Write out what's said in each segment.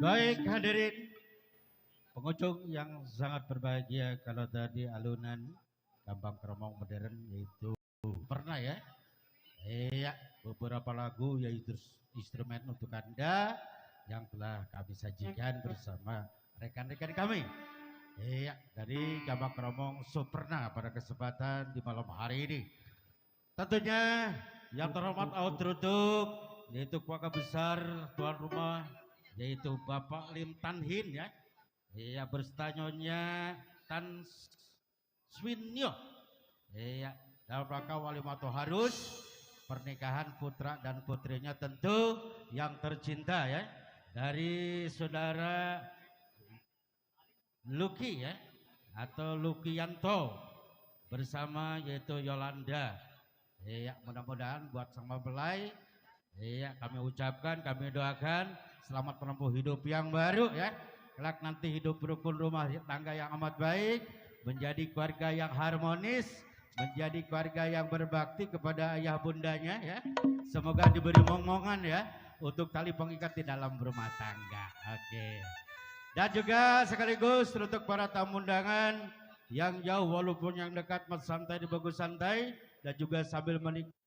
Baik hadirin pengunjung yang sangat berbahagia kalau tadi alunan Gambang Kromong modern yaitu pernah ya. Iya, beberapa lagu yaitu instrumen untuk Anda yang telah kami sajikan bersama rekan-rekan kami. Iya, dari Gambang Kromong Superna pada kesempatan di malam hari ini. Tentunya yang terhormat Outrutuk yaitu keluarga besar tuan rumah yaitu Bapak Lim Tan Hin ya. Iya berserta Nyonya Tan Swinyo. Iya dalam rangka Walimato Harus pernikahan putra dan putrinya tentu yang tercinta ya dari saudara Luki ya atau Lukianto bersama yaitu Yolanda. Iya mudah-mudahan buat sang mempelai iya kami ucapkan kami doakan selamat menempuh hidup yang baru ya. Kelak nanti hidup rukun rumah tangga yang amat baik, menjadi keluarga yang harmonis, menjadi keluarga yang berbakti kepada ayah bundanya ya. Semoga diberi momongan ya untuk tali pengikat di dalam rumah tangga. Oke. Dan juga sekaligus untuk para tamu undangan yang jauh walaupun yang dekat santai di bagus santai dan juga sambil menikmati.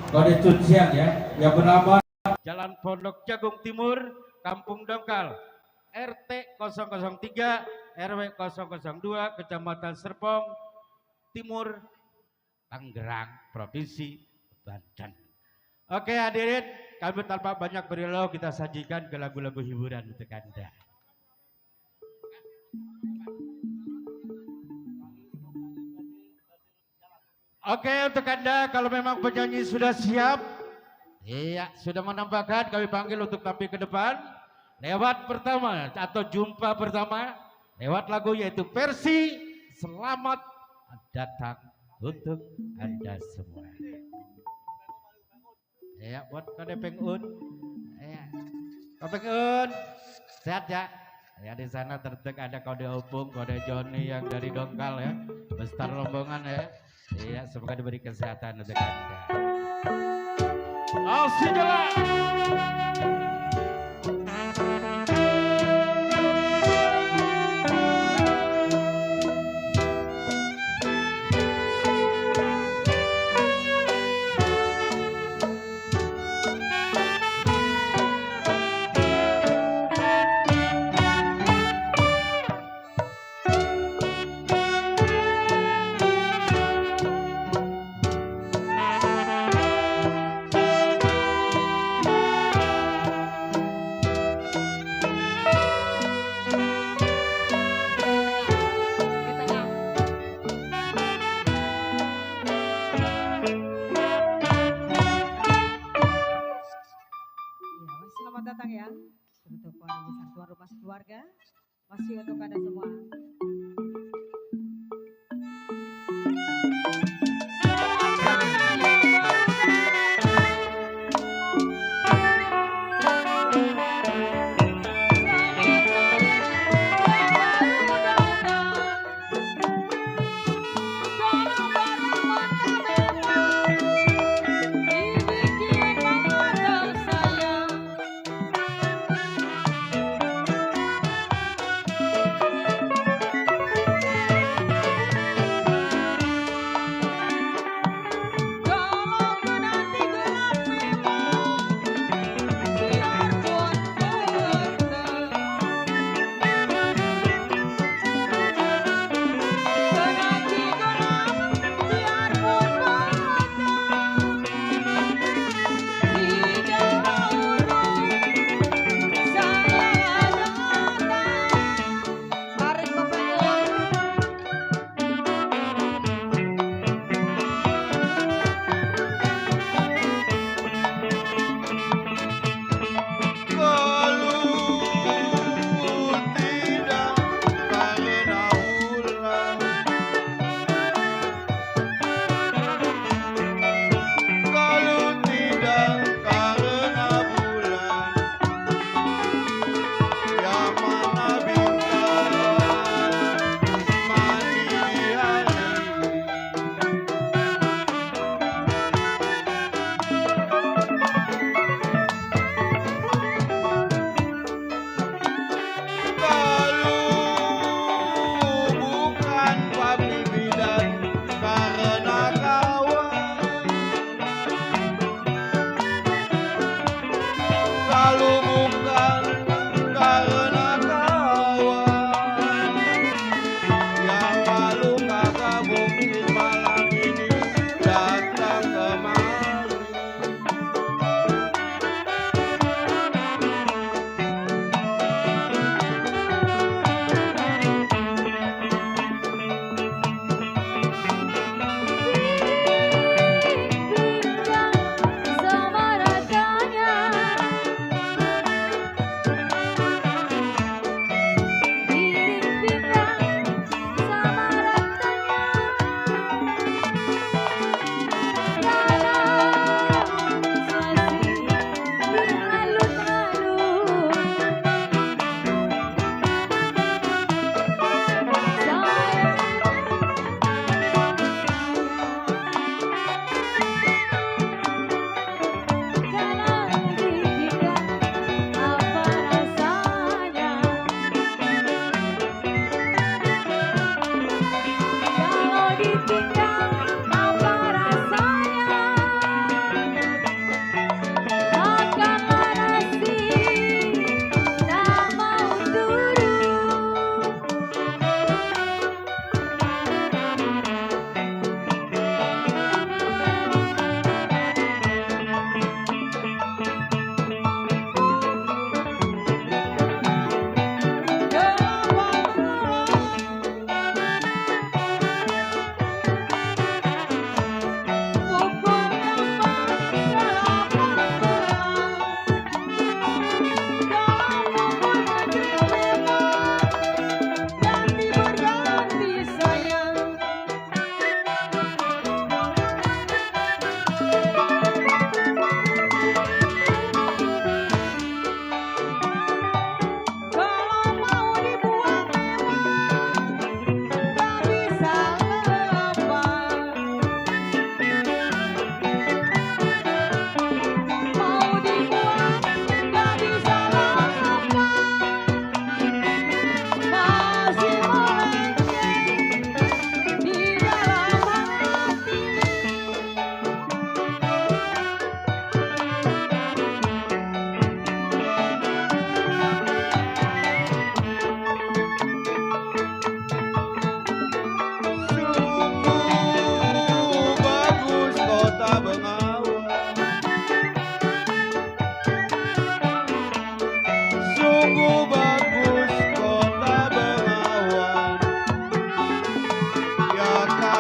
Kode cucian ya yang bernama Jalan Pondok Jagung Timur Kampung Dongkal RT 003 RW 002 Kecamatan Serpong Timur Tangerang Provinsi Banten. Oke hadirin kami tanpa banyak berilo kita sajikan ke lagu-lagu hiburan untuk Anda. Oke untuk Anda kalau memang penyanyi sudah siap, iya sudah menambahkan kami panggil untuk tampil ke depan lewat pertama atau jumpa pertama lewat lagu yaitu versi Selamat Datang untuk Anda semua. Ya buat Kode Pengun, ya Kode Pengun sehat ya. Ya di sana terdekat ada Kode Opung, Kode Joni yang dari Dongkal ya, besar rombongan ya. Iya, semoga diberi kesehatan untuk Anda. Oh, jalan. Masih untuk Anda semua.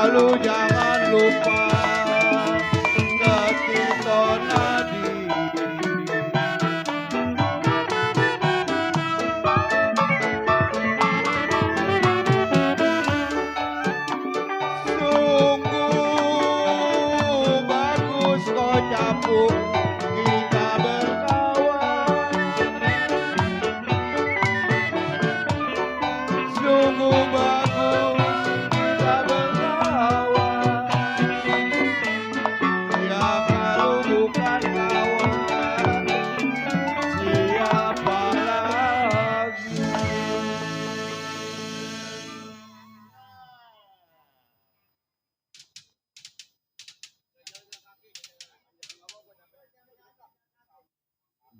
Lalu jangan lupa Ketito Nadi. Sungguh bagus kau capuk kita berkawan. Sungguh bagus kita berkawan. Ya kalau bukan kawan, siapa lagi?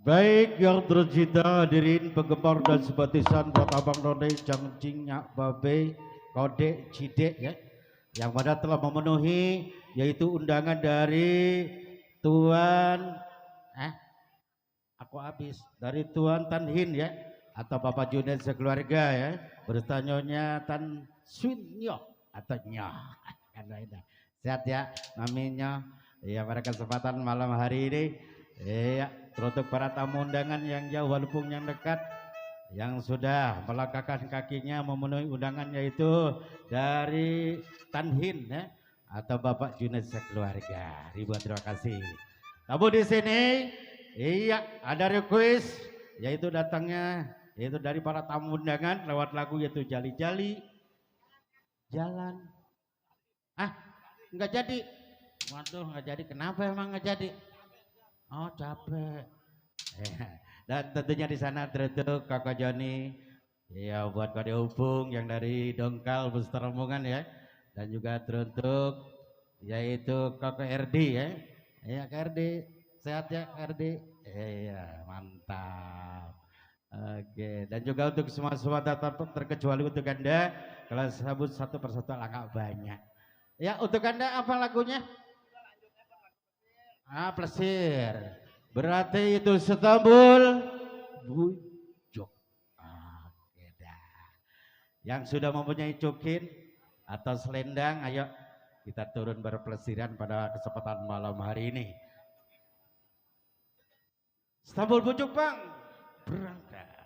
Baik yang tercinta hadirin penggemar dan simpatisan buat Abang None Jangcing Nyak Babe Kode Cidek ya, yang mana telah memenuhi yaitu undangan dari Tuan dari Tuan Tan Hin ya, atau Bapak Junet sekeluarga ya, beserta Nyonya Tan Swinyo atau Nyoh. Sehat ya namanya ya pada kesempatan malam hari ini. Iya, teruntuk para tamu undangan yang jauh walaupun yang dekat, yang sudah melangkahkan kakinya memenuhi undangan yaitu dari Tan Hin ya, atau Bapak Junet sekeluarga. Ribuan terima kasih. Tamu di sini, iya ada request yaitu datangnya yaitu dari para tamu undangan lewat lagu yaitu Jali-Jali Jalan. Nggak jadi. Waduh, nggak jadi. Kenapa emang nggak jadi? Oh capek. Dan tentunya di sana teruntuk Kakak Joni, ya buat Kode Hubung yang dari Dongkal Buster Rombongan ya, dan juga teruntuk yaitu Kakak RD ya, ya Kak RD sehat ya Kak RD, iya mantap. Oke, dan juga untuk semua data terkecuali untuk Anda, kalau sebut satu persatu langkah banyak. Ya untuk Anda apa lagunya? Plesir. Berarti itu Istanbul Bujuk. Oke dah. Yang sudah mempunyai cukin atau selendang, ayo kita turun berpelesiran pada kesempatan malam hari ini. Istanbul Bujuk Bang, berangkat.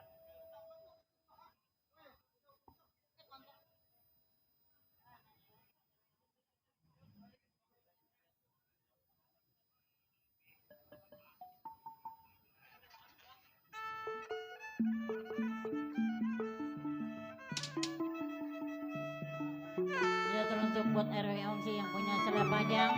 Ya teruntuk buat RW Ongsi yang punya selai panjang.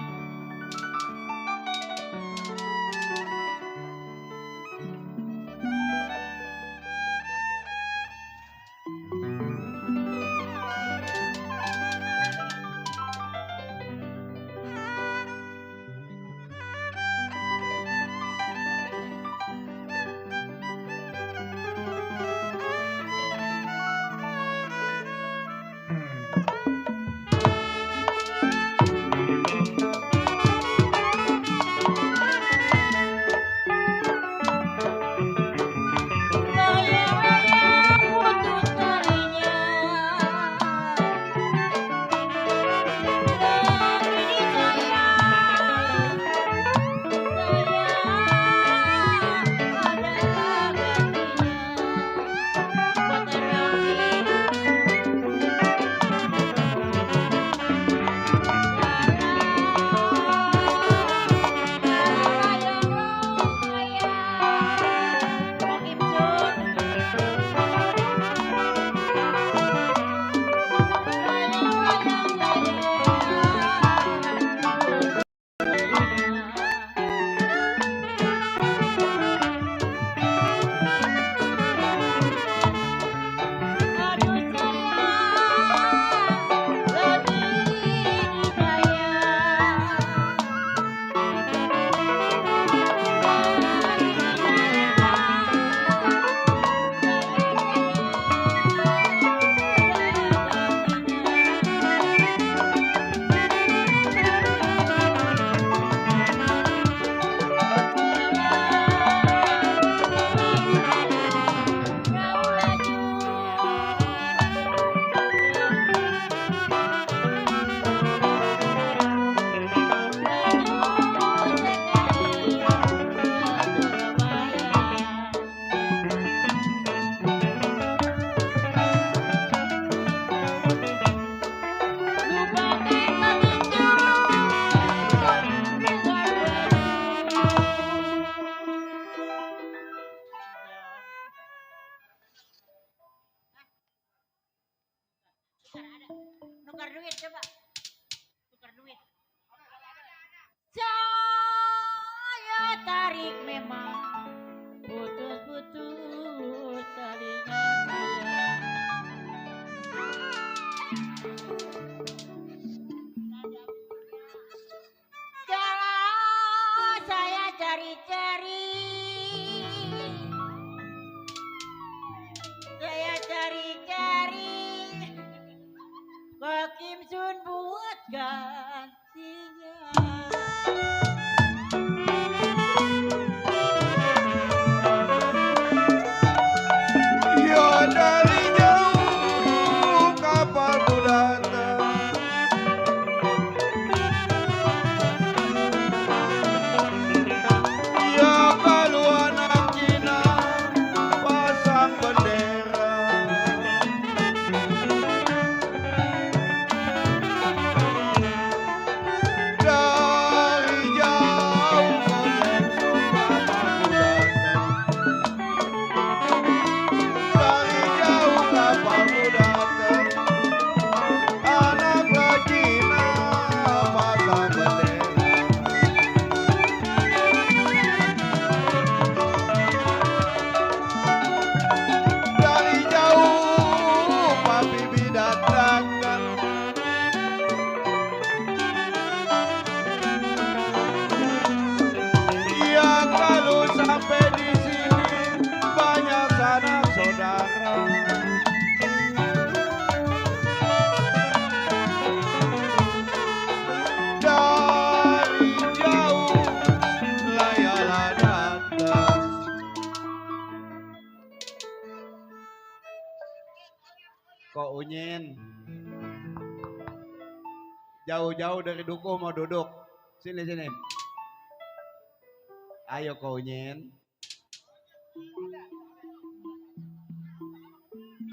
duit coba. Tukar duit. Saya tarik memang putus-putus talinya saya. Kalau saya cari-cari, saya cari-cari, Pak Kim Sun buat gantinya. Ya dari jauh kapalku datang. Ya kalau anak Cina pasang bendera. Dari jauh kocek suka aku datang. Dari jauh kapalku datang. Anak Cina pasang bendera. Dari jauh Pak Bibi datang. Ya kalau sampai di sini banyak sanak saudara. Dari jauh layalah datang. Kok Unyin jauh-jauh dari dukuh mau duduk. Sini sini. Ayo Kok Unyin.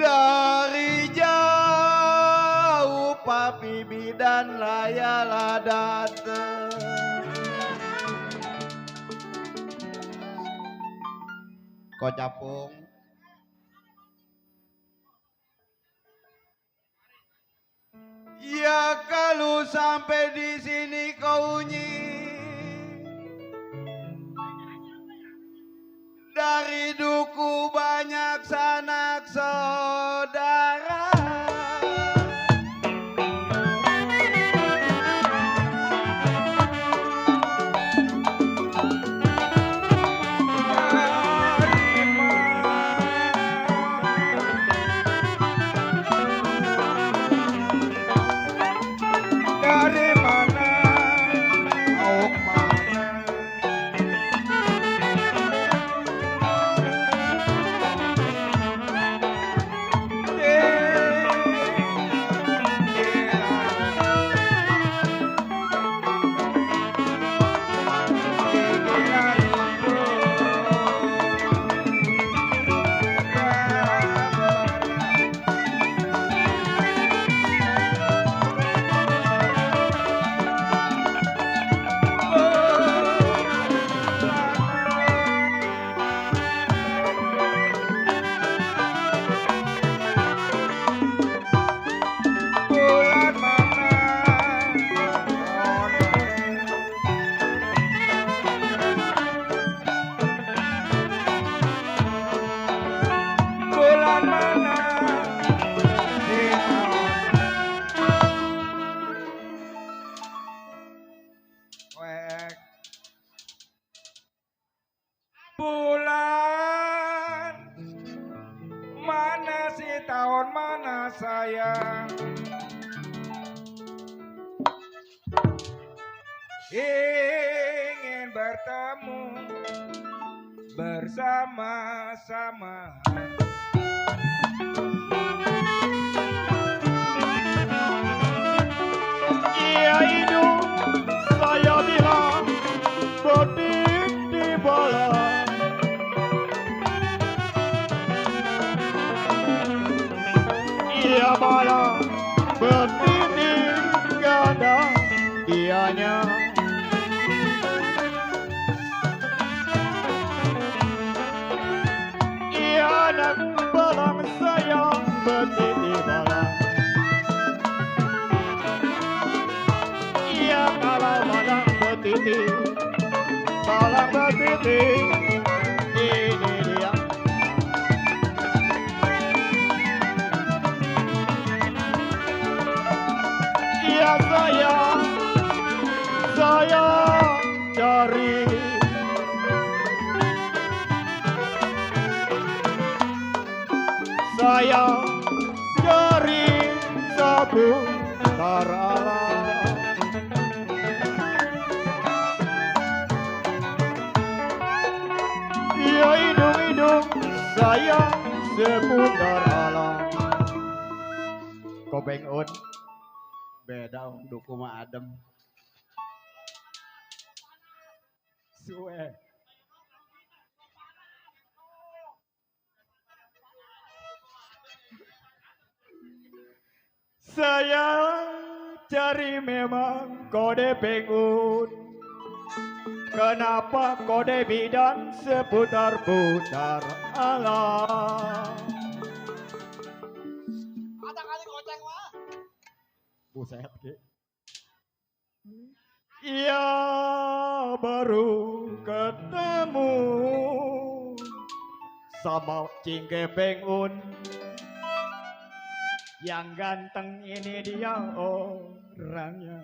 Dari jauh Pak Bibi dan layalah datang. Kok Capung. Ya kalau sampai di sini Kau Unyin. Dari duku banyak sanak saudara. Dari mana? Mau kemana? Bulan mana? Bulan mana? Di Wek. Bulan mana sih, tahun mana sayang? Ingin bertemu bersama-sama. Iya hidup saya bilang betik di bola. Iya malah betik ganda dianya. Iya anak belang saya betik di bola. Titi, Malang Titi, ini dia. Iya saya cari. Saya cari seputar alam. Ya hidung-hidung saya seputar alam. Kopeng un beda duku mah adem. Suwe. Saya cari memang kode pengun. Kenapa kode bidan seputar-putar alam? Ada kali goceng mah. Buset ke. Iya baru ketemu sama Cingke Pengun. Yang ganteng ini dia orangnya.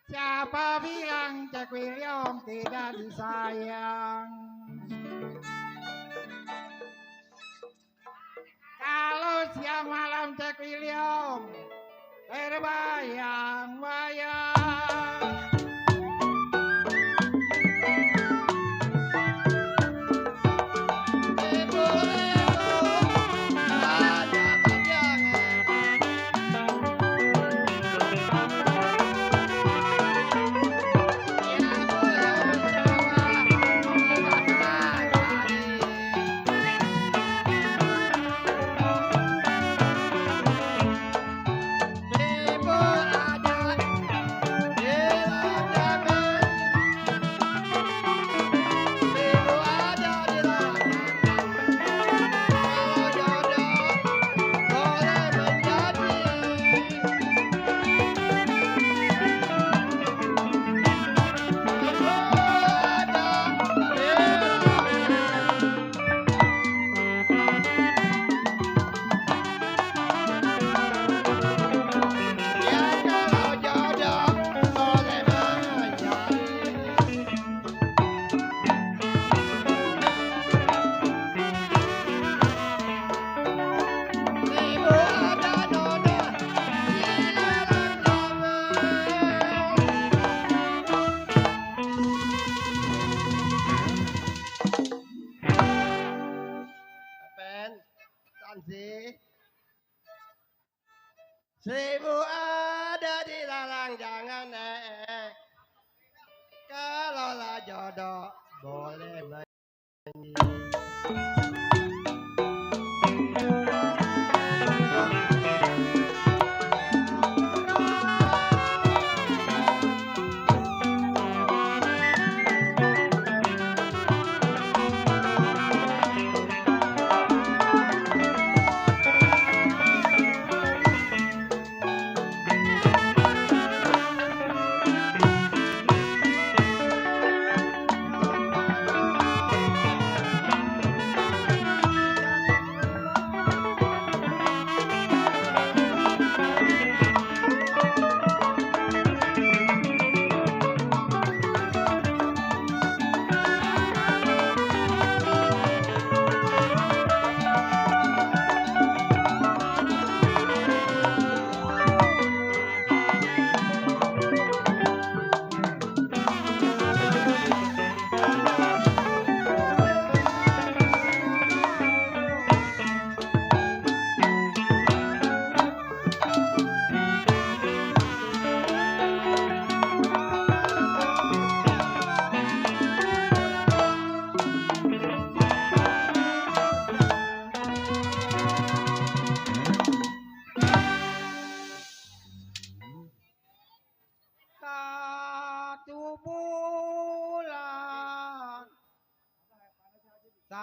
Siapa bilang Cek William tidak disayang? Kalau siang malam Cek William terbayang-bayang. Seribu ada di lalang jangan kalaulah jodoh boleh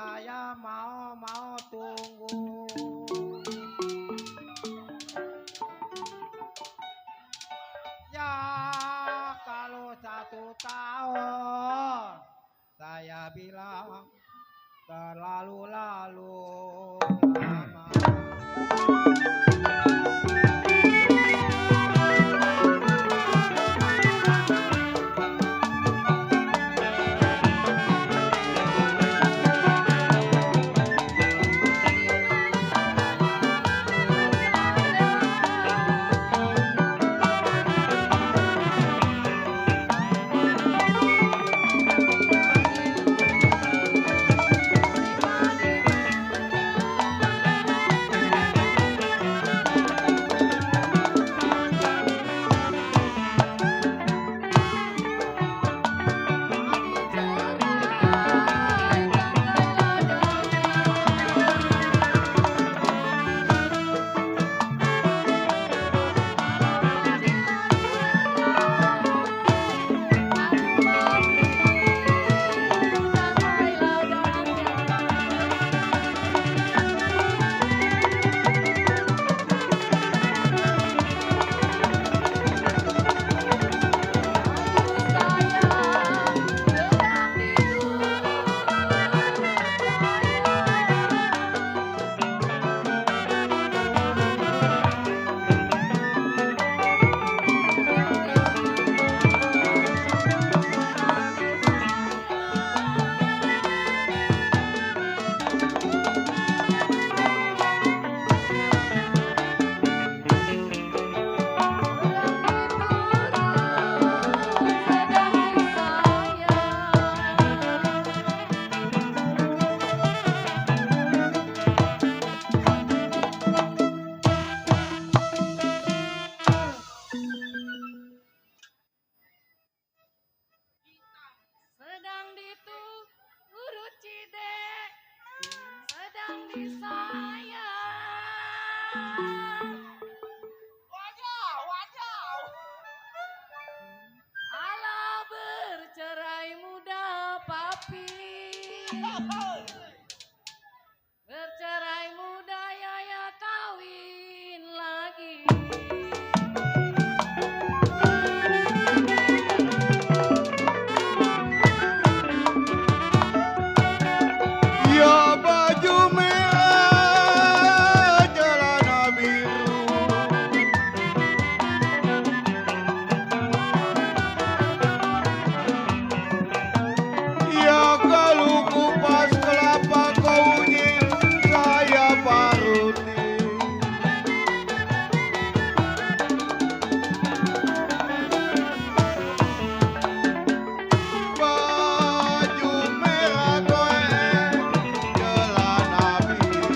saya mau tunggu. Ya kalau 1 tahun saya bilang terlalu lama. Sedang diturut cidek, sedang disayang. Wajah. Alah bercerai muda papi. Bercerai muda ya kawin lagi. Ya baju merah celana biru, ya kalau kupas kelapa kau unyi saya paruti. Baju merah koe celana biru,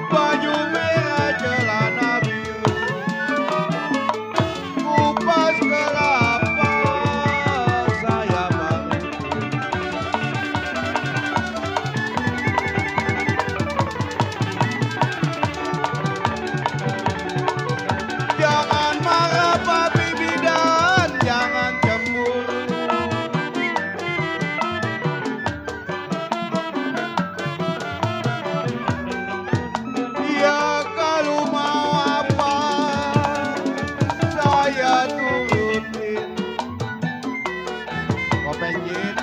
baju merah celana biru, kupas kelapa saya paruti. Jangan marah papi bidan, jangan cemburu. Ya kalau mau apa saya turutin. Kopenjin.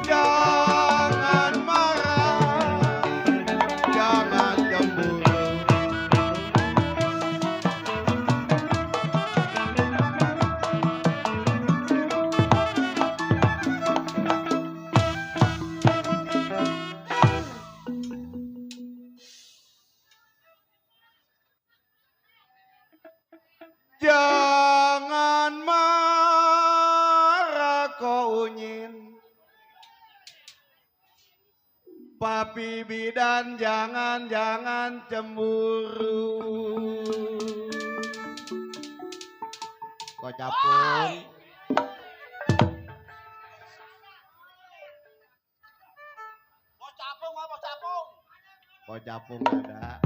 Jangan marah, jangan cemburu. Jangan marah kau unyin, papi bidan jangan cemburu. Kok capung? Kok capung ada?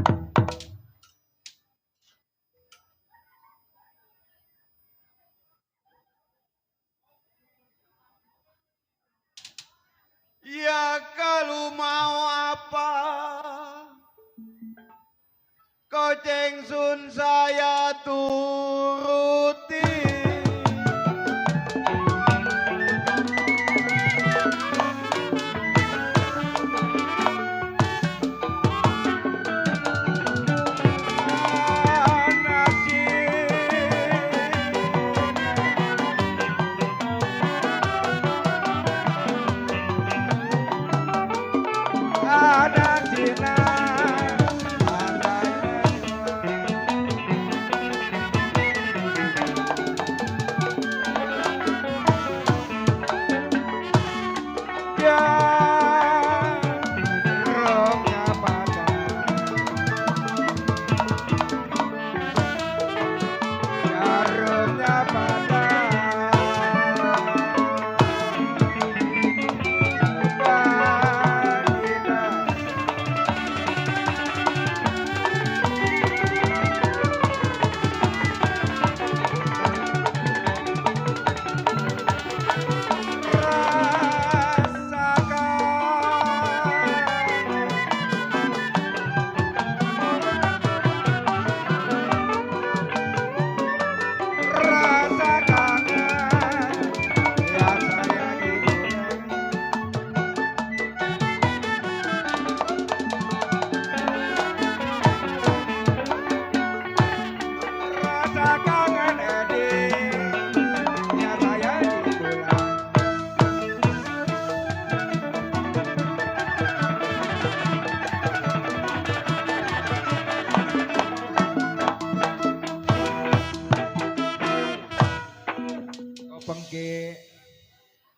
pengki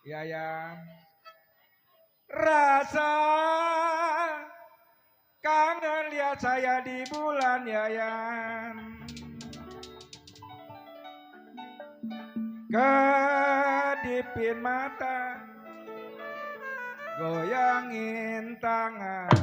Yayang rasa kangen lihat saya di bulan Yayang kedipin mata goyangin tangan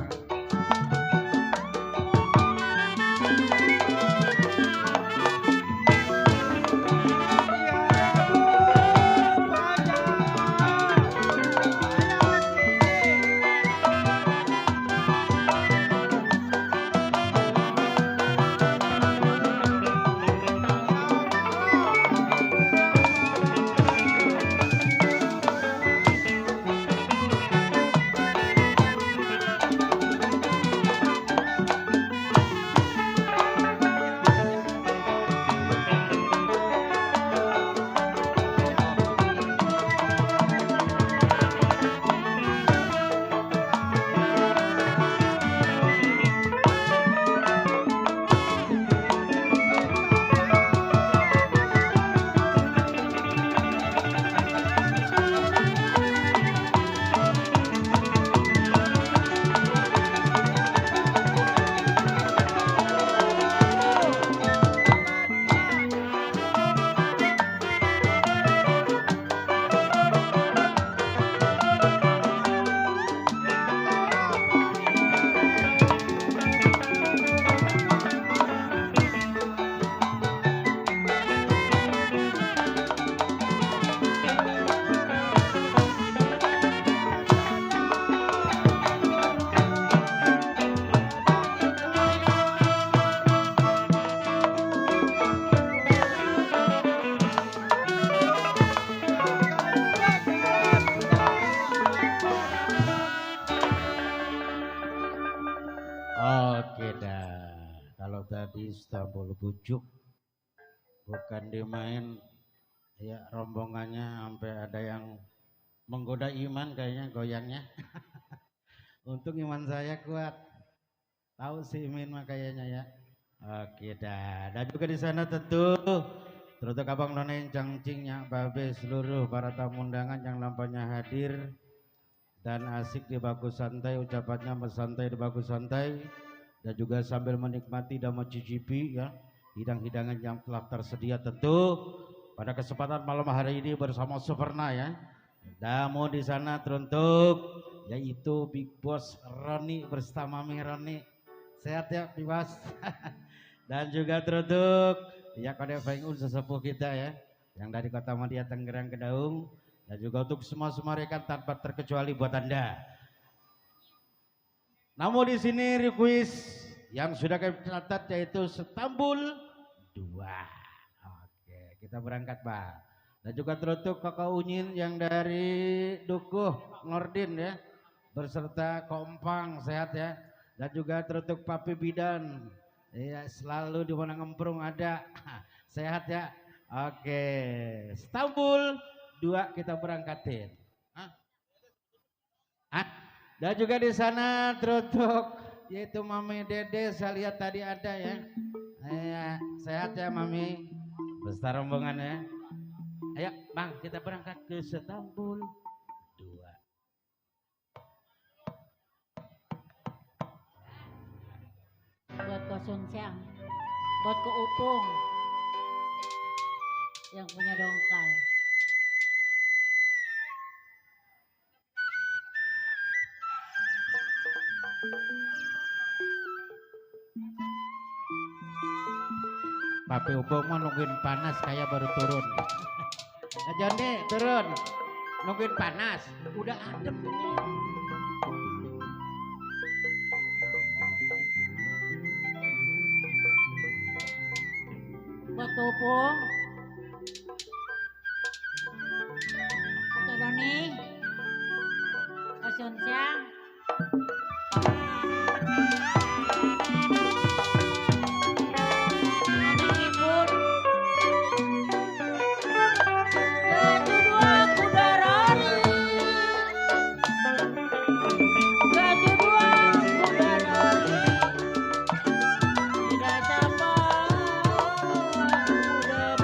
Oke dah, kalau tadi Istanbul Bujuk bukan dimain, ya rombongannya sampai ada yang menggoda iman kayaknya goyangnya. Untung iman saya kuat, tahu si Imin mah kayaknya ya. Oke dah, dan juga di sana tentu terutama Abang None Cangcingnya, Babe seluruh para tamu undangan yang lampanya hadir. Dan asik di baku santai, ucapannya bersantai di baku santai dan juga sambil menikmati dan mencicipi ya hidang-hidangan yang telah tersedia tentu pada kesempatan malam hari ini bersama Superna ya. Damu di sana teruntuk yaitu Big Boss Roni bersama Mi Roni. Sehat ya Big Boss. Dan juga teruntuk ya Kode Fengul sesepuh kita ya yang dari Kota Madia Tangerang Kedaung. Dan juga untuk semua rekan tanpa terkecuali buat Anda. Namun di sini request yang sudah kami catat yaitu Istanbul 2. Oke, kita berangkat, Pak. Dan juga teruntuk Kakak Unyin yang dari Dukuh Ngordin ya, berserta Kompang sehat ya. Dan juga teruntuk Papi Bidan, ya selalu di mana ngemprung ada, sehat ya. Oke, Istanbul 2 kita berangkatin. Dan juga di sana teruntuk yaitu Mami Dede, saya lihat tadi ada ya. Sehat ya Mami, besar rombongan ya. Ayo Bang, kita berangkat ke Istanbul 2. Buat Kosun Siang, buat ke Upung yang punya dongkal. Papi Upung mau nungguin panas kayak baru turun. Nah Joni turun, nungguin panas, udah adem nih. Buat ke Upung, buat Doni, Kosun Siang. Tidak sabar, udah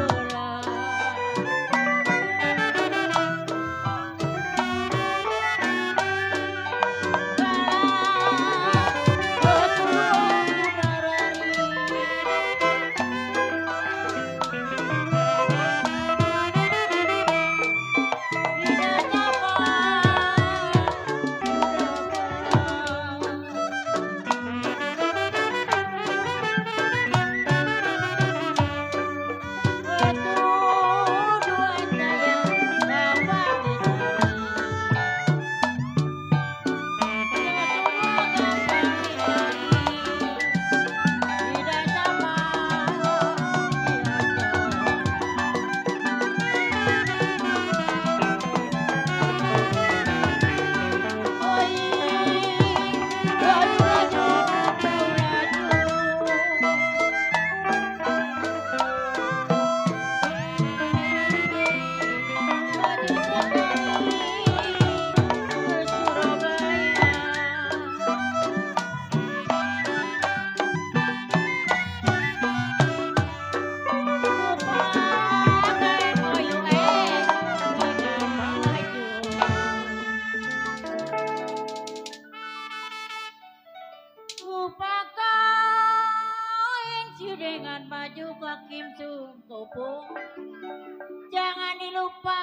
lupa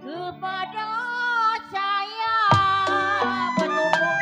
kepada saya berhubung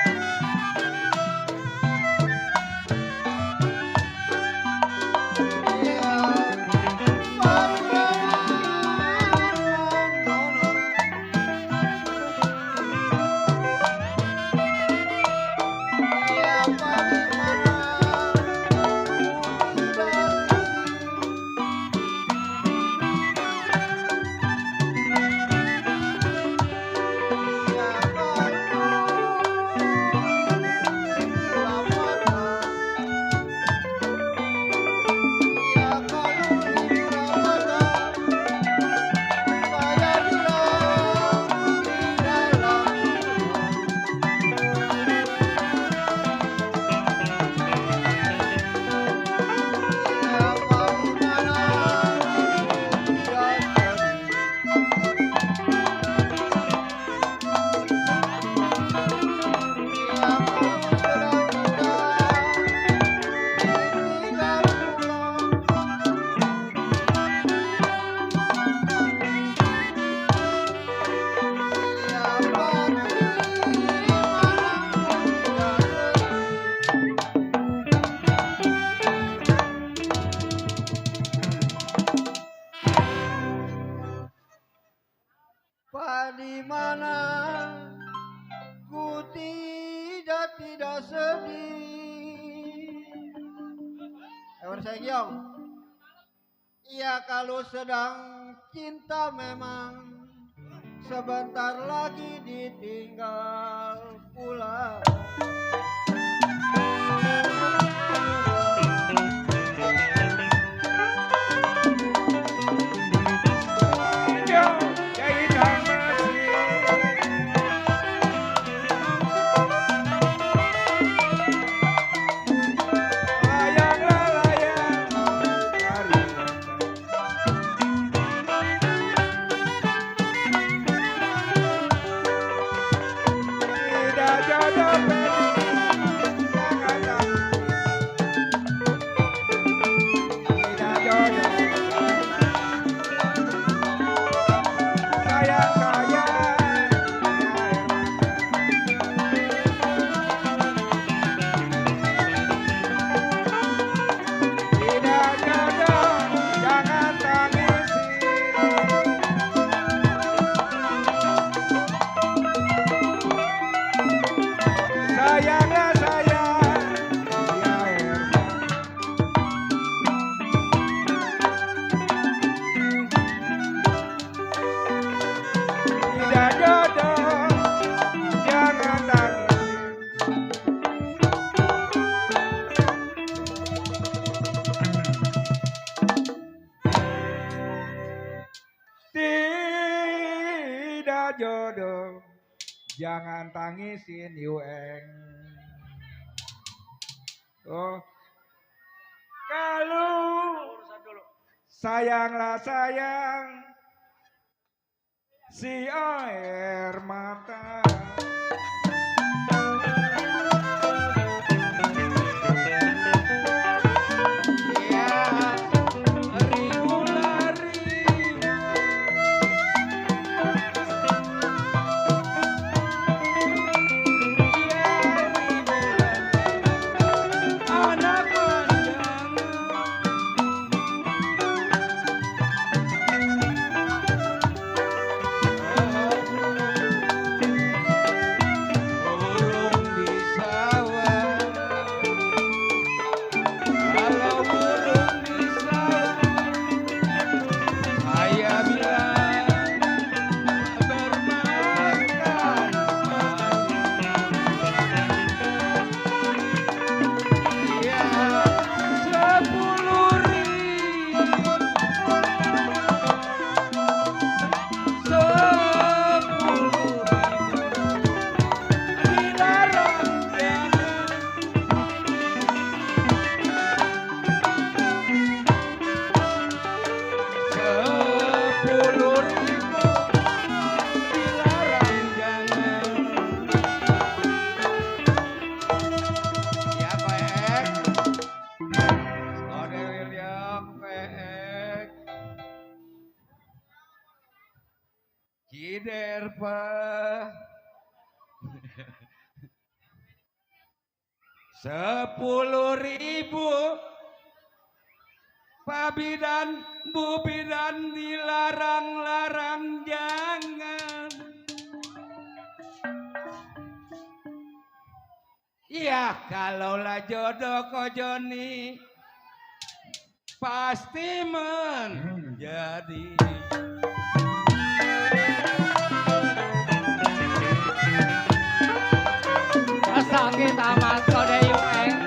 di mana ku tidak sedih. Ewan saya Giong. Ya kalau sedang cinta memang sebentar lagi ditinggal pulang. Jodoh, jangan tangisin Yueng. Oh, kalau sayanglah sayang si air mata. Derpa 10.000 Pabidan bubidan dilarang-larang jangan. Ya kalaulah jodoh kojoni pasti menjadi. Sakit amat kode yueng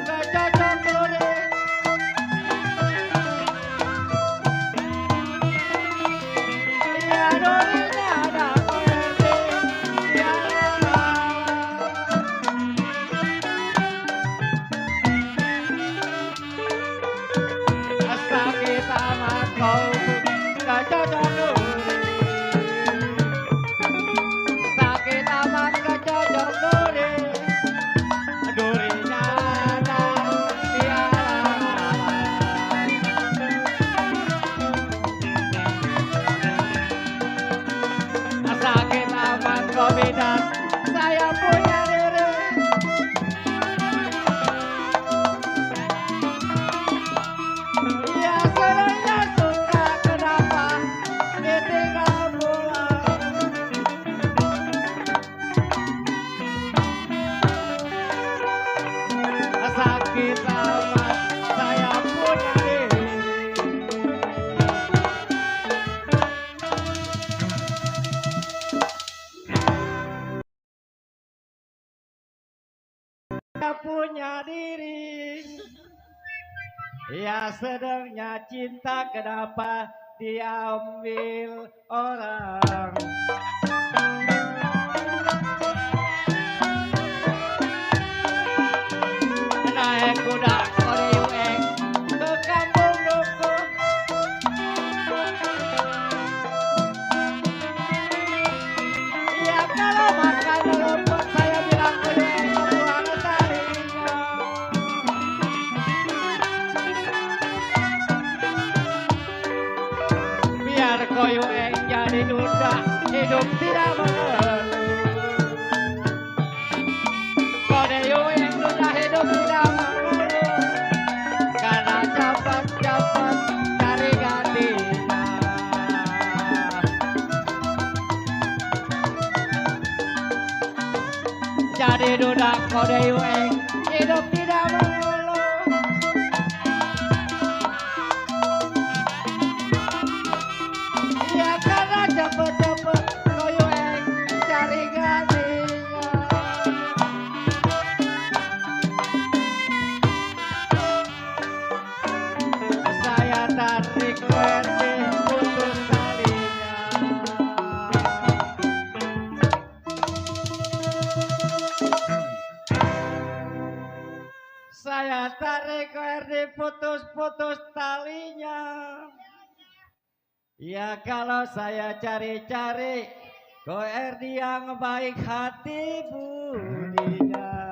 kecocok kode. Ya dorinya ada kode. Ya sakit amat kau kecocok kode. Sakit amat kecocok kode. Dorinya ada tiara. Sakit amat kobidan saya punya diri. Ya sebenarnya suka kenapa ditinggal pulang. Sakit amat saya punya diri. Saya punya diri. Ya sedangnya cinta kenapa diambil orang. Naik kuda kode yueng ke kampung duku. Ya kalau makan rumput saya bilang ke yueng buang talinya. Biar koyueng jadi duda hidup tidak mengeluh. Kode yueng duda hidup tidak mengeluh. Karena cepat-cepat cari gantinya. Jadi duda kode yueng hidup tidak mengeluh. Ya karena cepet-cepet koyueng cari gantinya. Saya tarik kerti putus talinya. Saya tarik kerti putus-putus talinya. Ya kalau saya cari-cari KRD yang baik hati budinya.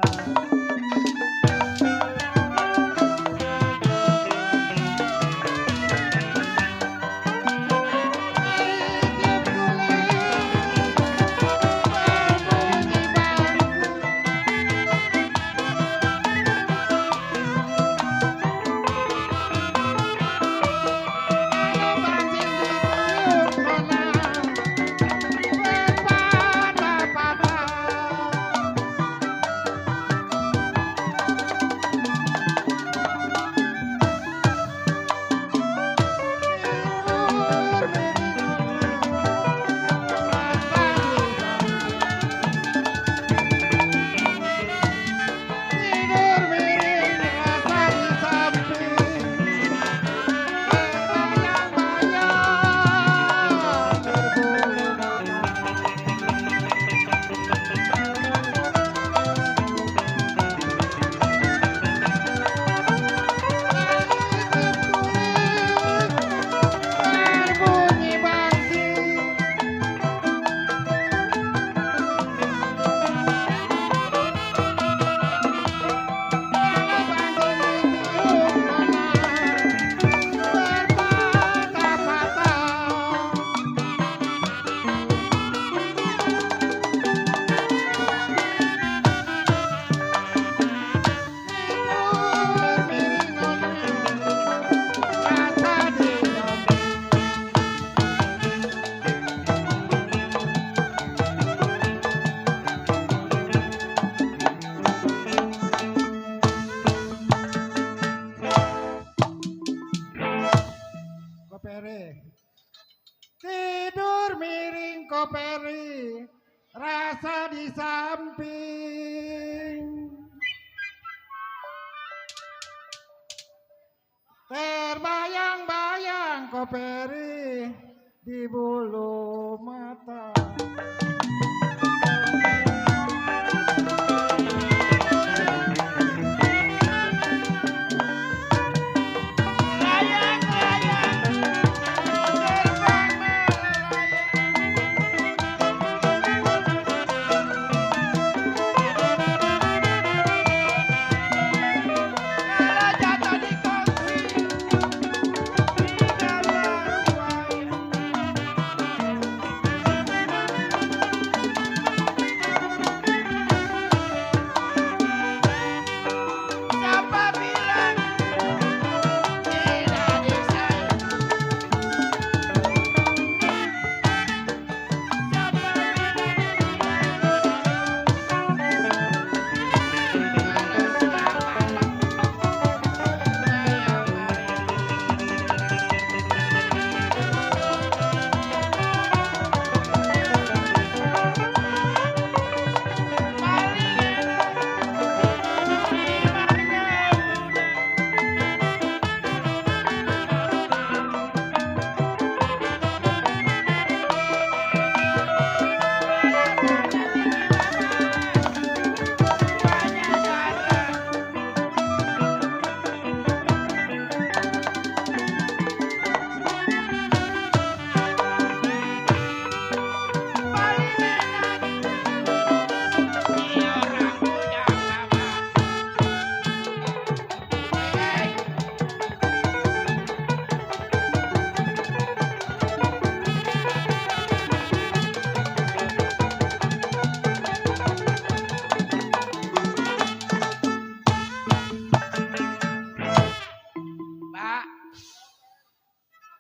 Tidur miring koperi, rasa di samping. Terbayang-bayang koperi di bulu mata.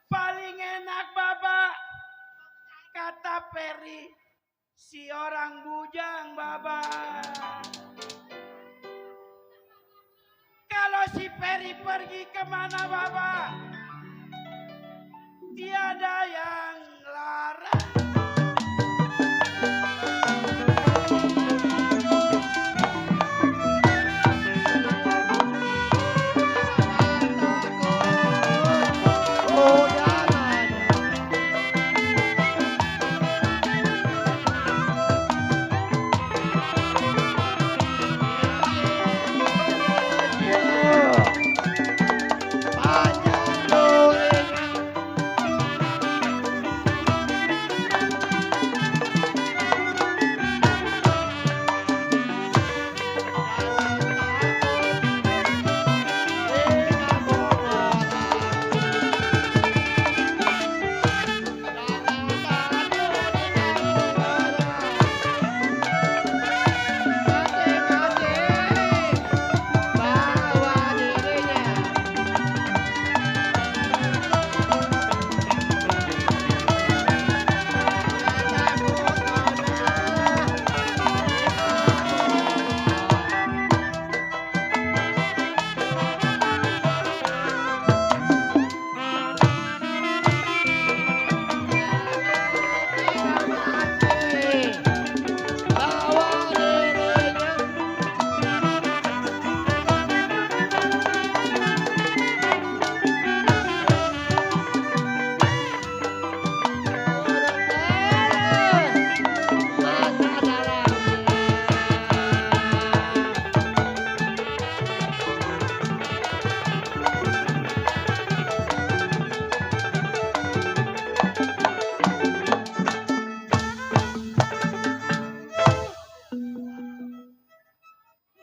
Paling enak Baba, kata Peri, si orang bujang Baba. Kalau si Peri pergi kemana Baba, tiada yang larang.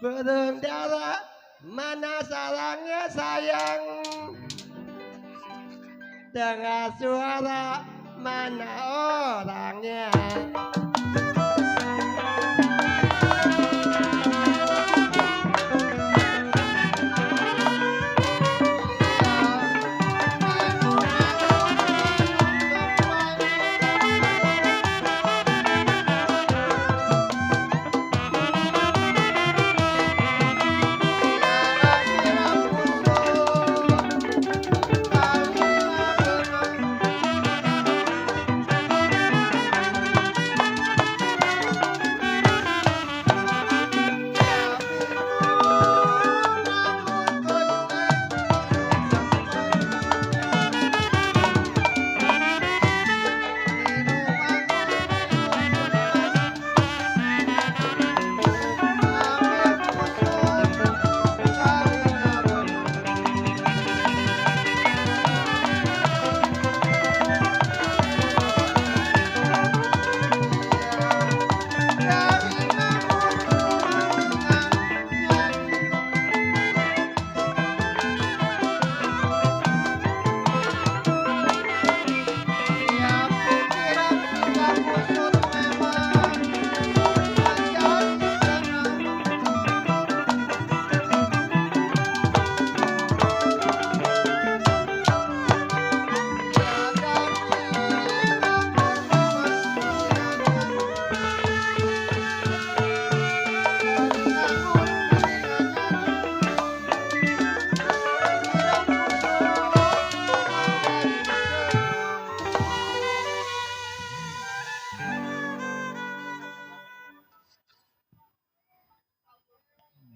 Burung dara, mana sarangnya sayang? Dengar suara, mana orangnya?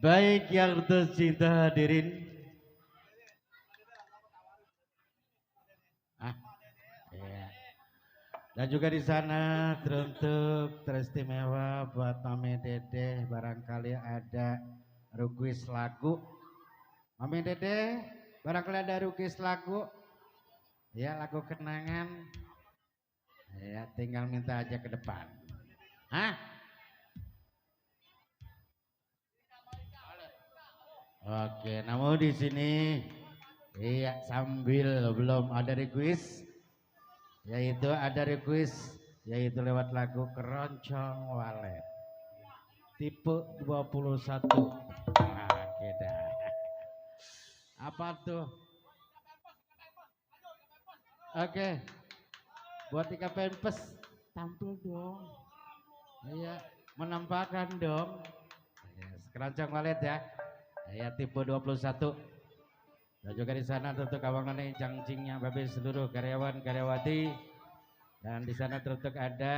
Baik yang tercinta hadirin. Iya. Dan juga di sana teruntuk teristimewa buat Mami Dede, barangkali ada request lagu. Mami Dede, barangkali ada request lagu. Ya, lagu kenangan. Ya, tinggal minta aja ke depan. Hah? Oke, namun di sini iya sambil belum ada request, yaitu lewat lagu Keroncong Walet tipe 21. Oke dah. Apa tuh? Oke, buat Ika Pempes tampil dong. Iya, menampakkan dong. Keroncong Walet ya. Ya tipe 21. Dan juga di sana tentu kawan none jangcingnya babe seluruh karyawan karyawati. Dan di sana tentu ada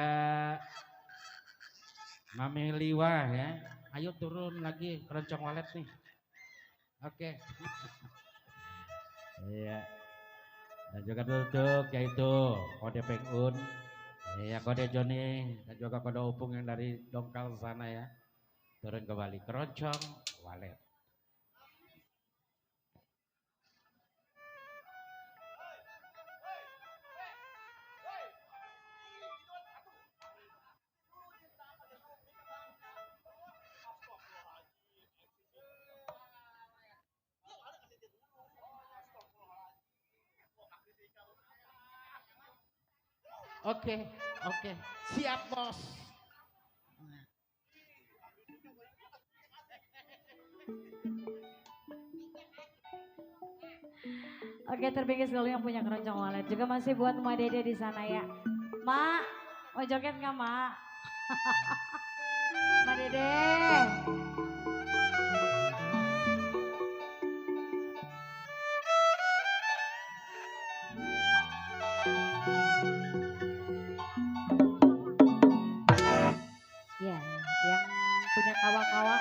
Mami Liwa ya. Ayo turun lagi Keroncong Walet nih. Oke. Iya. Dan juga tutup yaitu kode Pengun. Ya kode Joni dan juga kode Upung yang dari Dongkal sana ya. Turun kembali Keroncong Walet. Oke, siap bos. Oke, terpikir selalu yang punya Keroncong Walet. Juga masih buat Mak Dede di sana ya. Mak, mau joget nggak Mak? Mak Dede. Ya, yang punya kawa-kawa.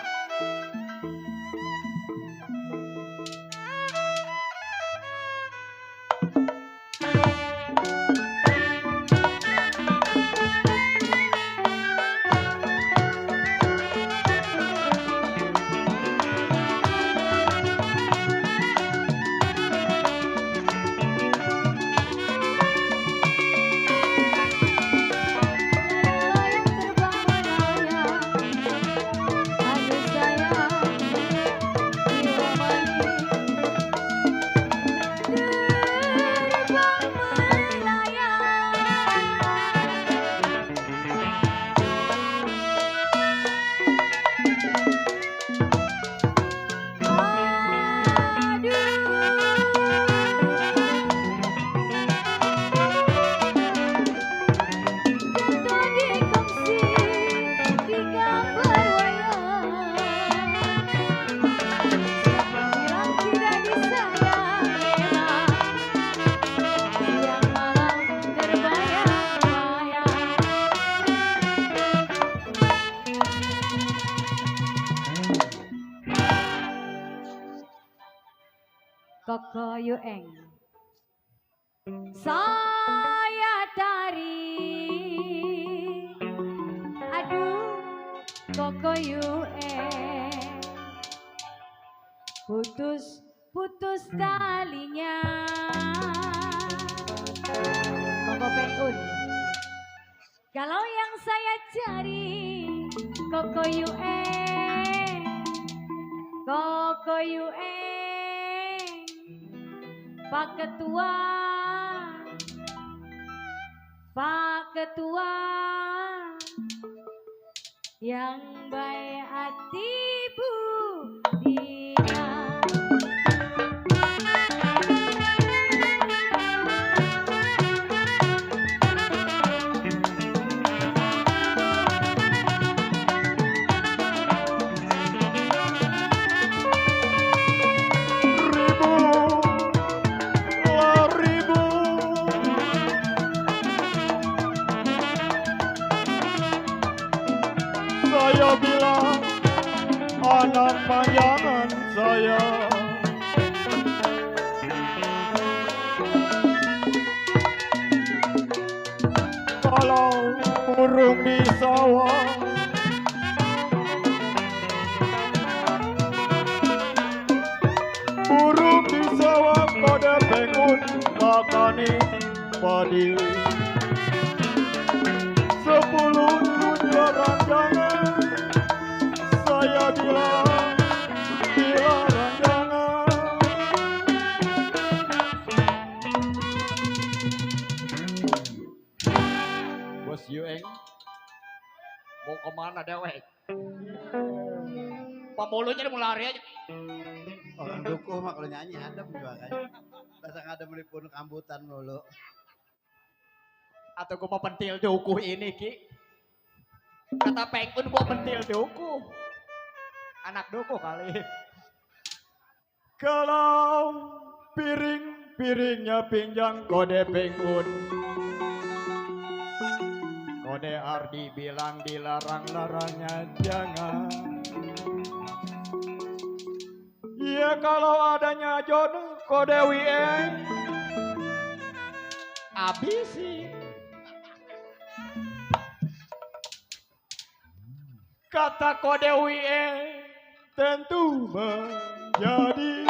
Koko Yueng. Saya tari. Aduh, Koko Yueng. Putus talinya. Koko Pengun. Kalau yang saya cari Koko Yueng. Koko Yueng. Pak Ketua yang baik hati Bu Dina. Saya bilang anak pajangan saya. Kalau burung di sawah, burung di sawah pada pengun makani padi. 10 dunia ranjangan saya bilang ranjangan. Bos Yueng, mau kemana dewek? Pamulunya mau lari aja. Orang dukuh mah kalau nyanyi adem juga kan. Dasar ada melipun kambutan mulu. Atau gue mau pentil dukuh ini Ki. Kata pengun mau pentil dukuh. Anak dukuh kali. Kalau piring-piringnya pinjang kode pengun, kode Ardi bilang dilarang-larangnya jangan. Ya kalau adanya jodoh kode Wieng Abisin. kata kode Wieng tentu menjadi.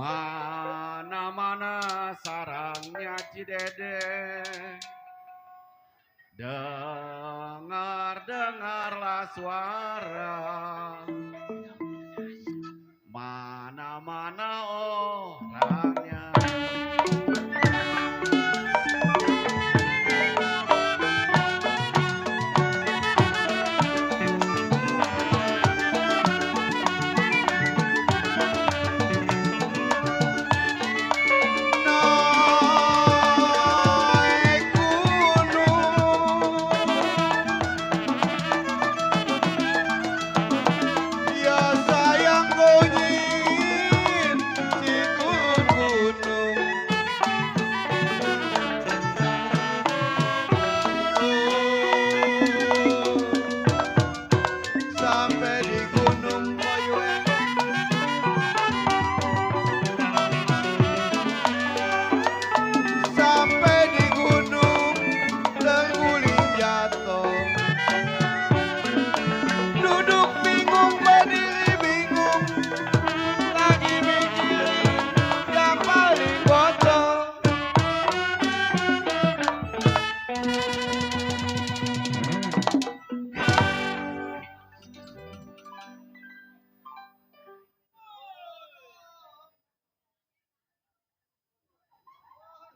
Mana-mana sarangnya Cidede, dengarlah suara, mana-mana orangnya.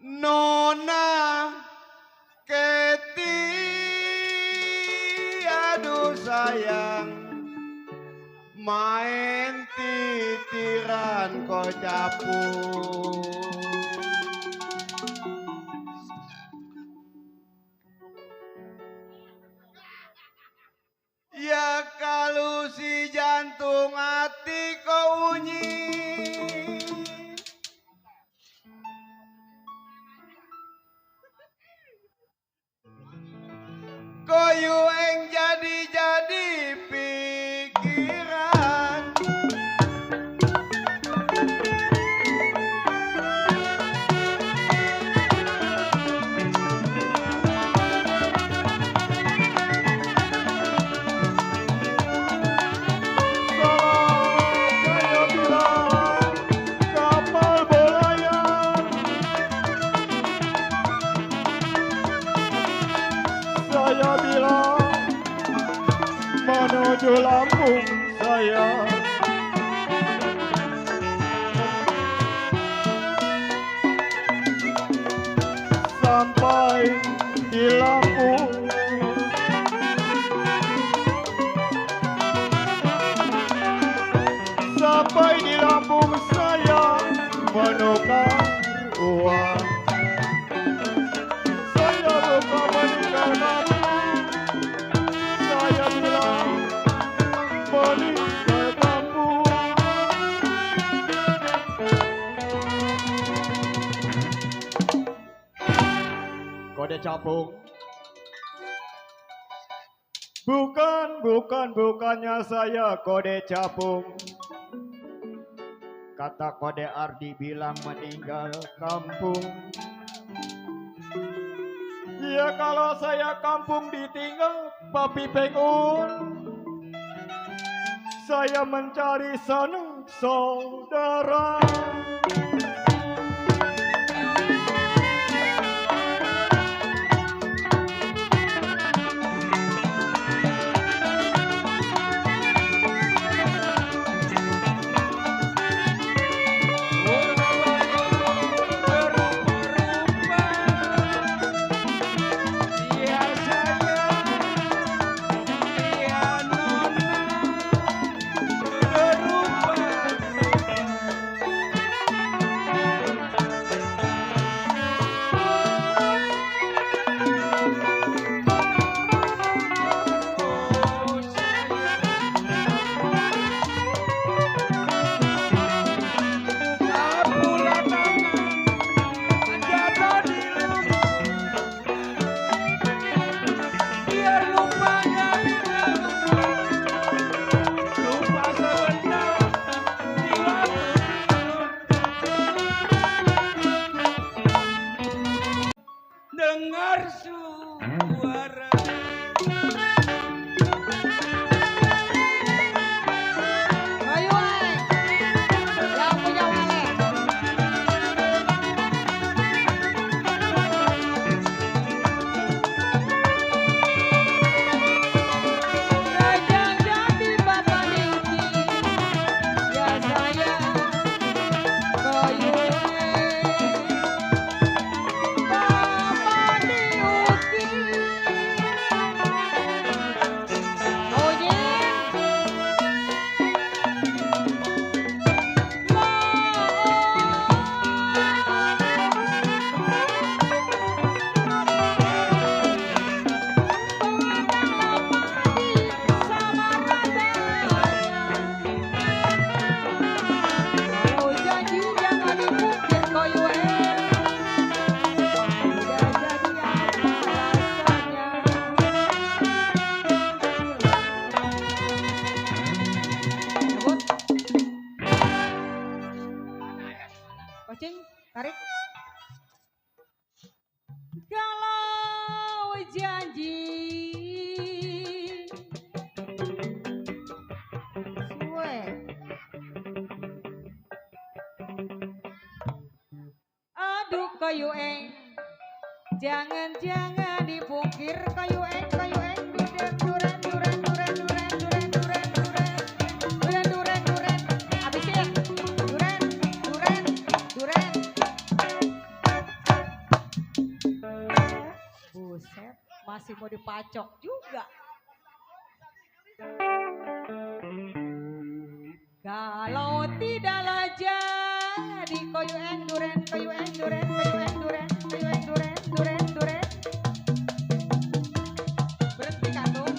Nona Keti, aduh sayang, main titiran kau capung. Ya kalau si jantung hati kau unyi, koyu eng jadi pikiran. menuju Lampung saya. Sampai di Lampung saya menukar uang. Saya bukan meninggalkan, saya bilang meninggal kampung. Kode capung. Bukannya saya kode capung. Kata kode Ardi bilang meninggal kampung. Ya kalau saya kampung ditinggal Papi Pengun, saya mencari sanak saudara. Dengar suara Ayo, yang punya walet. Rajang jadi Bapak Niki, ya saya koyo. Bapak Niuki, oh kalau janji jangan dipukir koyo udah jadi apa rasanya. Cabut. Kucing, tarik. Kalau janji Suwe. Aduh kayu eng, jangan dipungkir kayu eng duren duren habisin duren. Buset, masih mau dipacok juga. Kalau tidaklah jadi koyo eng duren. Berhenti kandung.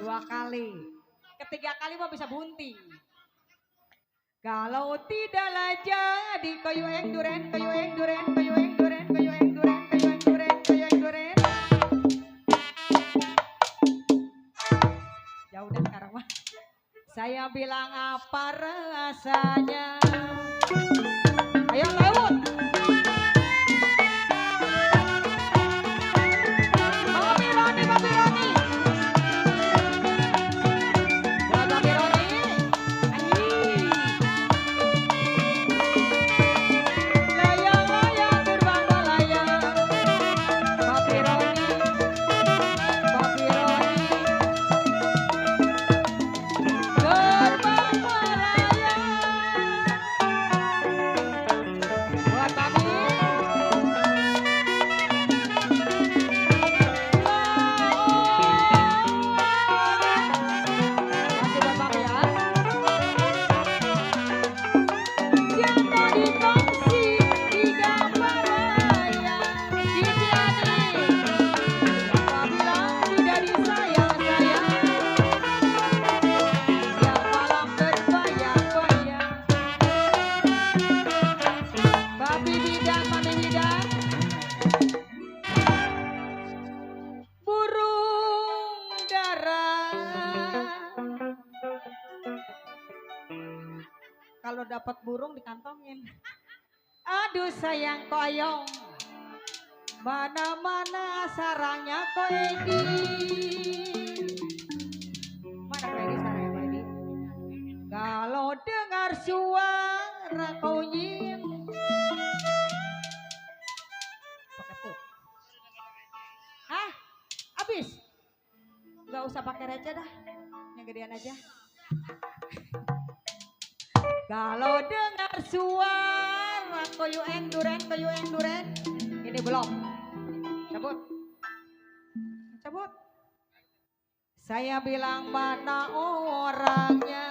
Dua kali. Ketiga kali mau bisa bunting. Kalau tidaklah jadi koyo eng duren. Ya udah sekarang mah. Saya bilang apa rasanya. Ayo lewat. Papi Roni. Buat Papi Roni. Anjing. Layang dapat burung dikantongin. Aduh sayang koyong, mana-mana sarangnya ko Edi. Mana ko Edi sarangnya ko Edi? Kalau dengar suara kau nyin. Pakai tuh. Hah? Abis? Gak usah pakai receh dah, yang gedean aja. Kalau dengar suara koyueng duren, ini belum. Cabut. Cabut. Saya bilang mana orangnya.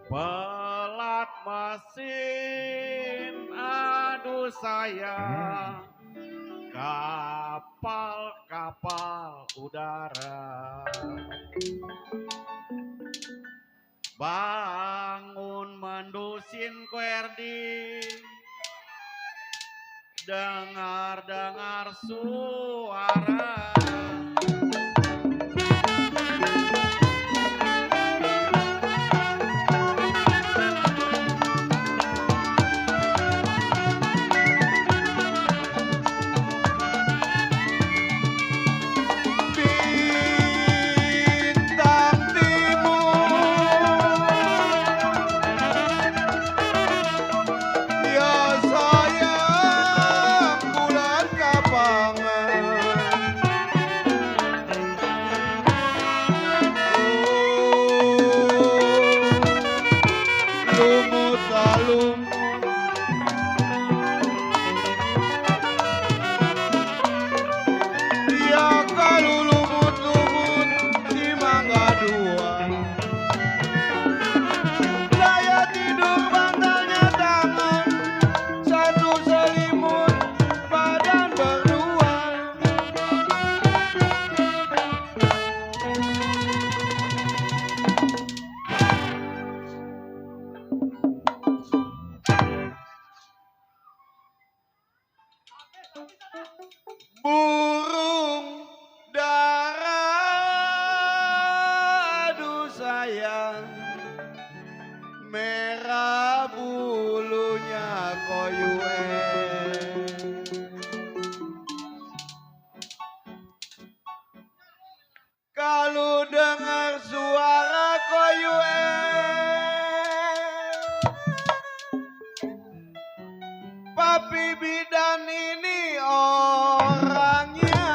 Pelat mesin, aduh sayang, kapal udara. Bangun mendusin Koerdi, dengar suara. Burung dara, aduh sayang, merah bulunya koyueng. Kalau dengar suara koyueng, Papi Bidan ini orangnya.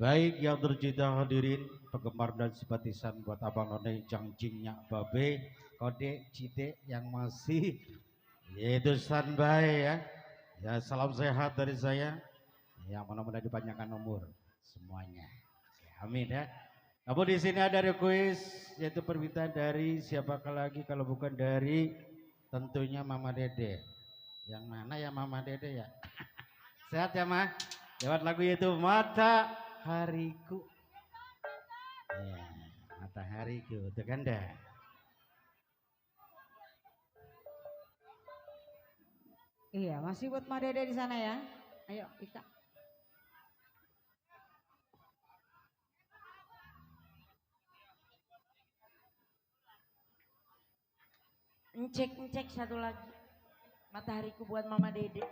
Baik yang tercinta hadirin, penggemar dan simpatisan buat Abang None Jangjingnya Babe, Kode Cide yang masih yaitu standby ya. Ya salam sehat dari saya. Ya mudah-mudahan dipanjangkan umur semuanya. Ya, amin ya. Namun di sini ada request yaitu permintaan dari siapakah lagi kalau bukan dari tentunya Mama Dede. Yang mana ya Mama Dede ya? Sehat ya Ma? Lewat lagu yaitu Matahariku. Ya, Matahariku, itu kan dah. Iya, masih buat Ma Dede di sana ya. Ayo, Ika. Ngecek satu lagi. Matahariku buat Mama Dede.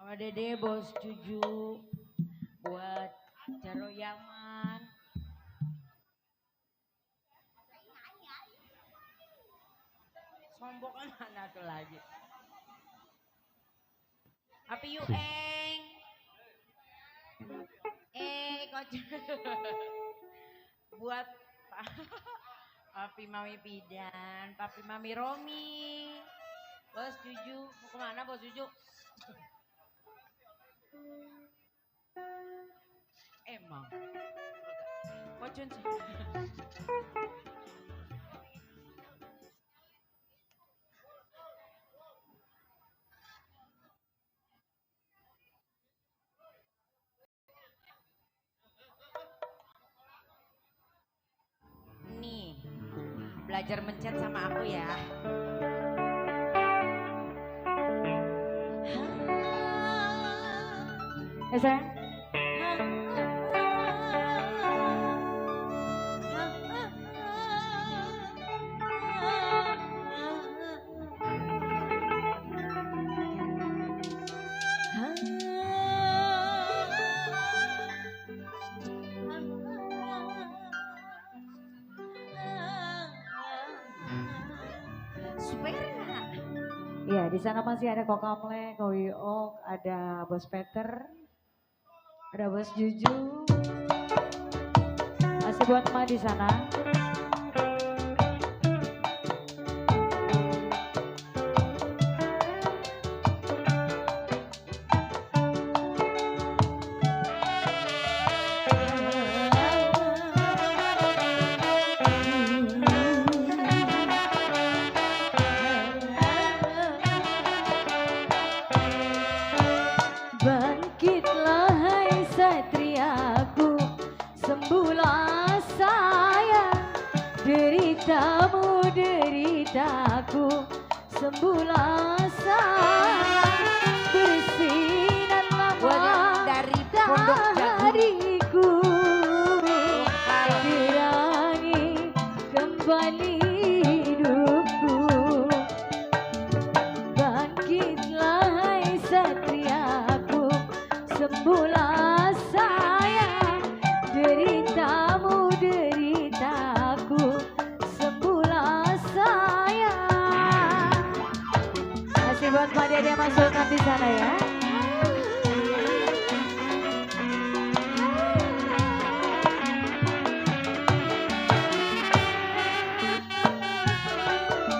Mama Dede, Bos Juju, buat Jaro Yaman. Sombong kan satu lagi. Api Yueng. Buat Papi Mami Bidan, Papi Mami Romi. Bos Juju, mau kemana Bos Juju? Emang. Kocun sih. Nih, belajar mencet sama aku ya. Sayang. Iya, di sana masih ada Kokamle, Kowiok, ada Bos Peter, ada Bos Juju. Masih buat Ma di sana. Bangkitlah hai satriaku, sembuhlah sayang, deritamu deritaku, sembuhlah sayang, bersinarlah matahariku, terangi kembali hidupku. Bangkitlah hai satriaku, sembuhlah sayang, deritamu deritaku, sembuhlah sayang. Masih buat Mbak Dede masuk di sana ya.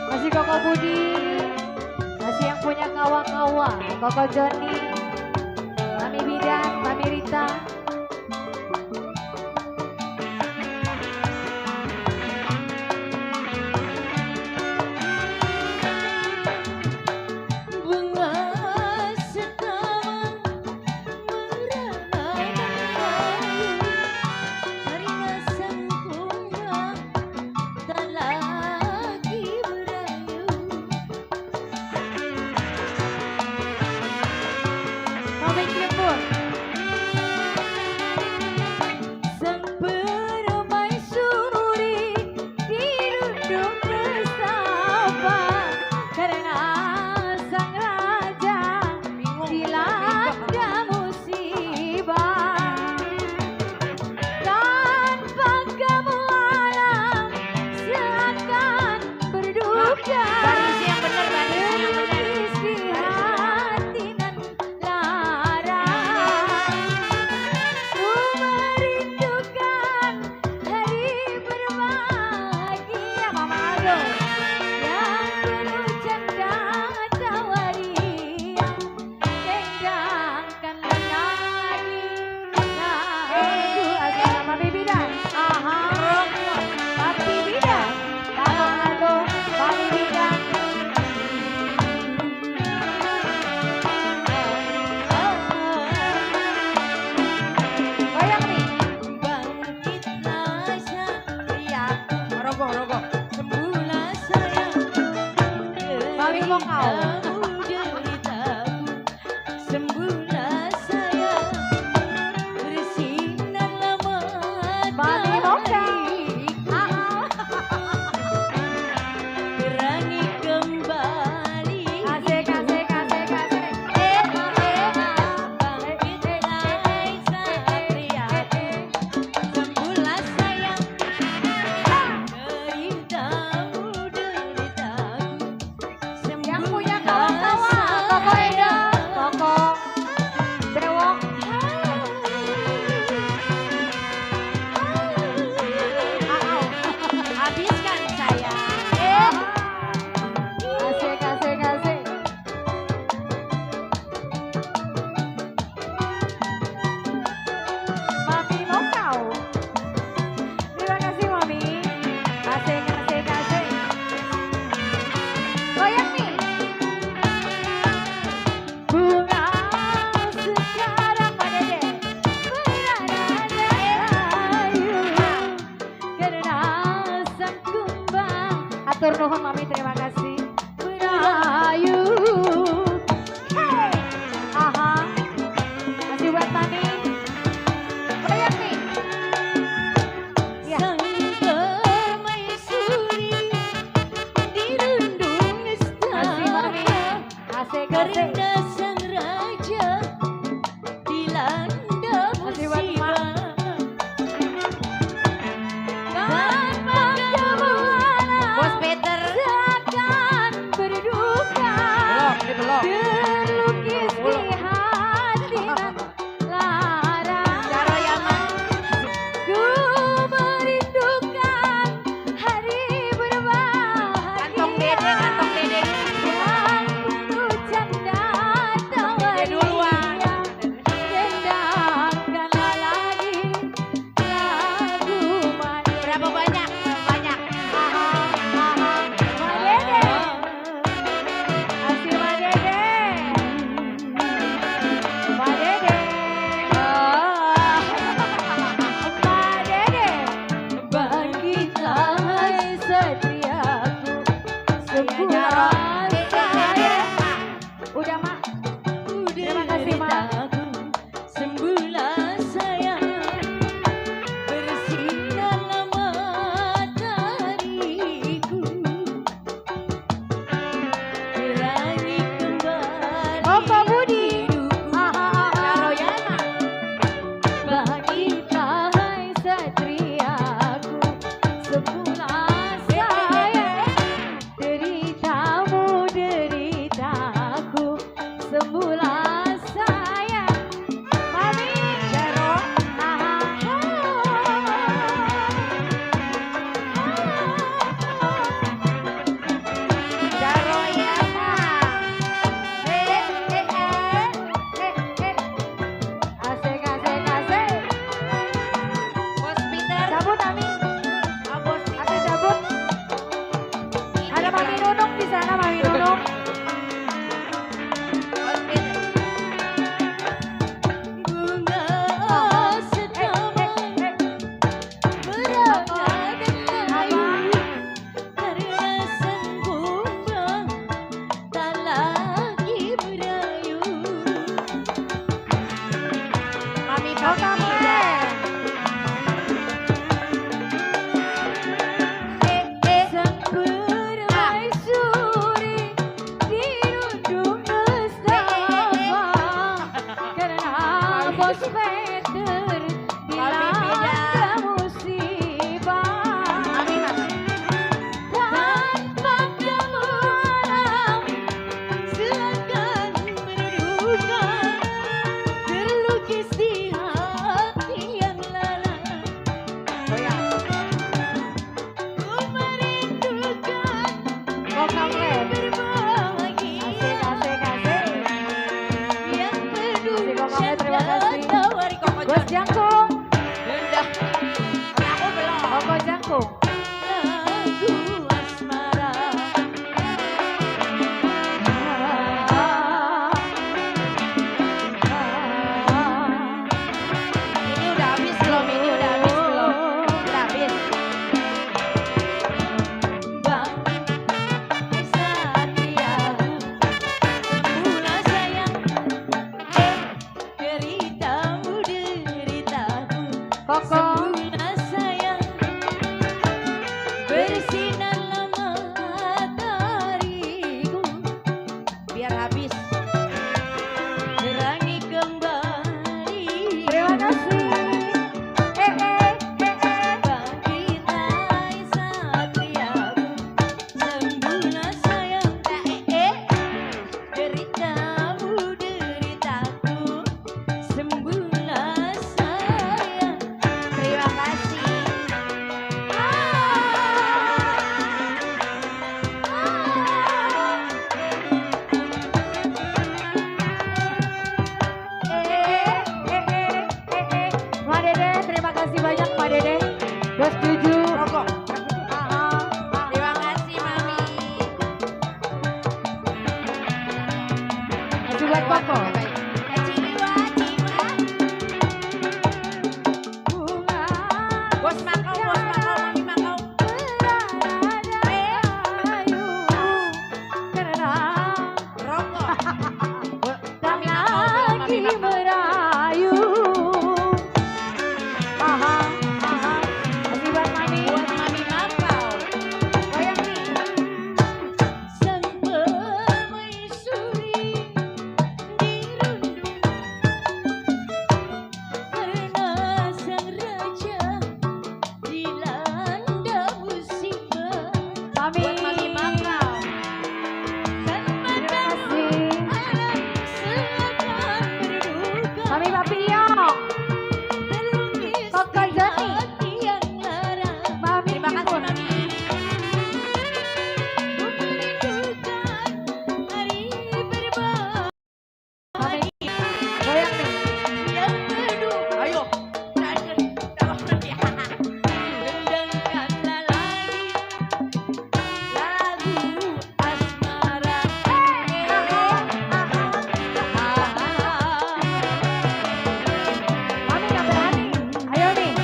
Masih Koko Budi, masih yang punya kawa-kawa, Koko Joni, Mami Bidan, Mami Rita. Bunga setaman meranai merayu, karena sempurna tak lagi berayu. Mami Kimpur. Deritamu, deritamu, sembuhlah sayang, bersinarlah Mami Hoka. perangi kembali. Asik, asik, asik, asik. Bangkitlah Satria, sembuhlah sayang, deritamu, deritamu, Yang punya sembuhlah kawan-kawan, Koko Eda, Koko Brewok. Habiskan saya. Asik, asik, asik. Mami lokal. Terima kasih Mami. Asik, asik, asik. Goyang nih. Bunga sekarang Pak Dede berada karena sang kumbang. Atur nuhun Mami, terima kasih. Berayu. Hey. Aha. Masih buat Mami. Goyang nih. Ya. Sang permaisuri dirundung Kasih Mami. istana, Asik, asik. karena sang raja dilanda Masih buat musibah. Tanpa kebualan Bos Peter. seakan berduka. Belum. Terlukis di hati lara. Cara Yaman. Ku merindukan hari berbahagia. Kantong Dede, kantong Dede. Yang penuh canda tawa Dede duluan. ria. Dendangkanlah lagi lagu manis. Berapa banyak? Banyak. Ma Dede. Asih Ma Dede. biar habis. Berani kembali. Terima kasih. Bangkitai satriaku, sembuhlah sayang deritamu deritaku, sembuhlah sayang. Terima kasih. Mbak Dede, terima kasih banyak Mbak Dede. Udah setuju. Terima kasih Mami. Masih buat Koko. Ciwa, ciwa. Bunga Bos Makau, Mami Makau. merayu karena Rokok. tak Mami Makau, lagi Mami Makau. merayu. Masih buat Mami. Buat Mami Makau. Goyang nih. Sang permaisuri dirundung karena sang raja dilanda musibah. Mami. Buat Mami Makau. Kan Terima pada kasih. alam seakan berduka. Mami Papi Yo. Terlukis Koko di Joni. hati yang lara. Mami Terima kasih Kipun. Mami. Merindukan hari berbahaya. Mami. Goyang nih. Yang kedua, ayo, rendangkanlah lagi lagu asmara. Mami nggak berani. Ayo nih.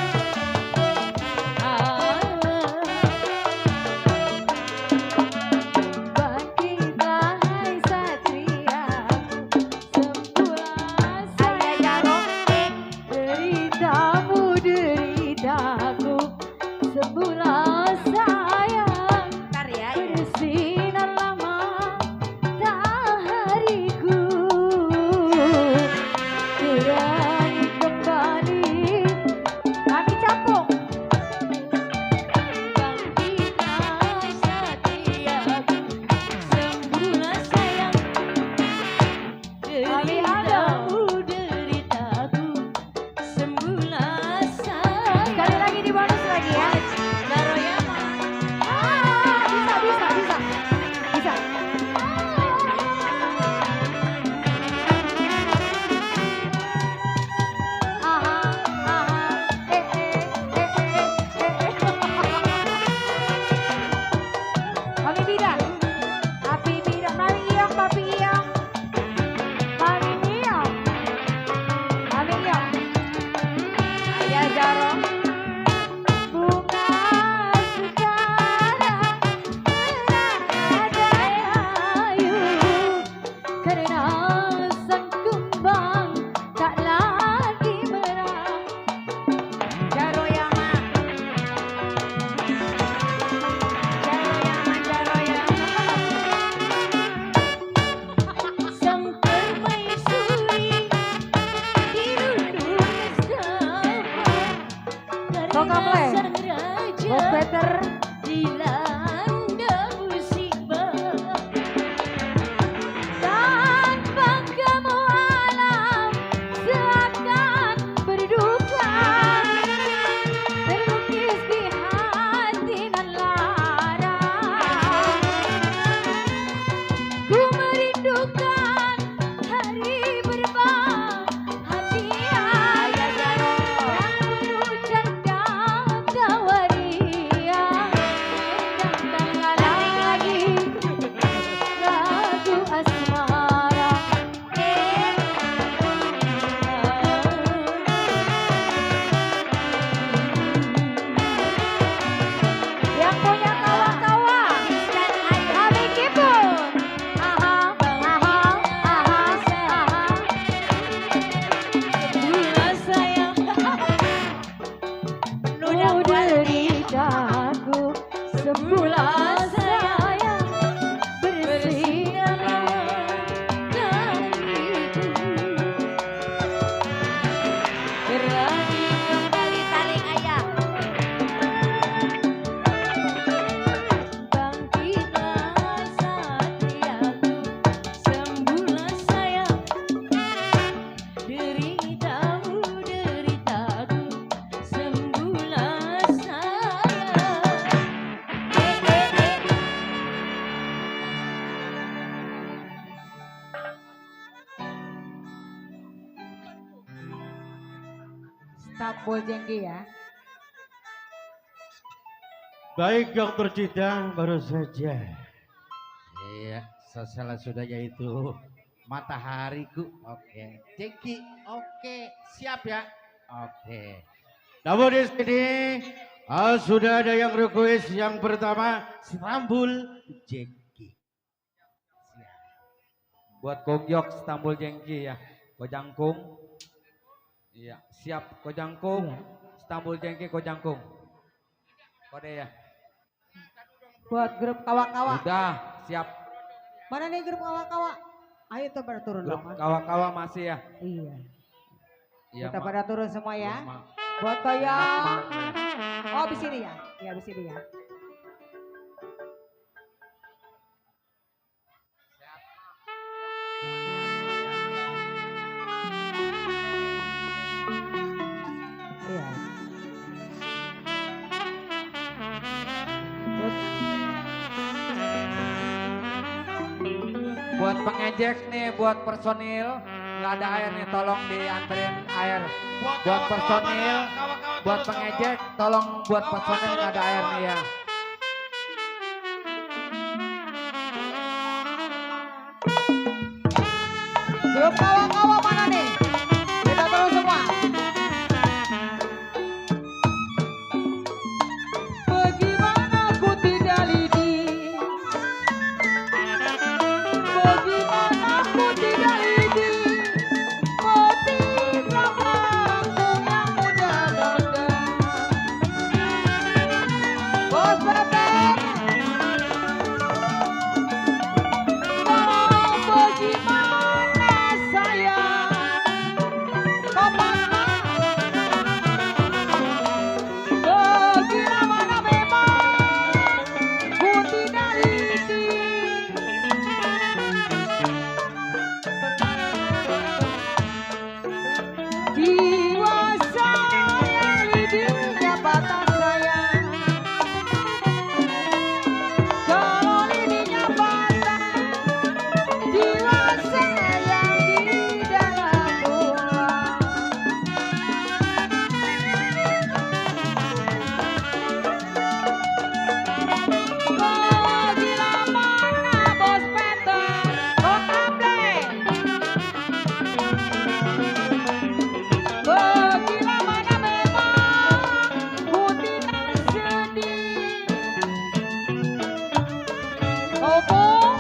Bangkitlah hai satria, sembuhlah sayang. Deritamu deritaku, sembuhlah sayang. Bentar ya, Bersinarlah matahariku, berani kembali. Mami capung. bangkitlah satriaku, sembuhlah sayang. Deritamu deritaku, sembuhlah sayang. Sekali lagi di bonus lagi ya. Garoyama. Bisa, bisa, bisa. Bisa. Aha, aha. Mami Bida. Papi Bida. Mami Iyong, Papi Iyong. Mami Iyong. Mami Iyong. Ayah Jaro. Bunga sekarang merayu karena sang kembang tak lagi merah. Jaroyama. Sang permaisuri dirundung Kok bersama kamu, karena sang Bos raja Peter. dilanda musibah. Tanpa Tampul jengki ya. Baik yang tercinta baru saja. Iya, sesalah sudah yaitu matahariku. Oke, Jeki. Oke, siap ya. Oke. Namun di sini sudah ada yang request yang pertama Stambul Jeki. Buat Kogyok Stambul Jengki ya. Kojangkung. Iya, siap Kojangkung. Stambul Jengki Kojangkung. Kode ya. Buat grup kawa-kawa. Udah, siap. Mana nih grup kawa-kawa? Ayo tuh pada turun Grup dong. Mas. kawa-kawa masih ya. Iya. Iya, Kita Mak. pada turun semua ya. Mak. Buat Koyong. Oh, abis ini ya. Iya, abis ini ya. Iya. Buat pengejek nih, buat personil nggak ada air nih, tolong dianterin air. Buat personil, buat pengejek, tolong buat personil nggak ada air nih ya. Grup kawa-kawa mana nih? Kita turun semua. Bagaimana aku tidak lidi? Bagaimana aku tidak lidi? Ketika waktu yang muda-muda. Bos Bebek. Oh, bagaimana saya? Bagaimana memang ku tidak lidi. Jiwa saya lidinya batas saya. Kalau lidinya batas, jiwa saya di dalam ruang. Gila mana Bos Peter, Bos Amble. Gila mana memang ku tidak sedih. Opung,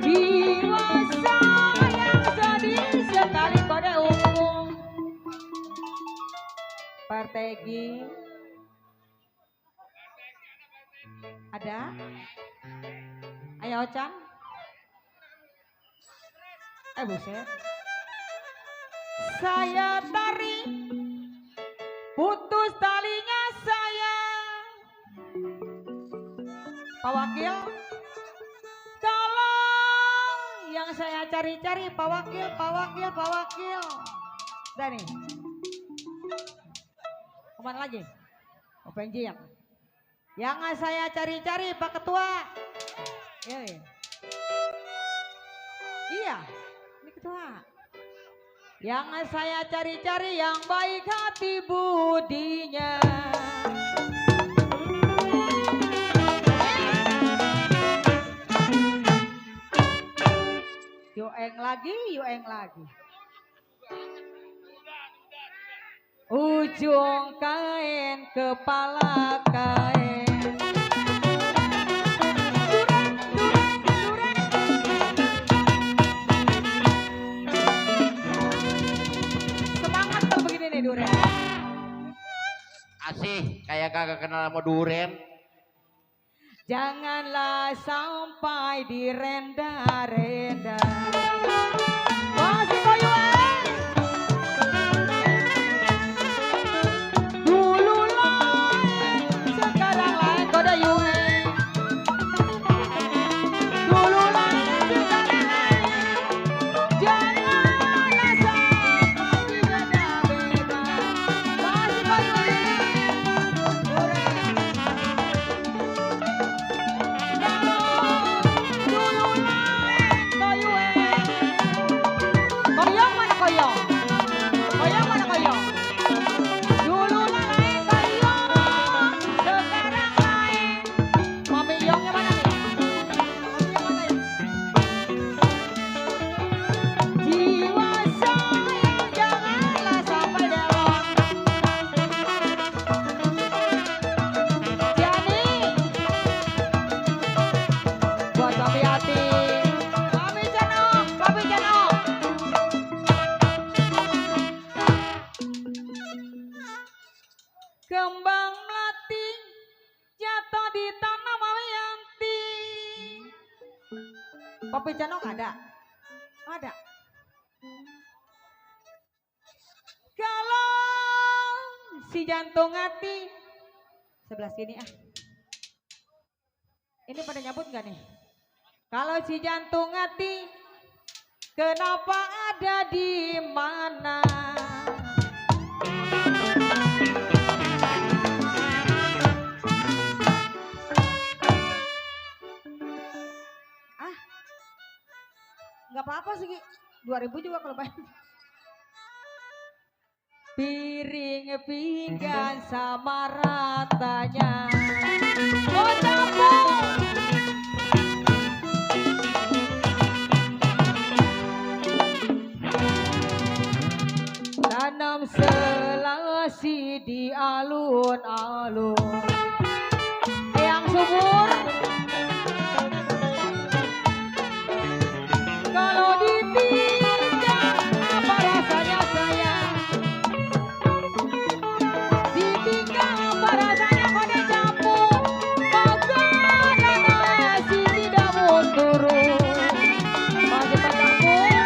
jiwa saya sedih sekali pada Opung. Partegi. Ada? Ayo Ocan. Buset. Saya tarik, putus talinya saya. Pak Wakil, tolong yang saya cari-cari Pak Wakil, Pak Wakil, Pak Wakil. Udah nih. Kemana lagi? Open yang saya cari-cari Pak Ketua. Iya, ini Ketua. Yang saya cari-cari yang baik hati budinya. Yueng lagi. Ujung kain kepala kain. Semangat tuh begini nih Duren. Asih, kayak kagak kenal sama Duren. Janganlah sampai direnda-renda. Masih koyo dulu lain, sekarang lain kode yue. Dulu lain, sekarang lain. Janganlah sampai direnda-renda. Masih koyo dulu lain koyo Kopi Canok ada? Ada. Kalau si jantung hati sebelah sini ah. Ini pada nyabut gak nih? Kalau si jantung hati kenapa ada di mana? Ah, nggak apa-apa sih, 2000 juga kalau bayar. Piring pinggan sama ratanya. Oh campur. Tanam selasi di alun-alun yang subur. Kalau ditinggal apa rasanya sayang? Ditinggal apa rasanya kode campur? Makanan nasi tidak mau turun. Masih bercampur.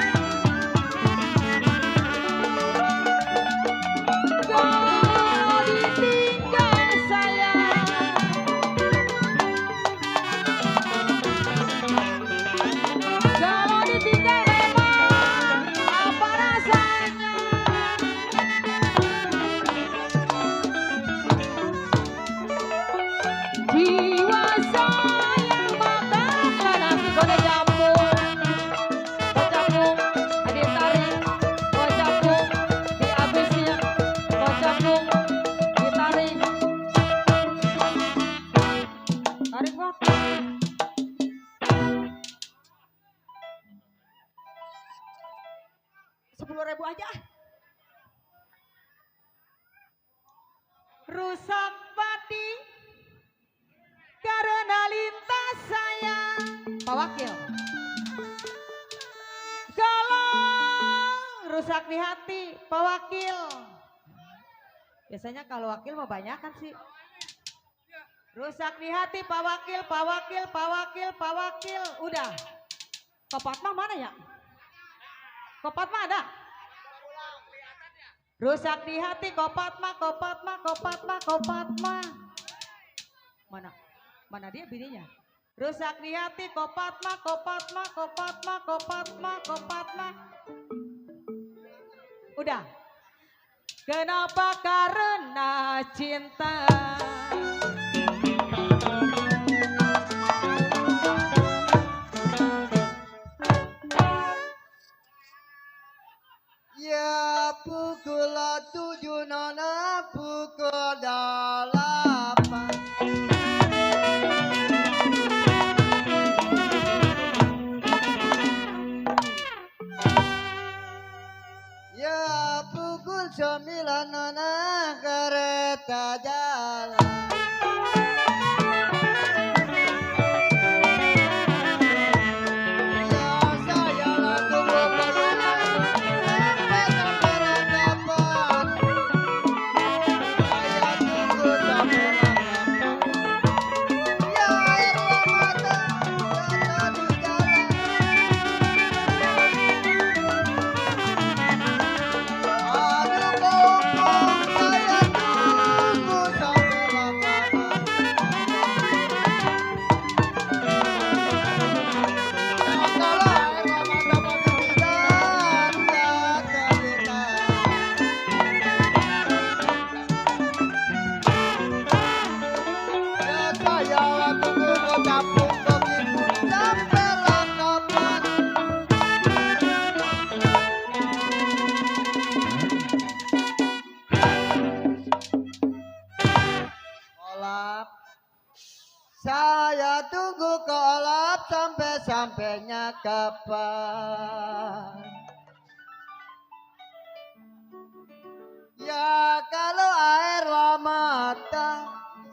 Kalau ditinggal sayang. Kalau ditinggal memang apa rasanya? Jiwa saya makan nasi goreng campur. Kocapung ditarik, kocapung dihabisin, kocapung ditarik. Tarik bang. 10.000 aja. Rusak padi karena lintas saya. Pak Wakil. Kalau rusak di hati, Pak Wakil. Biasanya kalau wakil mau banyak kan sih. Rusak di hati, Pak Wakil, Pak Wakil, Pak Wakil, Pak Wakil. Udah. Kopatma mana ya? Kopatma ada? Rusak di hati, Kopatma, Kopatma, Kopatma, Kopatma. Mana? Mana dia bininya? Rusak di hati, Kopatma, Kopatma, Kopatma, Kopatma, Kopatma. Udah. Kenapa? Karena cinta. Ya pukul 7 nona pukul 8. Ya pukul 9 nona kereta jalan. Saya tunggu kolap sampai-sampainya kapan. Ya kalau air lama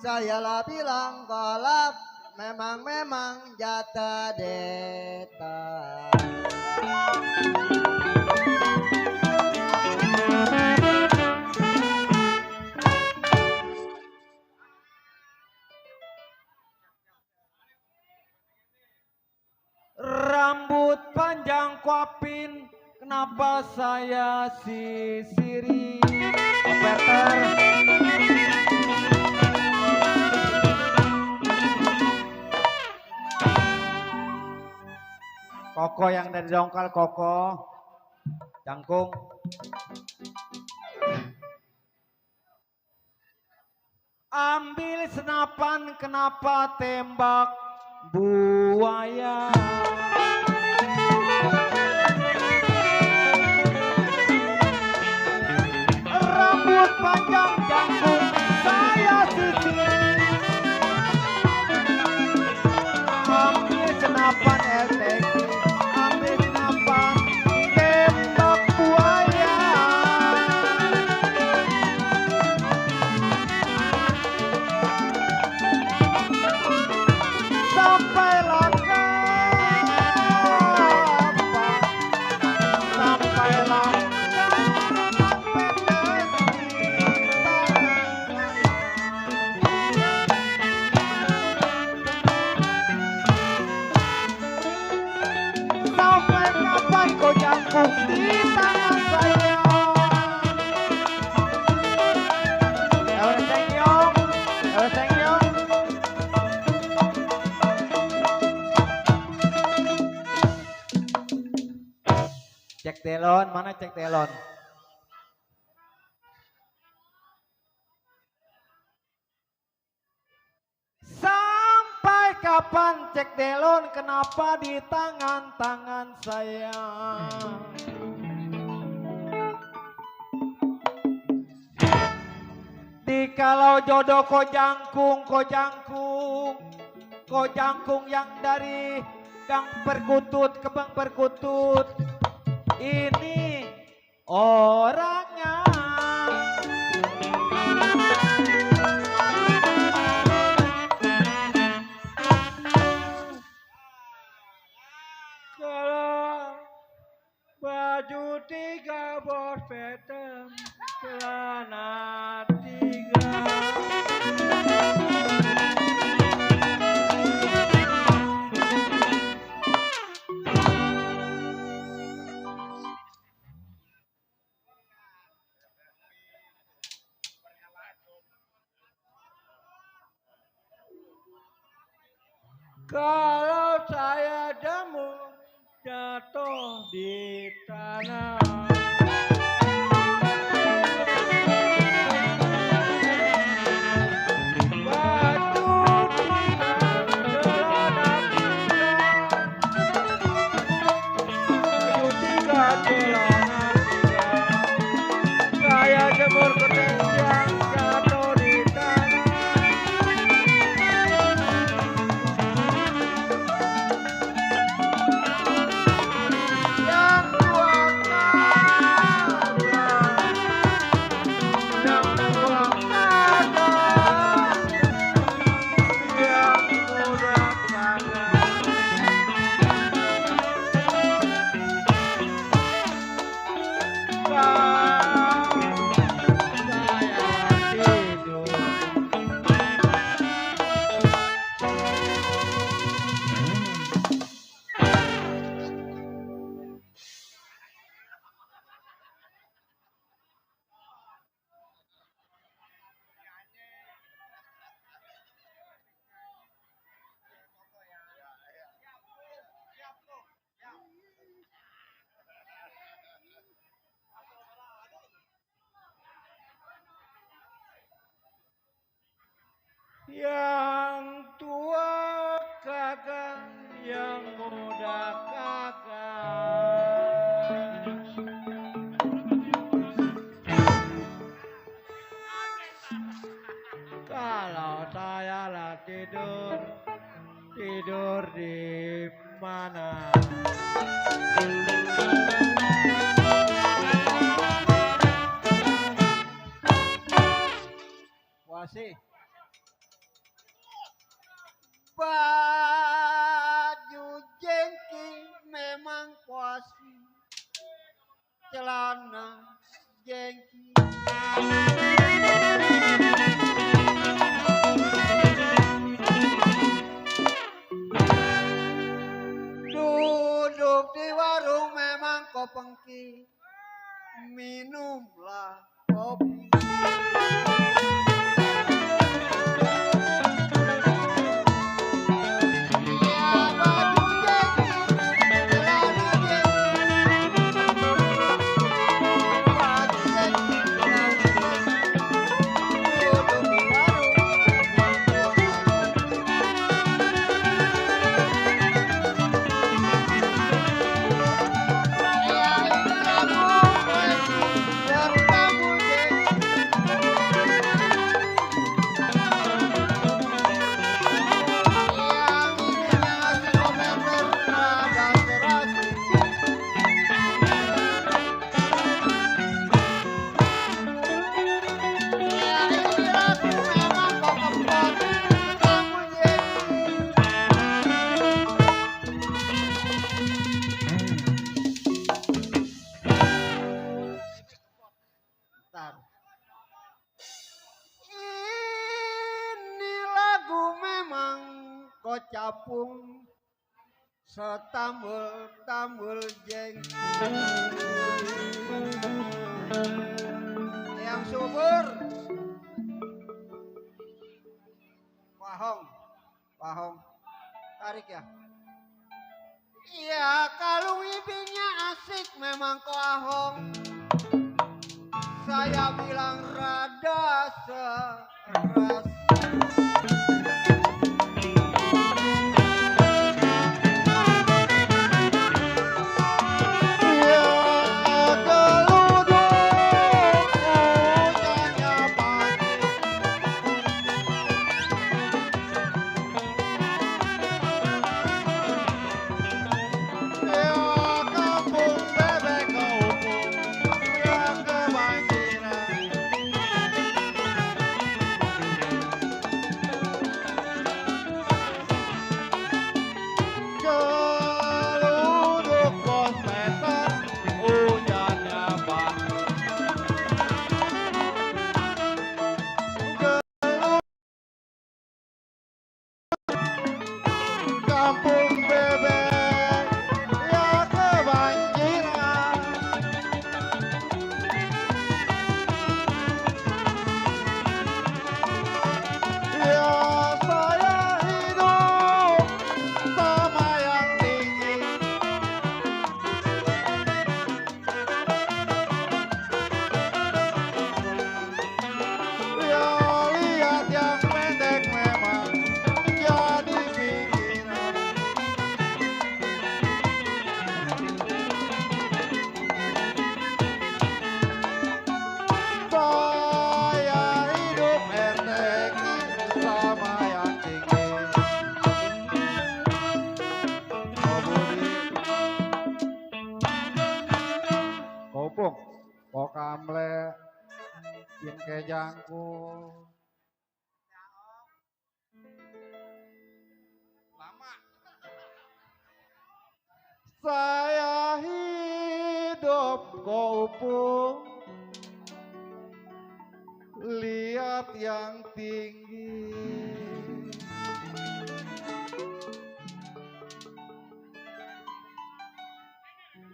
saya lah bilang kolap memang jatah deta. Rambu panjang kuapin, kenapa saya sisiri? Operator. Koko yang dari dongkal, Koko. Jangkung. Ambil senapan, kenapa tembak buaya? Rambut panjang jangkung saya sisir. Ambil senapan LTG, ambil senapan tembak buaya. Sampailah kapan, sampailah sampai kapan kau jangkung di tangan saya? Everything yong, everything yong. Cek telon, mana cek telon? Sampai kapan cek telon, kenapa di tangan-tangan saya? Dikalau jodoh ko jangkung, ko jangkung yang dari gang perkutut ke bang perkutut. Ini orangnya. Kalau baju 3 bos petem, celana 3. Kalau saya demu jatuh di tanah. Baju 3, celana 3. Baju 3, celana 3. Saya jemur ketenjang jatuh di tanah. Yang tua kakak, yang muda kakak. Kalau saya lah tidur, tidur di mana? Wasih. Baju jengking memang puasi, celana jengking. Duduk Di warung memang kopengki, minumlah kopi. Ini lagu memang kocapung setambul-tambul jeng. Yang subur Wahong tarik ya. Iya kalung ibinya asik memang kok Ahong. Saya bilang rada seras. Pokamle yen kejangku. Lama. Saya hidup kopung, lihat yang tinggi.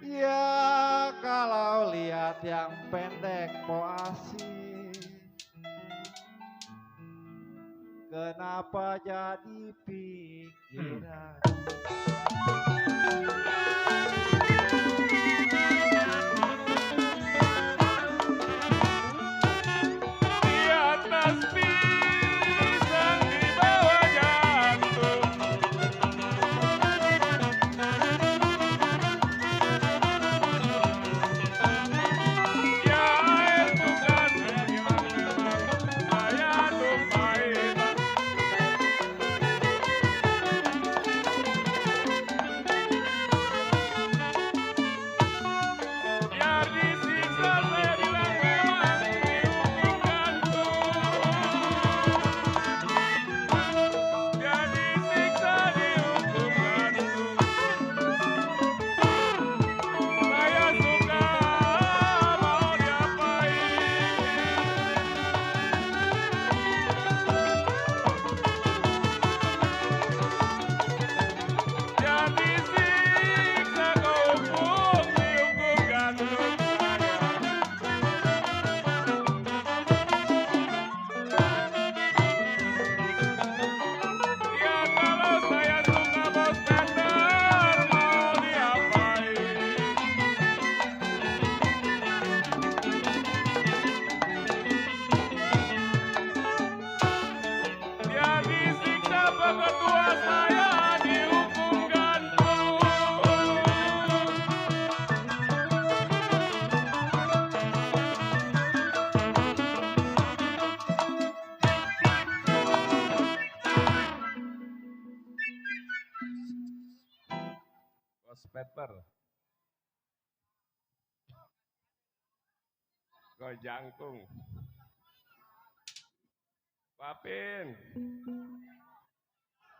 Ya kalau lihat yang pendek mau asik, kenapa jadi pikiran? Di atas pisang di bawah jantung. Ko jangkung. Papin.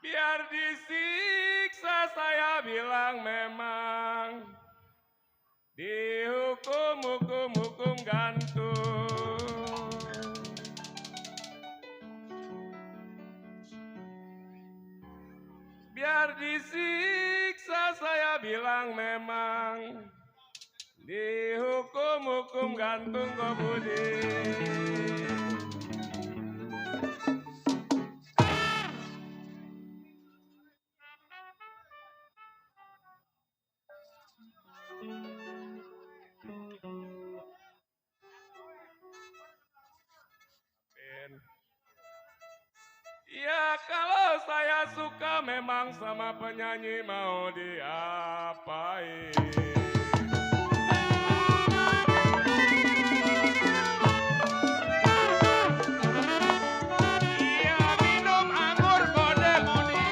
Biar disiksa saya bilang memang dihukum gantung. Biar disiksa saya bilang memang dihukum gantung kok budi. Ya kalau saya suka memang sama penyanyi mau diapain. Iya minum anggur kode moni,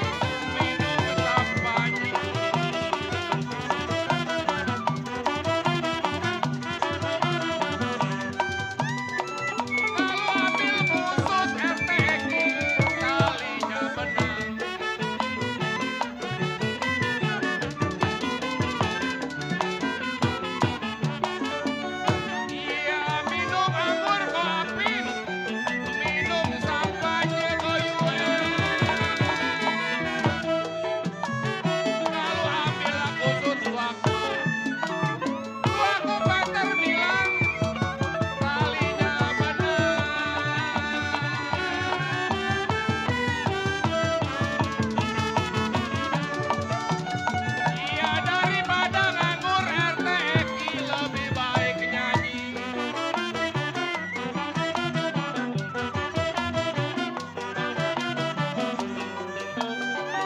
minum sampanye. Kalau ambil busut RTX kalinya menang. Iya minum anggur kopi, minum sampanye koyue. Kalau ambil aku suatu pater bilang kalinya benar. Iya daripada nganggur RTX lebih baik nyanyi.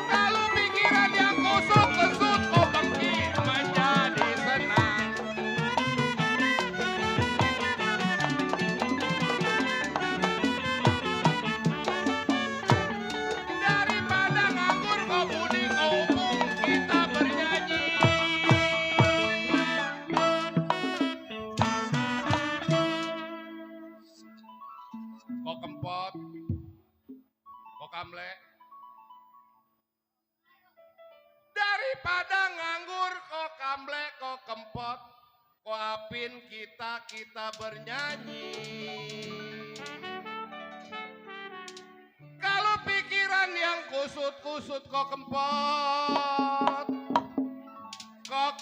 Kalau pikiran yang kusut-kusut kok bengki menjadi senang. Daripada nganggur kok budi kau umum kita bernyanyi. Kok kempot, kok kamle. Daripada nganggur kok kamle, kok kempot, kok apin kita bernyanyi. Kalau pikiran yang kusut-kusut kok kempot, kok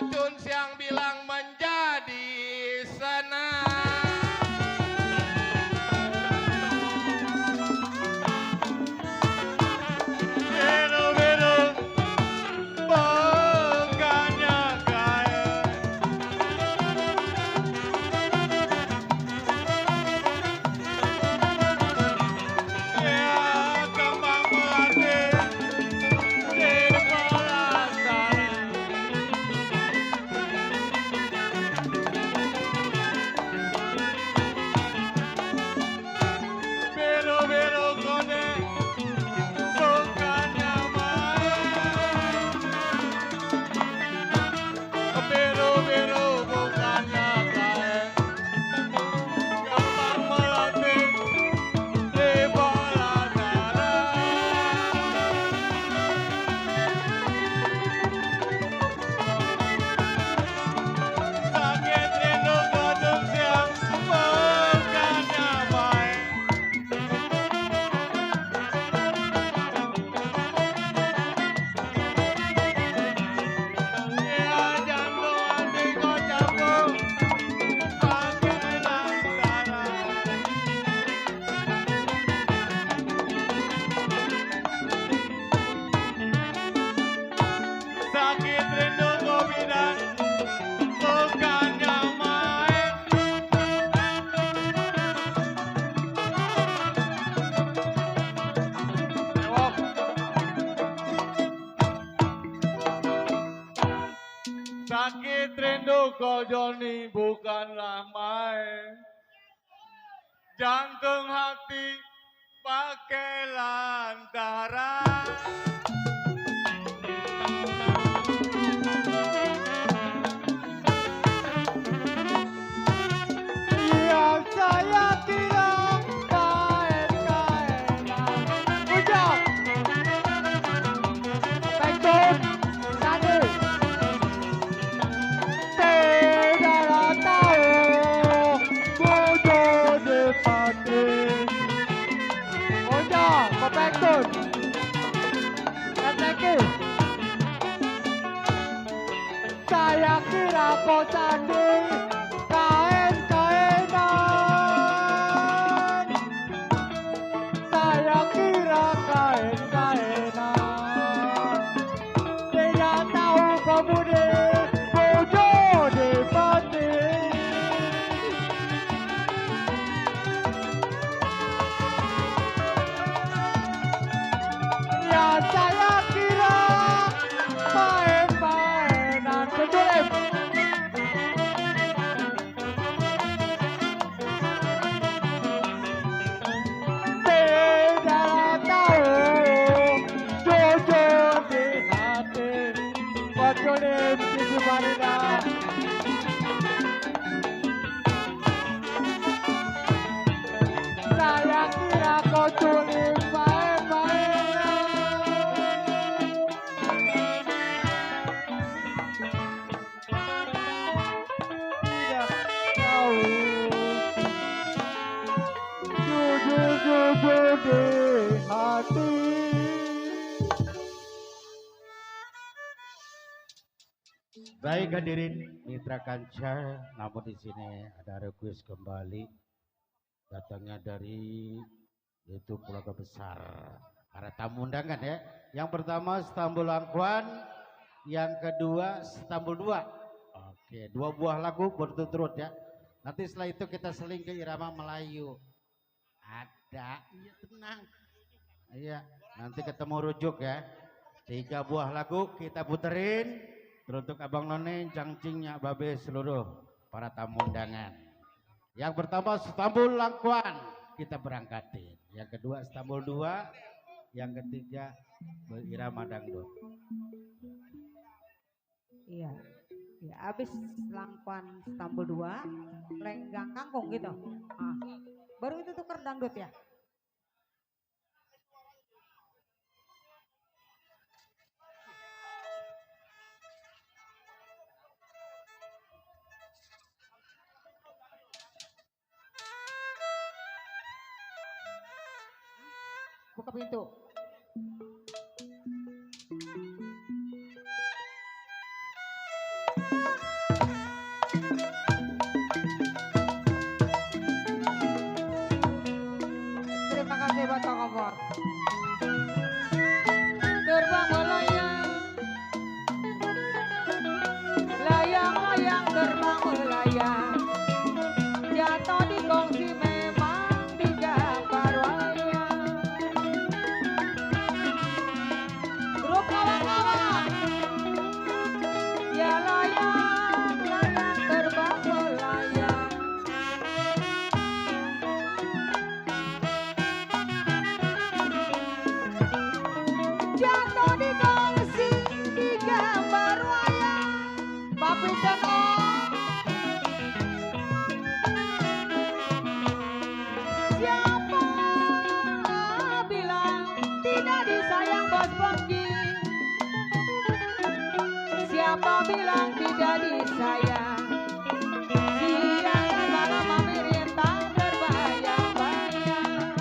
Jun siang bilang menjadi senang. Sakit rindu kau Joni bukanlah main. Jantung hati pakai lantaran. kau tadi kain-kainan. Saya kira kain-kainan. Tidak tahu kamu di bodoh di batin. Ya saya kira main-mainan kecuali tidak tahu jujur di hati kecuali Siti Marina. Saya kira kau culik main-mainan. Tidak tahu jujur di hati. Baik hadirin mitra kancah, namun di sini ada request kembali datangnya dari yaitu keluarga besar para tamu undangan ya. Yang pertama Stambul Angkuan, yang kedua Stambul 2. Oke, 2 buah lagu berturut-turut ya. Nanti setelah itu kita seling ke irama Melayu. Ada, iya tenang. Iya, nanti ketemu rujuk ya. 3 buah lagu kita puterin. Teruntuk Abang None, Cangcingnya, Babe, seluruh para tamu undangan. Yang pertama Stambul Angkuan kita berangkatin. Yang kedua Stambul 2. Yang ketiga irama dangdut. Iya. Ya, habis Langkuan Stambul 2, Lenggang Kangkung gitu. Ah. Baru itu tuker dangdut ya. Buka pintu. Terima kasih buat Kak Kompor. Terbang melayang, layang-layang terbang melayang, jatuh di kongsi memang di gambar wayang. Grup kawan-kawan, ya layang-layang terbang melayang. Jatuh di kongsi di gambar wayang. Papi tenang. Siapa bilang tidak disayang bos Bangki? Siapa bilang tidak disayang? Siang dan malam mami rintang terbayang-bayang.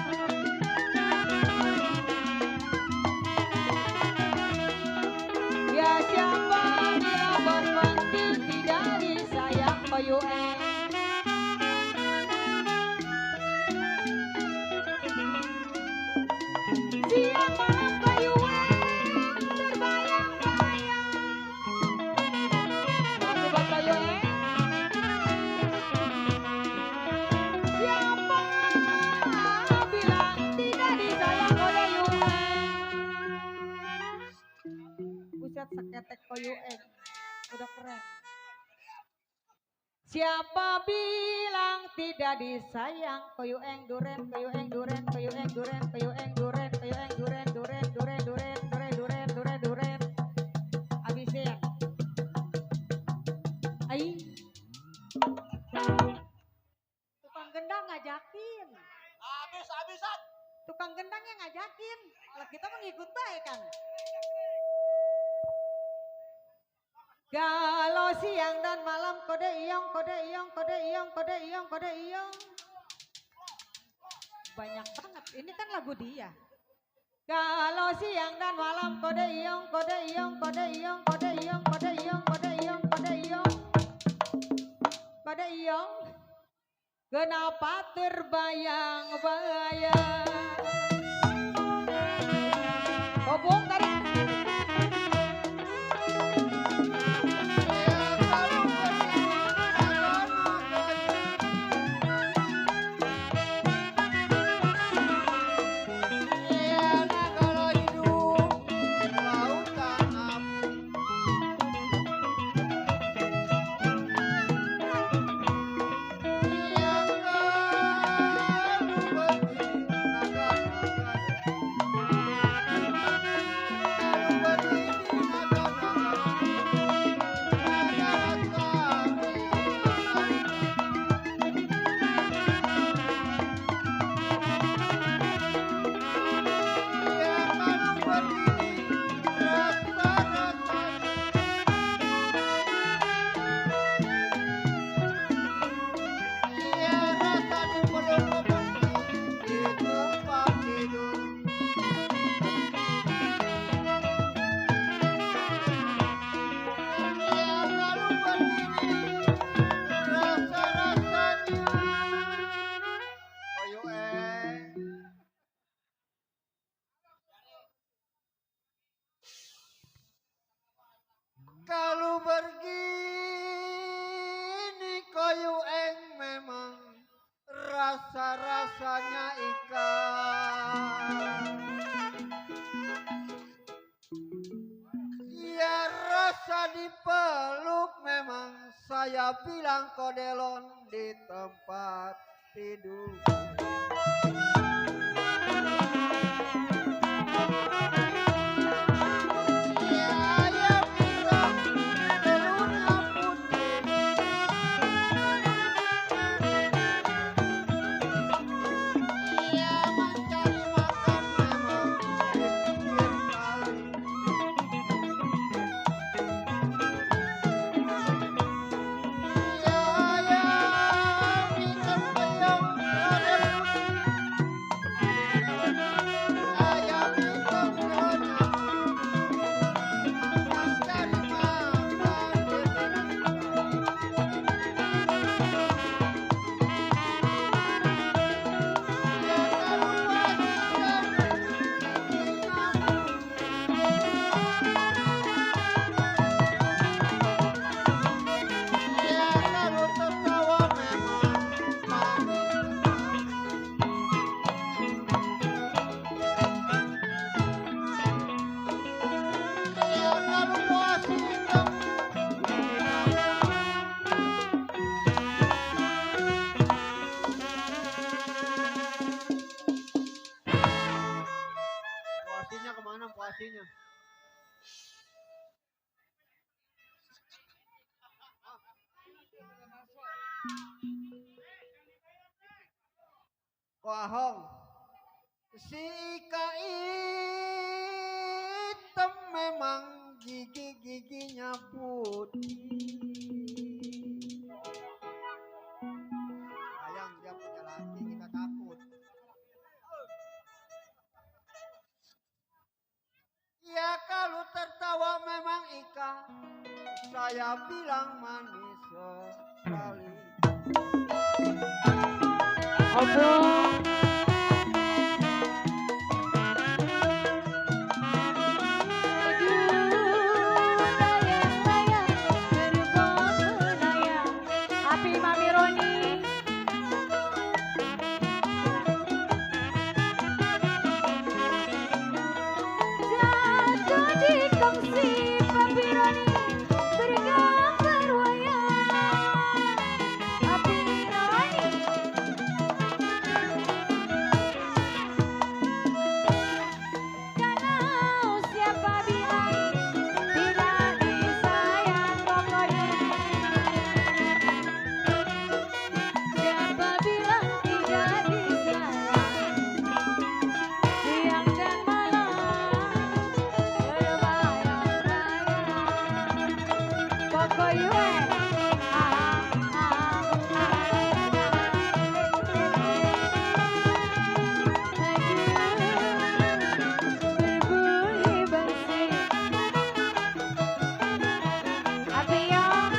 Ya siapa bilang bos Bangki tidak disayang Bayu siang malam Bayu terbayang-bayang. Makasih buat Bayu siapa bilang tidak disayang Bayu buset seketek Bayu udah keren. Siapa bilang tidak disayang Koyu eng duren, koyu eng duren, koyu eng duren, koyu eng duren, koyu eng duren, duren, duren, duren, duren, duren, duren, duren. Habisin. Ai. Tukang gendang ngajakin. Habisan. Tukang gendang yang ngajakin. Kalau kita mengikut baik kan. Galau siang dan malam kode iyong, kode iyong, kode iyong, kode iyong, kode iyong. Banyak banget, ini kan lagu dia. Galau siang dan malam kode iyong, kode iyong, kode iyong, kode iyong, kode iyong, kode iyong, kode iyong. Kenapa terbayang-bayang? Hubung tarik. Kalau begini koyu eng memang rasa-rasanya ikan. Ya rasa dipeluk memang saya bilang kodelon di tempat tidur. Kemana puasinya? Ko Ahong, si Ika hitam memang gigi-giginya putih. Sayang dia punya laki, kita takut. Ya kalau tertawa memang Ika, saya bilang manis sekali. Obong. Api Mami Roni. Jatuh di kongsi Papi Roni bergambar wayang. Api Roni. Kalau siapa bilang tidak disayang pokoknya. Siapa bilang tidak disayang, siang dan malam berbayang-bayang. Pokoknya berbunyi bersih. Api yang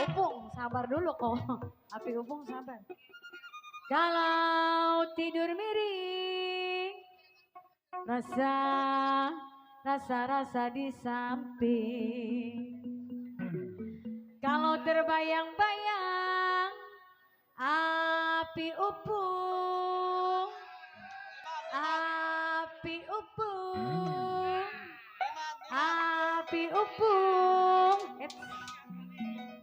Upung, sabar dulu kok. Api Upung sabar. Kalau tidur miring, rasa di samping. Kalau terbayang-bayang, api Upung, api Upung, api Upung.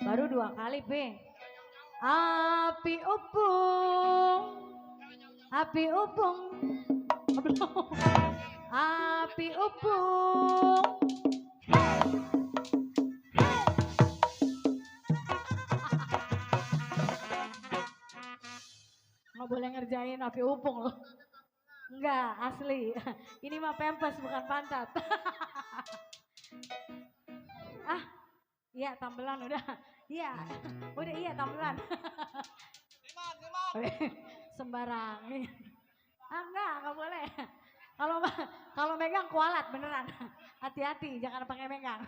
Baru 2 kali, Pe. Api Upung, api Upung, api Upung. Nggak boleh ngerjain api Upung loh. Enggak, asli. Ini mah pempes bukan pantat. Ah, iya tambelan udah. Iya, udah iya tambelan. Sembarang. Ah enggak boleh. Kalau megang kualat beneran. Hati-hati, jangan pakai megang.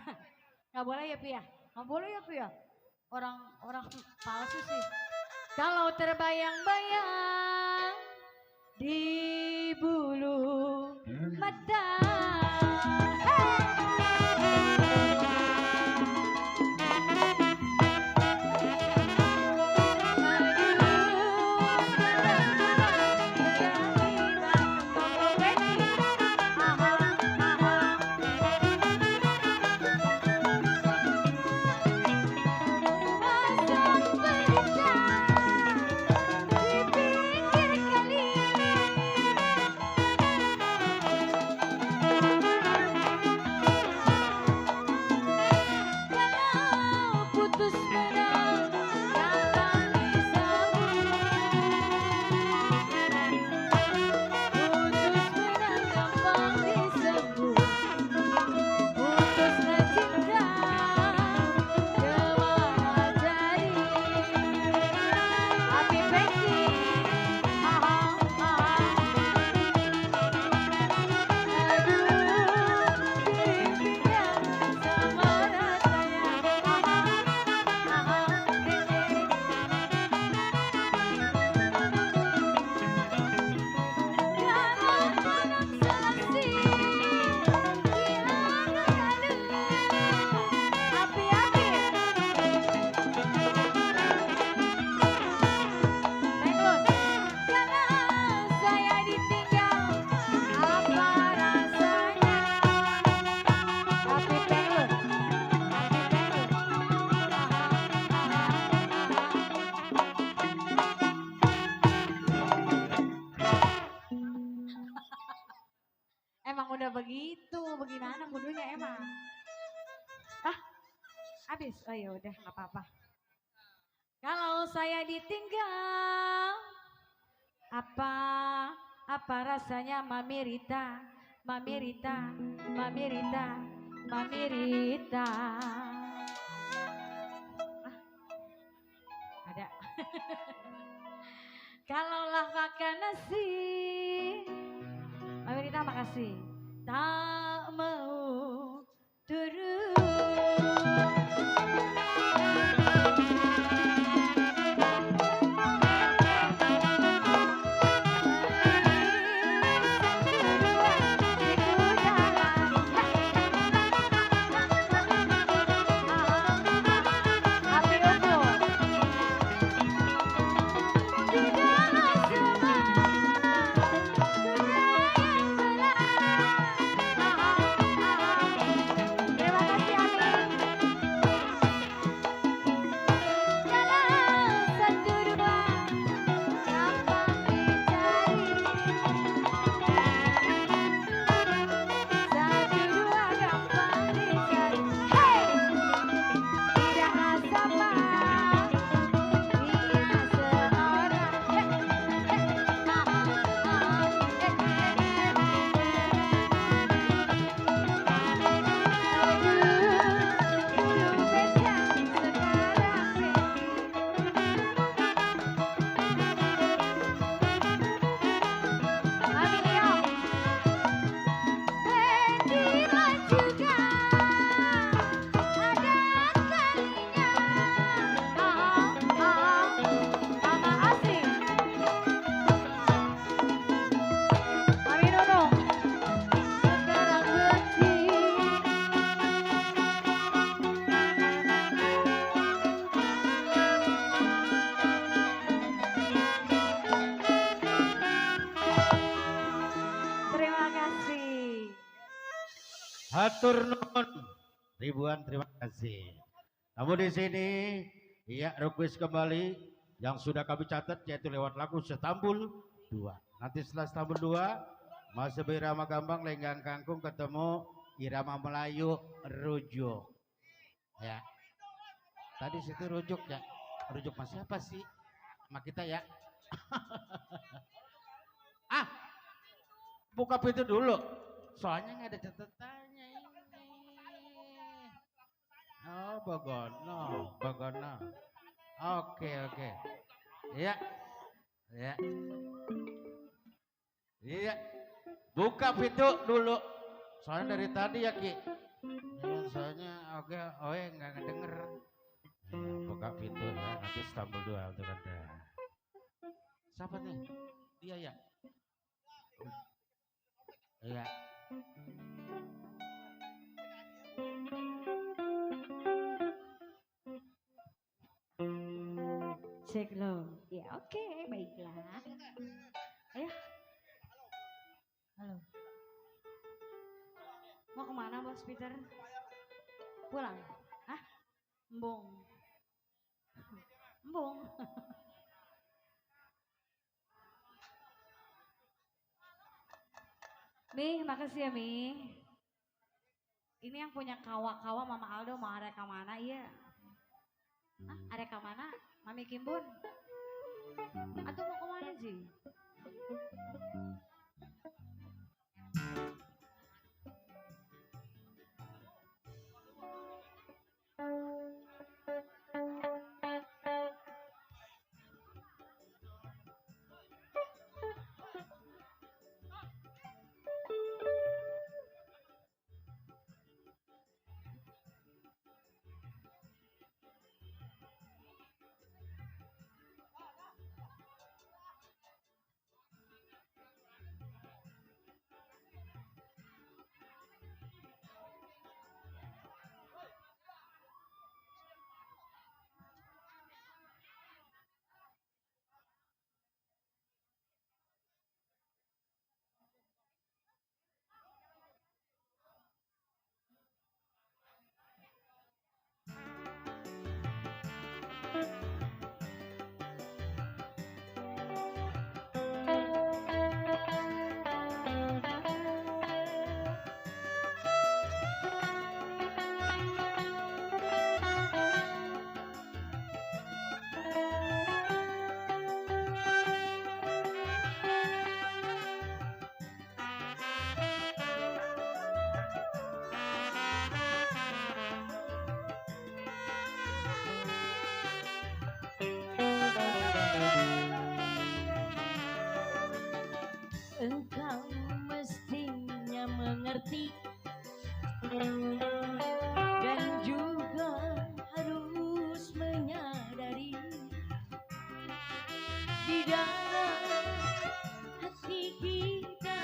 Enggak boleh ya, Pi ya? Enggak boleh ya, Pi ya? Orang palsu sih. Kalau terbayang-bayang di bulu mata. Emang udah begitu, bagaimana kudunya emang? Ah, habis? Oh ya udah, nggak apa-apa. Kalau saya ditinggal, apa rasanya Mami Rita, Mami Rita, Mami Rita, Mami Rita. Ah, ada. Kalaulah makan nasi, Mami Rita makasih. Tak mau turun. Hatur nuhun ribuan terima kasih. Namun di sini ya request kembali yang sudah kami catat yaitu lewat lagu Setambul 2. Nanti setelah Setambul 2 masih irama gambang lenggang kangkung ketemu irama Melayu rujuk. Ya. Tadi situ rujuk ya. Rujuk mas siapa sih? Sama kita ya. Buka pintu dulu. Soalnya nggak ada catatannya ini. Oh, Bagono. Oke. Iya. Buka pintu dulu. Soalnya dari tadi ya Ki. Soalnya oke, nggak ngedenger. Buka pintu ya, nanti Setambul 2 untuk Anda. Siapa nih? Dia ya. Iya. Cek lo. Ya oke, baiklah. Ayo. Halo. Mau kemana Bos Peter? Pulang? Hah? Embung. Mi, makasih ya Mi. Ini yang punya kawa-kawa Mama Aldo mau arek ke mana iya? Arek ke mana? Mami Kimbun? Atau mau kemana sih? Engkau mestinya mengerti dan juga harus menyadari di dalam hati kita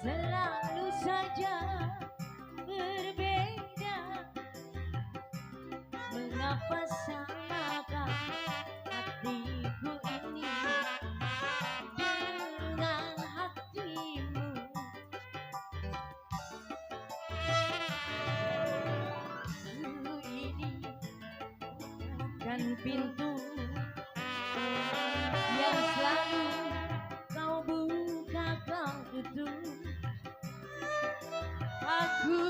selalu saja berbeda. Mengapa salahkah hatiku ini dengan hatimu? Ini kan pintu yang selalu kau buka kau tutup. Aku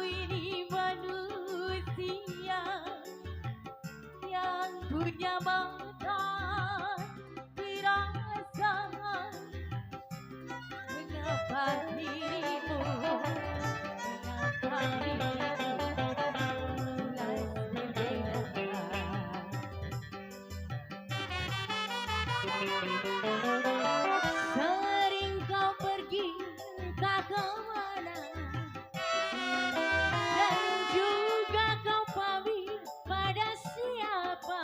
ini manusia yang punya mata perasaan. Mengapa dirimu, mengapa dirimu mulai berbeda? Sering kau pergi tak kemana, dan juga kau pamit pada siapa.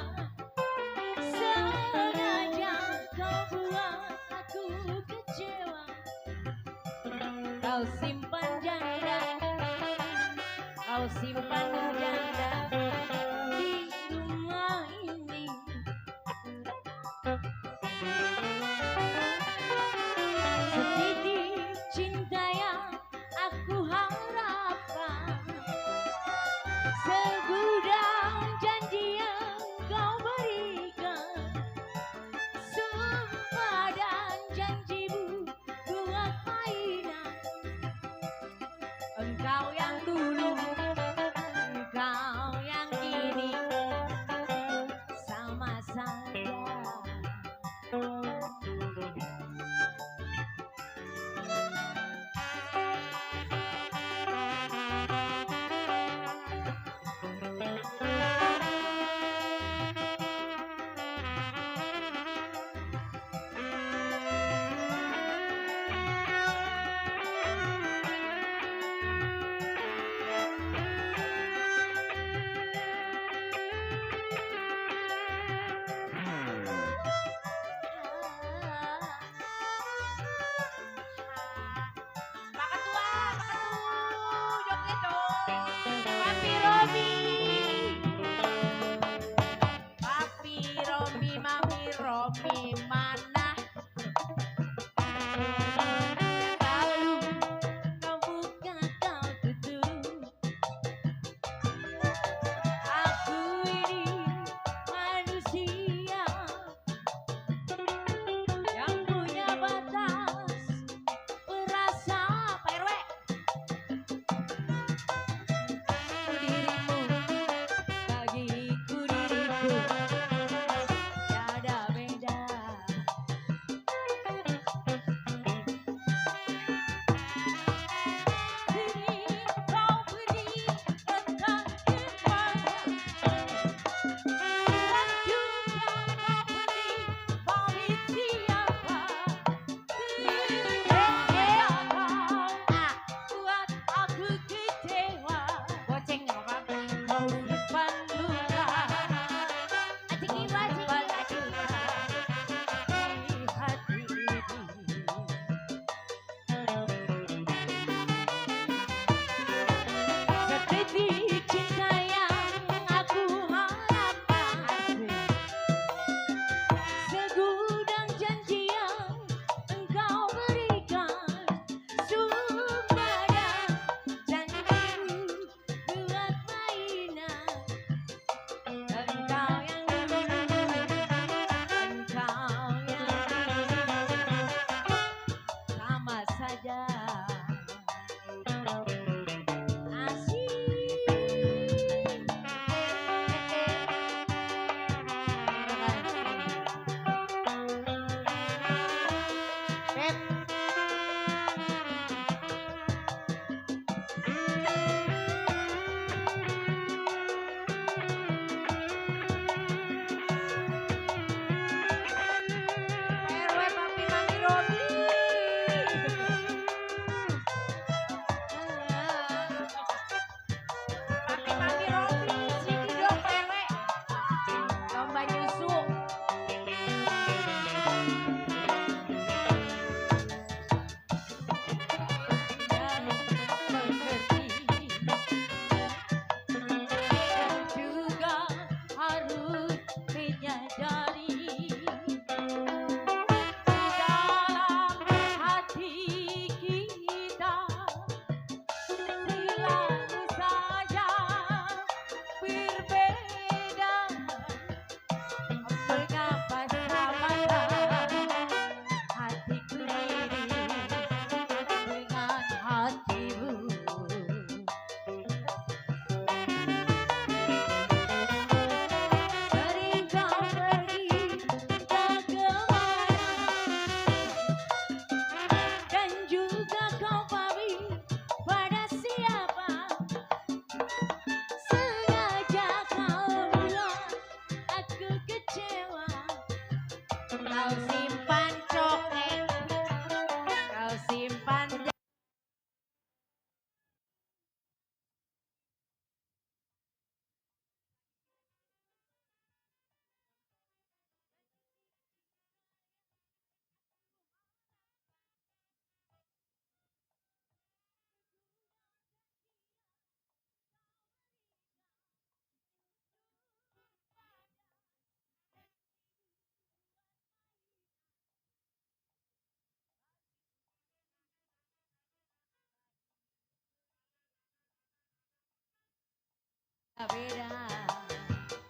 beda.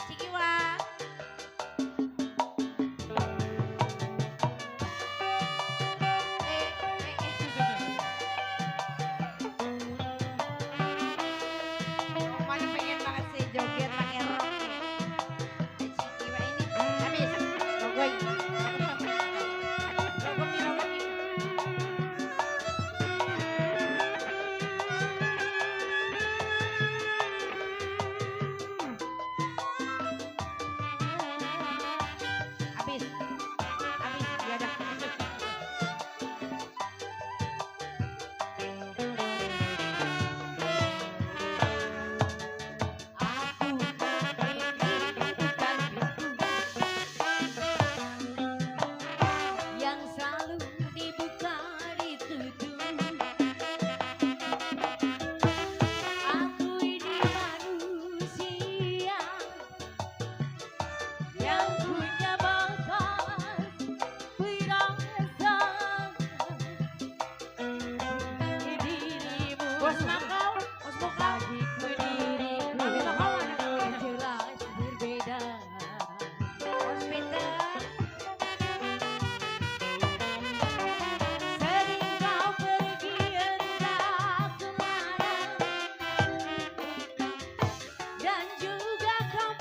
Cikiwa. Mana pengen banget sih joget pakai rok. Cikiwa ini habis. Rogoy. Rogomi. Habis. Habis ya dah. Aku bukan yang selalu dibuka ditutup. Aku ini manusia yang punya bakat firasat. Dirimu bos makau, bagiku dirimu jelas berbeda. Bos Peter. Sering kau pergi entah kemana, dan juga kau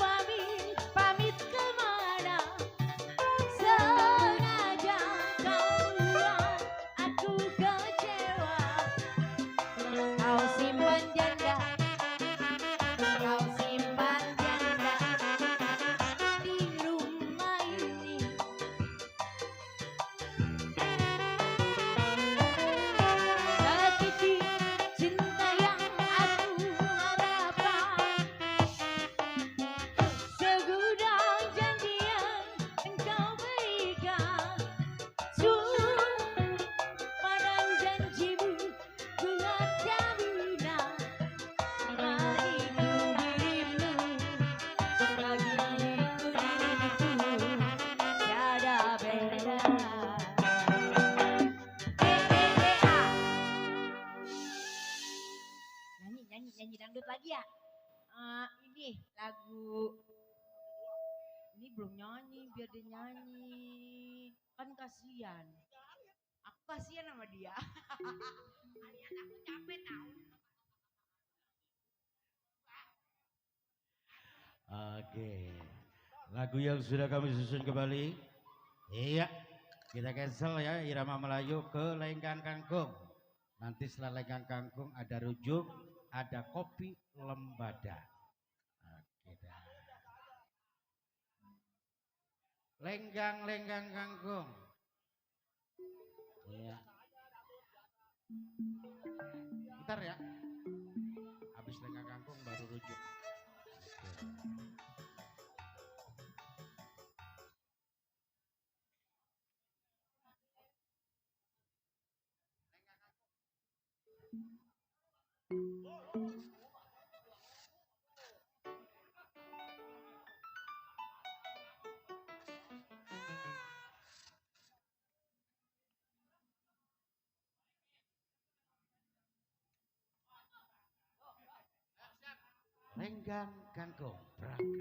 pamit kemana. Sengaja kau buat aku kecewa. Kau simpan janda di rumah ini. Sakiti cinta yang aku harapkan, segudang janji yang engkau berikan. Padang janjimu ku ada guna. Bagiku dirimu, tiada beda. Nyanyi dangdut lagi ya. Ini lagu ini belum nyanyi, biar dia nyanyi. Kan kasihan. Aku kasihan sama dia. Aku capek tahu. Oke. Lagu yang sudah kami susun kembali. Iya. Kita cancel ya irama Melayu ke Lenggang Kangkung. Nanti setelah Lenggang Kangkung ada rujuk, ada kopi lembada. Oke dah. Lenggang Kangkung. Iya. Bentar ya. Habis Lenggang Kangkung baru rujuk. Oke. Lenggang Kangkung berangkat.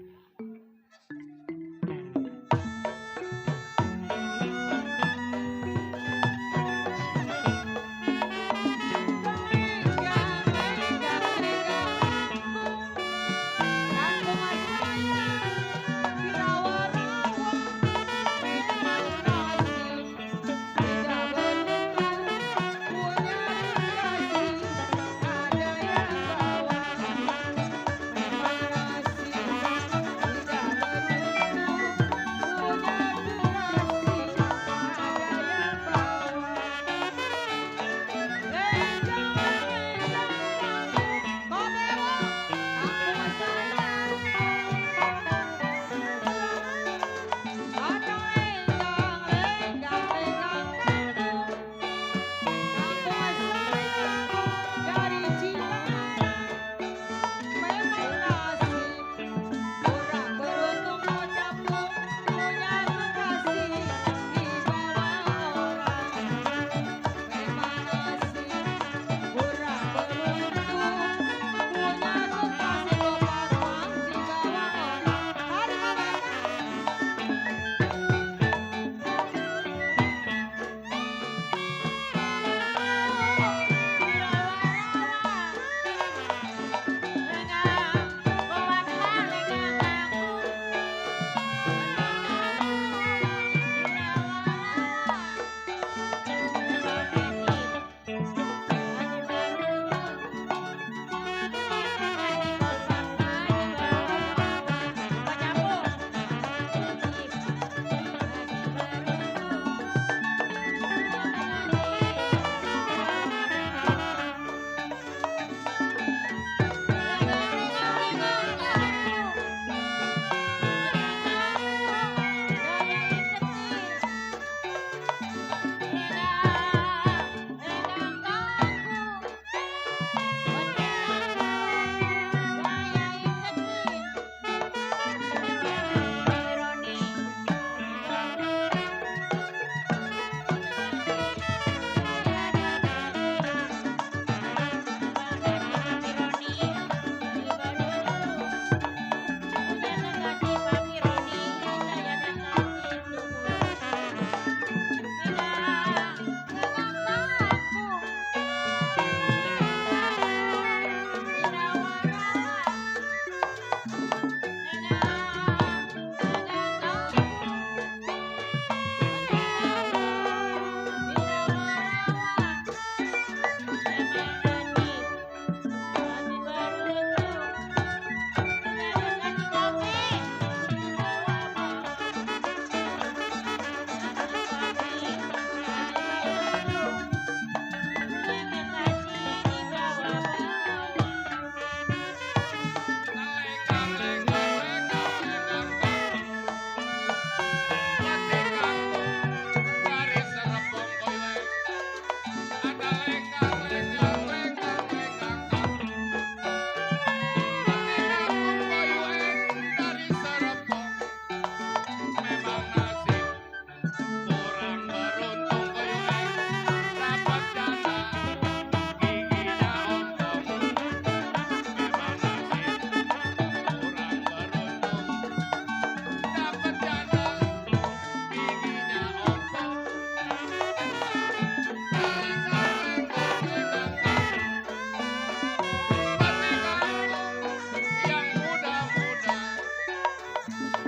Ada yang bawa memang rahasia.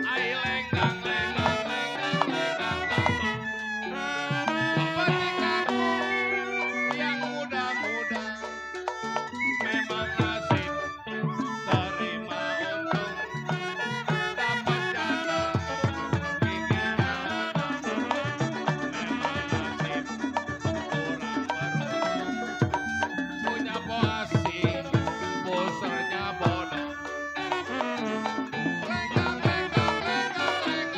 Ai lenggang lenggang lenggang lenggang lenggang. Seperti kamu yang muda-muda, memang nasib terima untung dapat janda giginya untung. Memang nasib kurang beruntung punya poasi posernya bodoh. Lenggang lenggang lenggang lenggang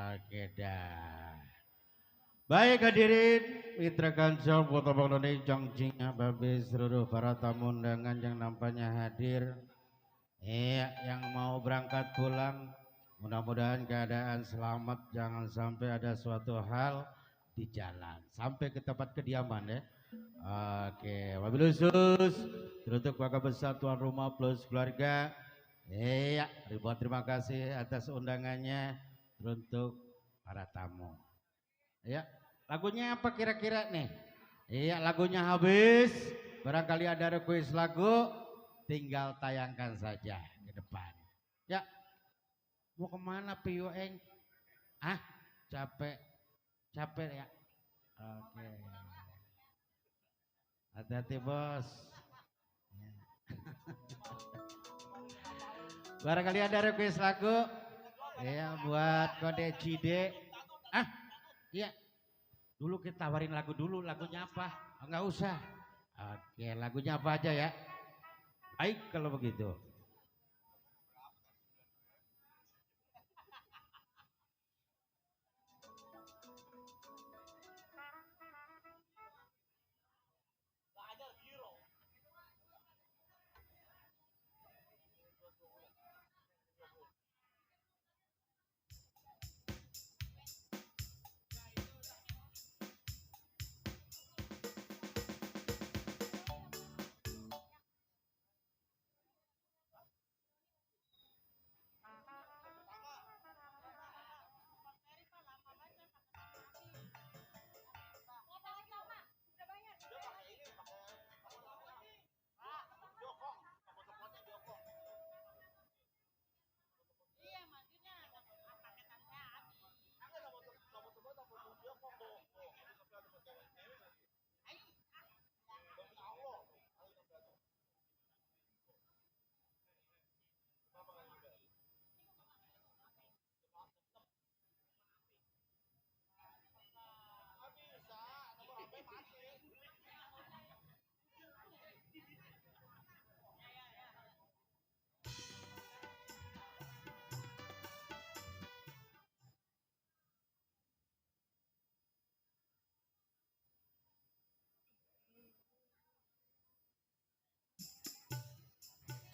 Oke dah. Baik hadirin, mitra kancil foto bangunan Jongjing Ababe seluruh para tamu undangan yang nampaknya hadir. Iya, yang mau berangkat pulang, mudah-mudahan keadaan selamat, jangan sampai ada suatu hal di jalan sampai ke tempat kediaman ya. Oke, wabil khusus untuk keluarga besar tuan rumah plus keluarga. Iya, ribuan terima kasih atas undangannya untuk para tamu. Ya, lagunya apa kira-kira nih? Iya, lagunya habis. Barangkali ada request lagu, tinggal tayangkan saja ke depan. Ya, mau kemana Piyueng? Ah, capek ya. Oke. Hati-hati bos. Barangkali ada request lagu, ya buat kode Cide. Ah, iya. Dulu kita tawarin lagu dulu, lagunya apa? Oh, nggak usah. Oke, lagunya apa aja ya? Baik kalau begitu.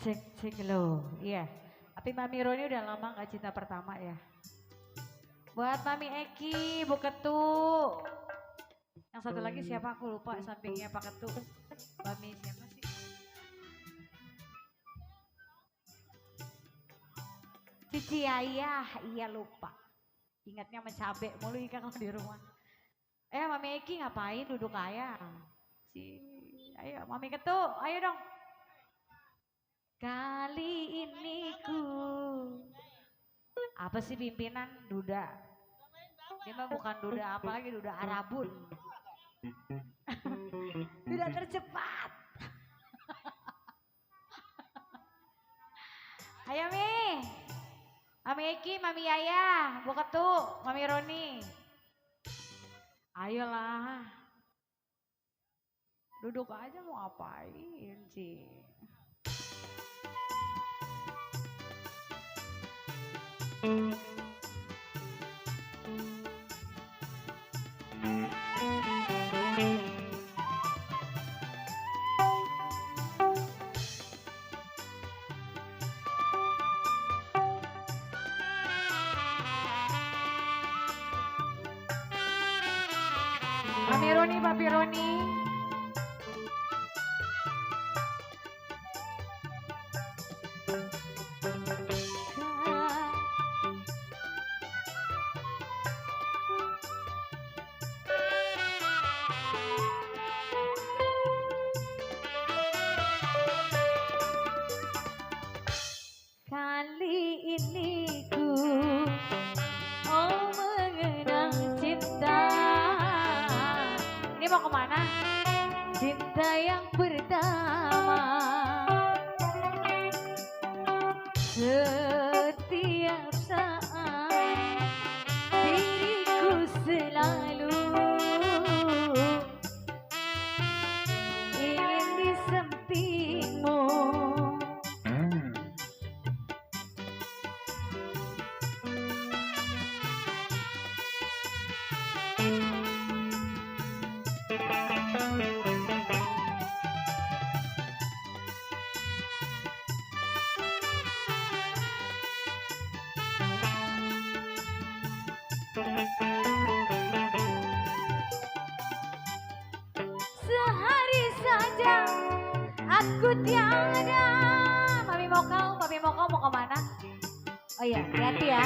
Cek lo, iya. Tapi Mami Roni udah lama gak cinta pertama ya. Buat Mami Eki, Bu Ketu. Yang satu lagi siapa aku lupa, sampingnya Pak Ketu. Mami siapa sih? Cici Ayah, iya lupa. Ingatnya mencabe mulu ikan kalau di rumah. Mami Eki ngapain duduk ayah? Ayo Mami Ketu, ayo dong. Kali ini ku apa sih pimpinan duda? Dia mah bukan duda apalagi duda Arabun. Duda tercepat. Ayo Mi. Mami Eki, Mami Yaya, Bu Ketu, Mami Roni. Ayolah. Duduk aja mau ngapain sih? Mami Roni, Papi Roni. Kali ini ku mengenang cinta. Ini mau kemana? Cinta yang pertama. Setiap saat diriku selalu ingin di sampingmu. Sehari saja aku tiada. Mami mau kau mau kemana? Oh iya, hati-hati ya.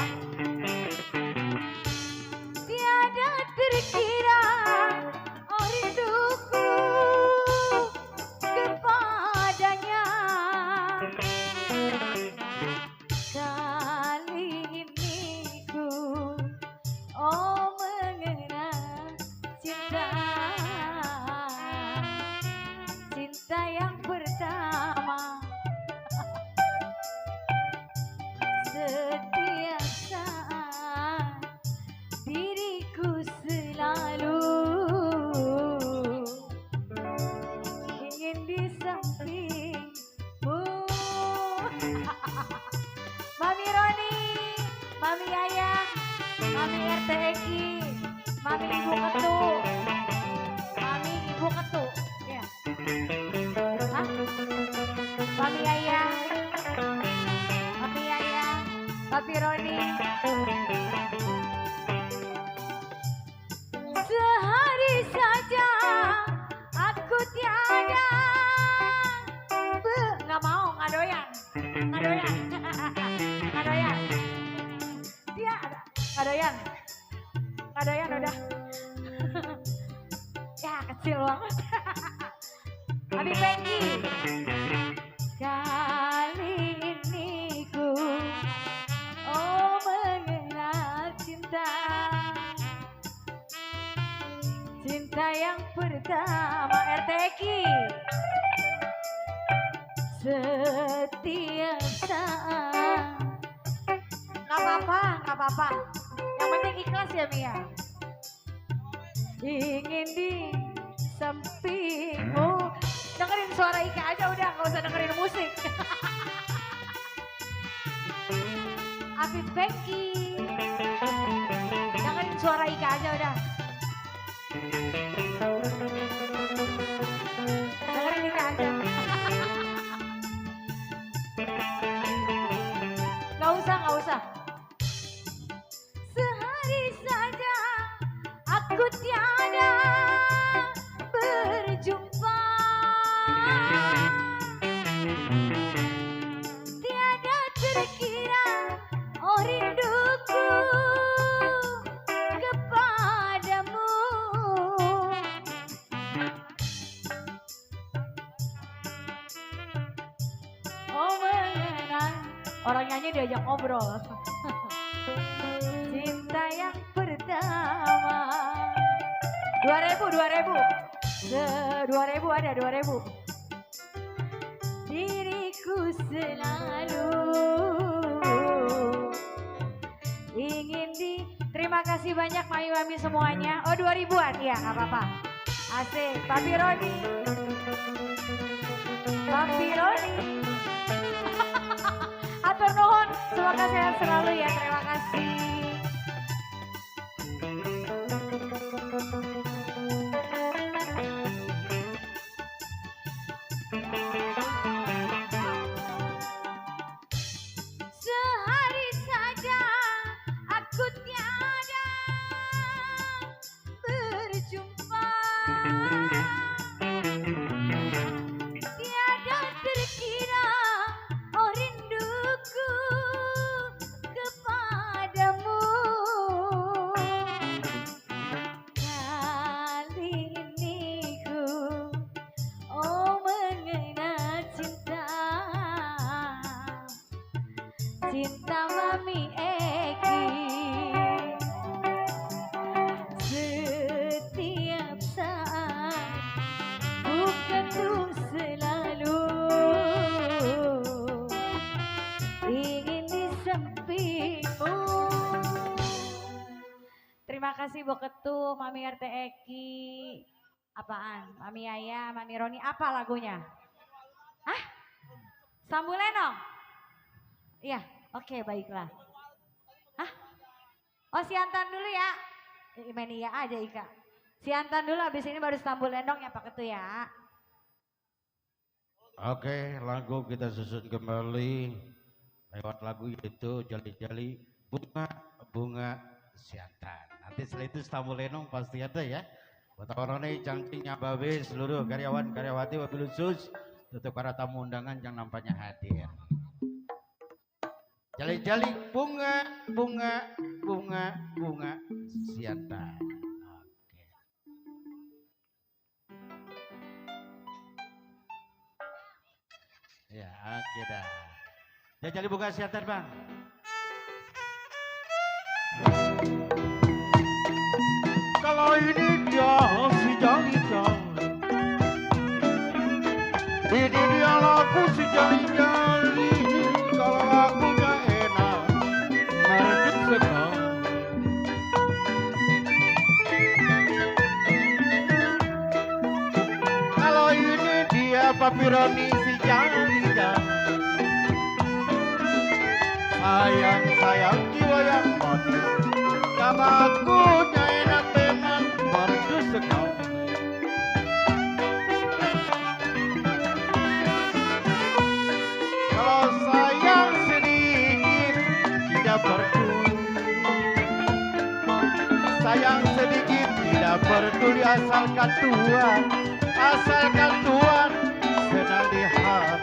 Tiada terkira, oh rinduku kepadanya. Kali ini ku, oh mengenal cinta. Cinta yang pertama, setiap saat diriku selalu ingin di sampingmu. Mami Roni, Mami Ayah, Mami RTEKI, Mami Ibu Ketuk, Mami Ibu Ketuk, ya. Hah? Mami Ayah, Mami Ayah, Papi Roni. Sehari saja aku tiada. Nggak mau, nggak doyan, nggak doyan, nggak doyan. Dia ada, nggak doyan, nggak doyan udah. Ya kecil banget. Abi Peggy. Kali ini ku, oh mengenal cinta. Cinta yang pertama RTEKI. Setiap saat. Gak apa-apa, gak apa-apa. Yang penting ikhlas ya Mia. Ingin di sampingmu. Dengerin suara Ika aja udah, gak usah dengerin musik. Afif Becky. Dengerin suara Ika aja udah. Dengerin Ika aja. Gak usah. Sehari saja aku tiada berjumpa. Tiada terkira, oh rinduku kepadamu. Oh mengenal, orang nyanyi diajak ngobrol. Cinta yang pertama. 2000. 2000 ada 2000. Diriku selalu ingin di. Terima kasih banyak mami-mami semuanya. Oh 2000-an ya nggak apa-apa. Asik. Papi Roni. Papi Roni. Atur nuhun. Semoga sehat selalu ya. Terima kasih. Sehari saja aku tiada berjumpa. Tiada terkira, oh rinduku kepadamu. Kali ini ku, oh mengenal cinta. Cinta Mami Eki. Setiap saat bukan tuh selalu ingin di sampingmu. Terima kasih Bu Ketua, Mami RTEKI. Apaan? Mami Ayah, Mami Roni, apa lagunya? Hah? Sambuleno? Iya, oke baiklah. Hah? Oh Siantan dulu ya. Main iya aja Ika. Siantan dulu habis ini baru Stambul Lendong ya Pak Ketu ya. Oke, lagu kita susun kembali lewat lagu yaitu Jali-Jali Bunga Siantan. Nanti setelah itu Stambul Lendong pasti ada ya. Buat orang ini cangcing nyababe seluruh karyawan karyawati wabil khusus untuk para tamu undangan yang nampaknya hadir. Jali-jali bunga Siantan. Oke. Ya, oke dah. Jali-jali bunga Siantan, Bang. Kalau ini dia si jali-jali, ini dia lagu si jali-jali. Kalau lagunya enak, merdu sekali. Kalau ini dia Papironi si jali-jali, sayang jiwa yang manis. Kalau lagunya enak memang merdu sekali. Kalau sayang sedikit tidak peduli, sayang sedikit tidak peduli, asalkan Tuhan senang di hati.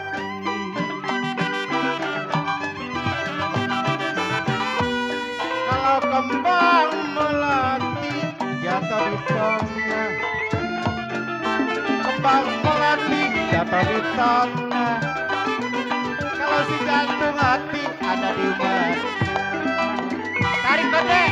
Kalau kembang melati jatuh di tanah, kembang melati jatuh di tanah. Kalau si jantung hati ada di mana? Tarik gede.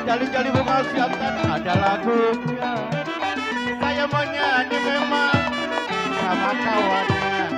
Jali-jali bunga Siantan ada lagunya. Saya mau nyanyi memang sama kawannya.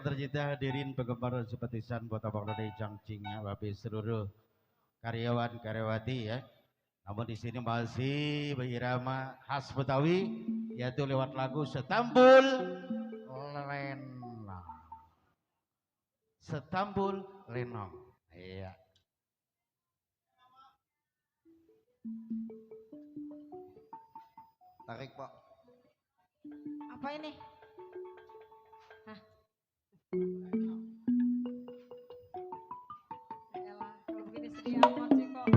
tercinta hadirin penggemar simpatisan buat abang none jangcingnya babi seluruh karyawan karyawati ya. Namun di sini masih berirama khas Betawi yaitu lewat lagu Setambul Lenong. Setambul Lenong. Iya. Tarik, Pak. Apa ini? Hah? Yalah, kalau begini sedih amat sih kok.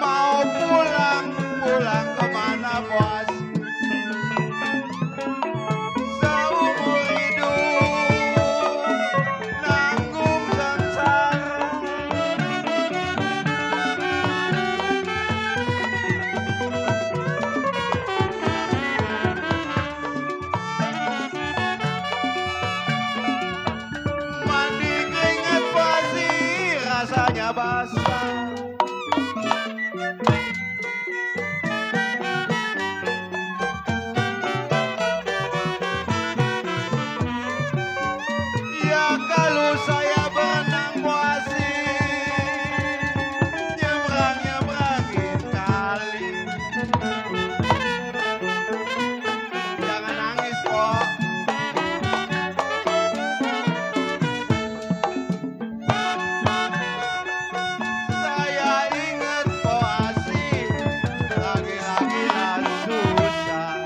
Mau pulang basah. Ya kalau saya benang puasi, nyebrang-nyebrangin kali. Jangan nangis, Pok. Saya ingat puasi, lagi-lagi lah susah.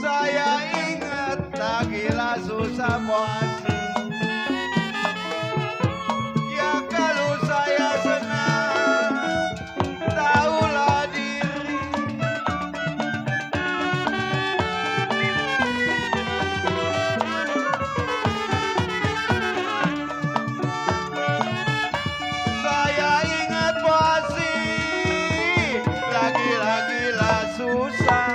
Saya ingat lagi-lah susah puasi. Ya kalau saya senang, tahulah diri. Saya ingat puasi, lagi-lagi lah susah.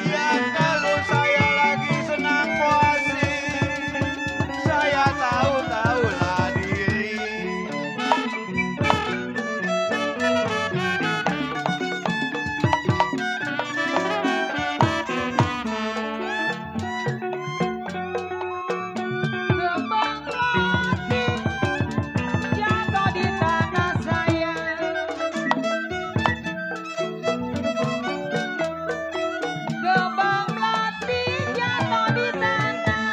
Ya kalau saya lagi senang puasi, saya tahu-tahulah diri. Kembang melati jatuh di tanah saya. Kembang melati jatuh di tanah.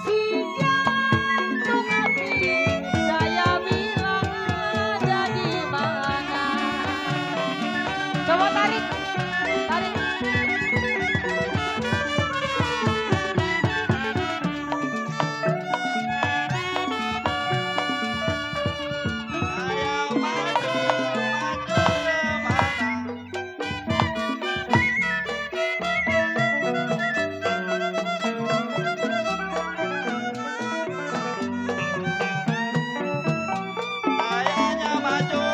Si jantung hati saya bilang ada di mana. Coba tarik, tarik. Saya maju kemana? Kayaknya maju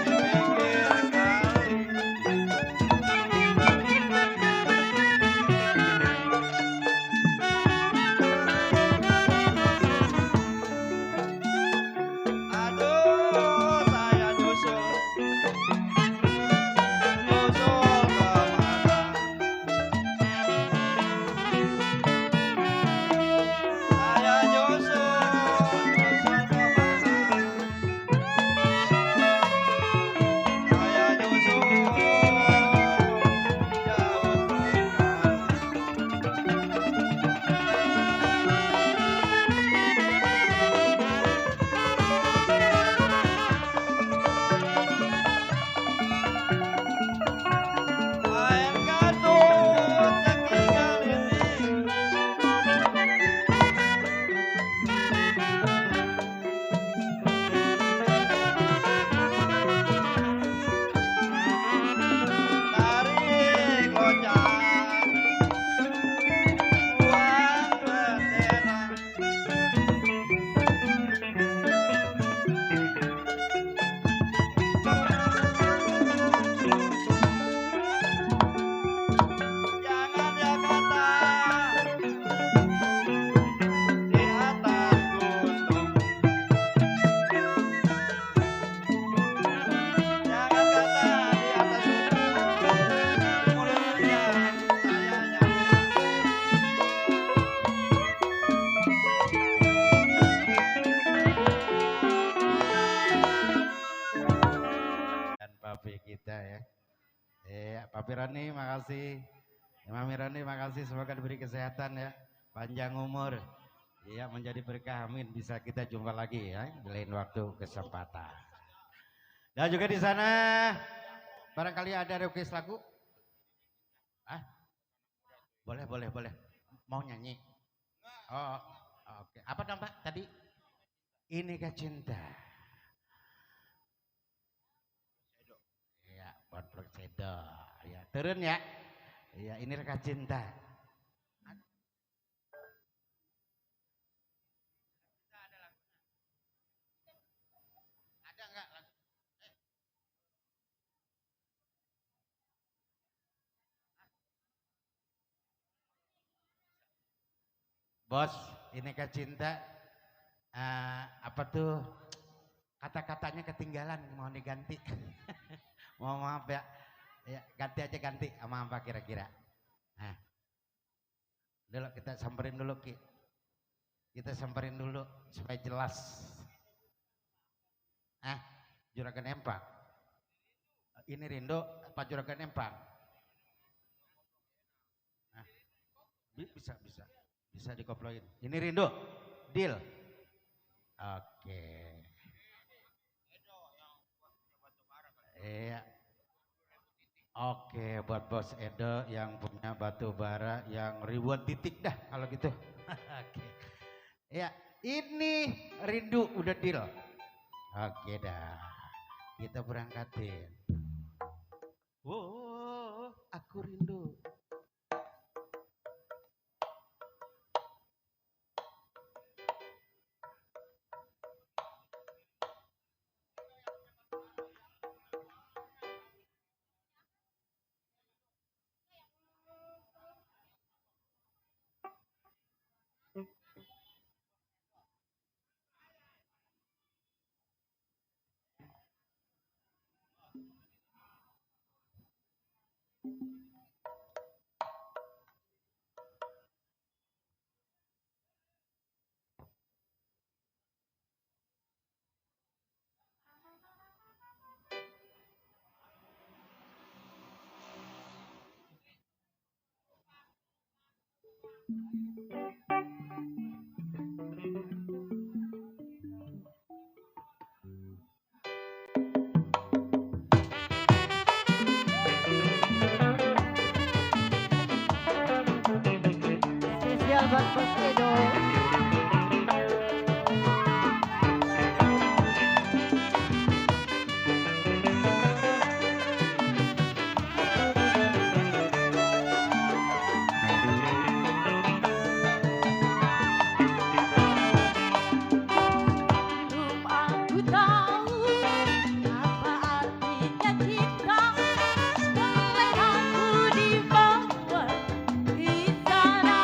di pinggir kali. Aduh, saya nyusul kemana? Saya nyusul kemana? Saya nyusul jauh sekali. Air gadut ketinggal ini. Tarik gocak, buang bendera. Jangan Jakarta di atas gunung. Jangan kata di atas gunung. Mulutnya saya nyampe. Dan Papi kita ya. Papi Rani makasih. Mami Rani makasih, semoga diberi kesehatan ya, panjang umur. Ya, menjadi berkah, amin. Bisa kita jumpa lagi ya di lain waktu kesempatan. Dan juga di sana barangkali ada request lagu. Ah? Boleh, boleh, boleh. Mau nyanyi? Oh, oke. Apa nama tadi? Inikah cinta. Ya, buat Prosedo. Ya, turun ya. Ya, ini rekah cinta. Bos, ini kan cinta. Apa tuh kata-katanya ketinggalan, mau diganti. Mohon maaf ya. Ya, ganti aja ganti sama apa kira-kira. Nah. Dulu kita samperin dulu Ki. Kita samperin dulu supaya jelas. Juragan Empang. Ini Rindo, Pak Juragan Empang. Bisa dikoploin. Ini Rindo, deal. Oke. Iya. Oke, buat Bos Edo yang punya batu bara yang ribuan titik dah kalau gitu. Oke. Ya, ini Rindu udah deal. Oke dah. Kita berangkatin. Oh, aku rindu. Spesial buat Bos Edo. Belum aku tahu apa artinya cinta, seleraku dibawa di sana.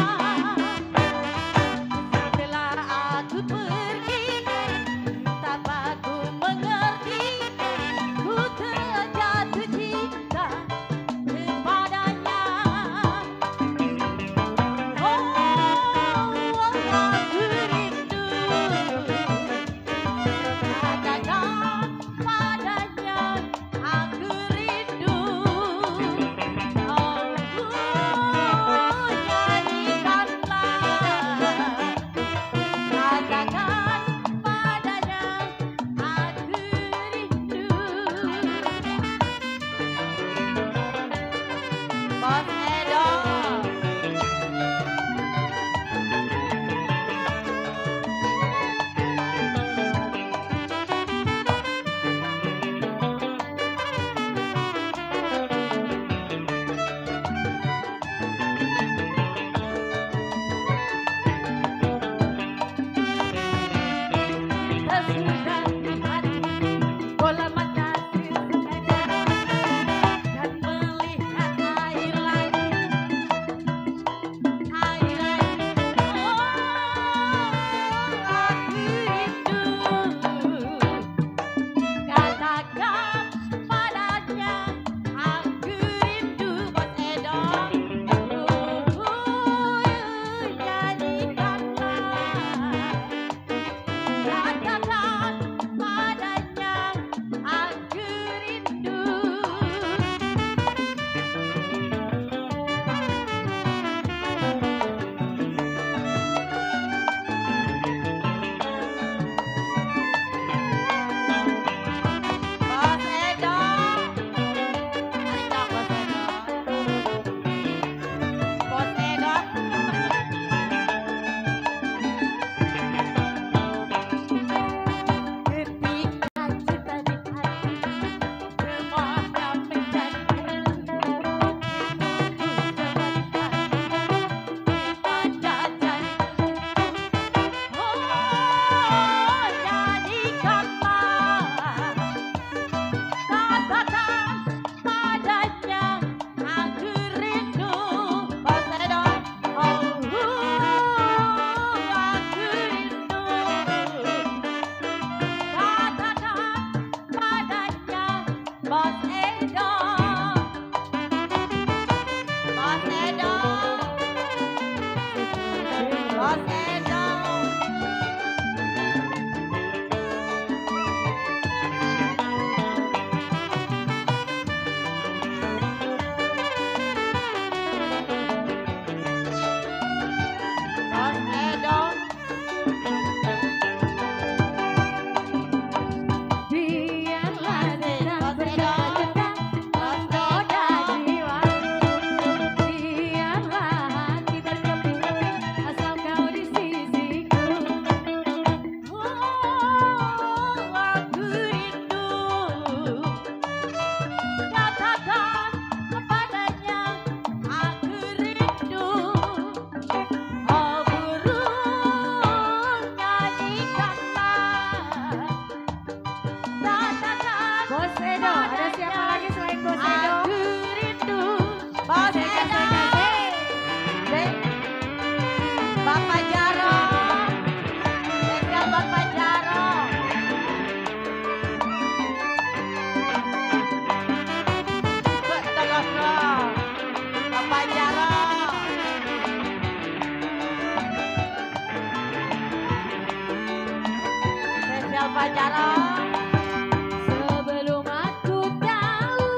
Sebelum aku tahu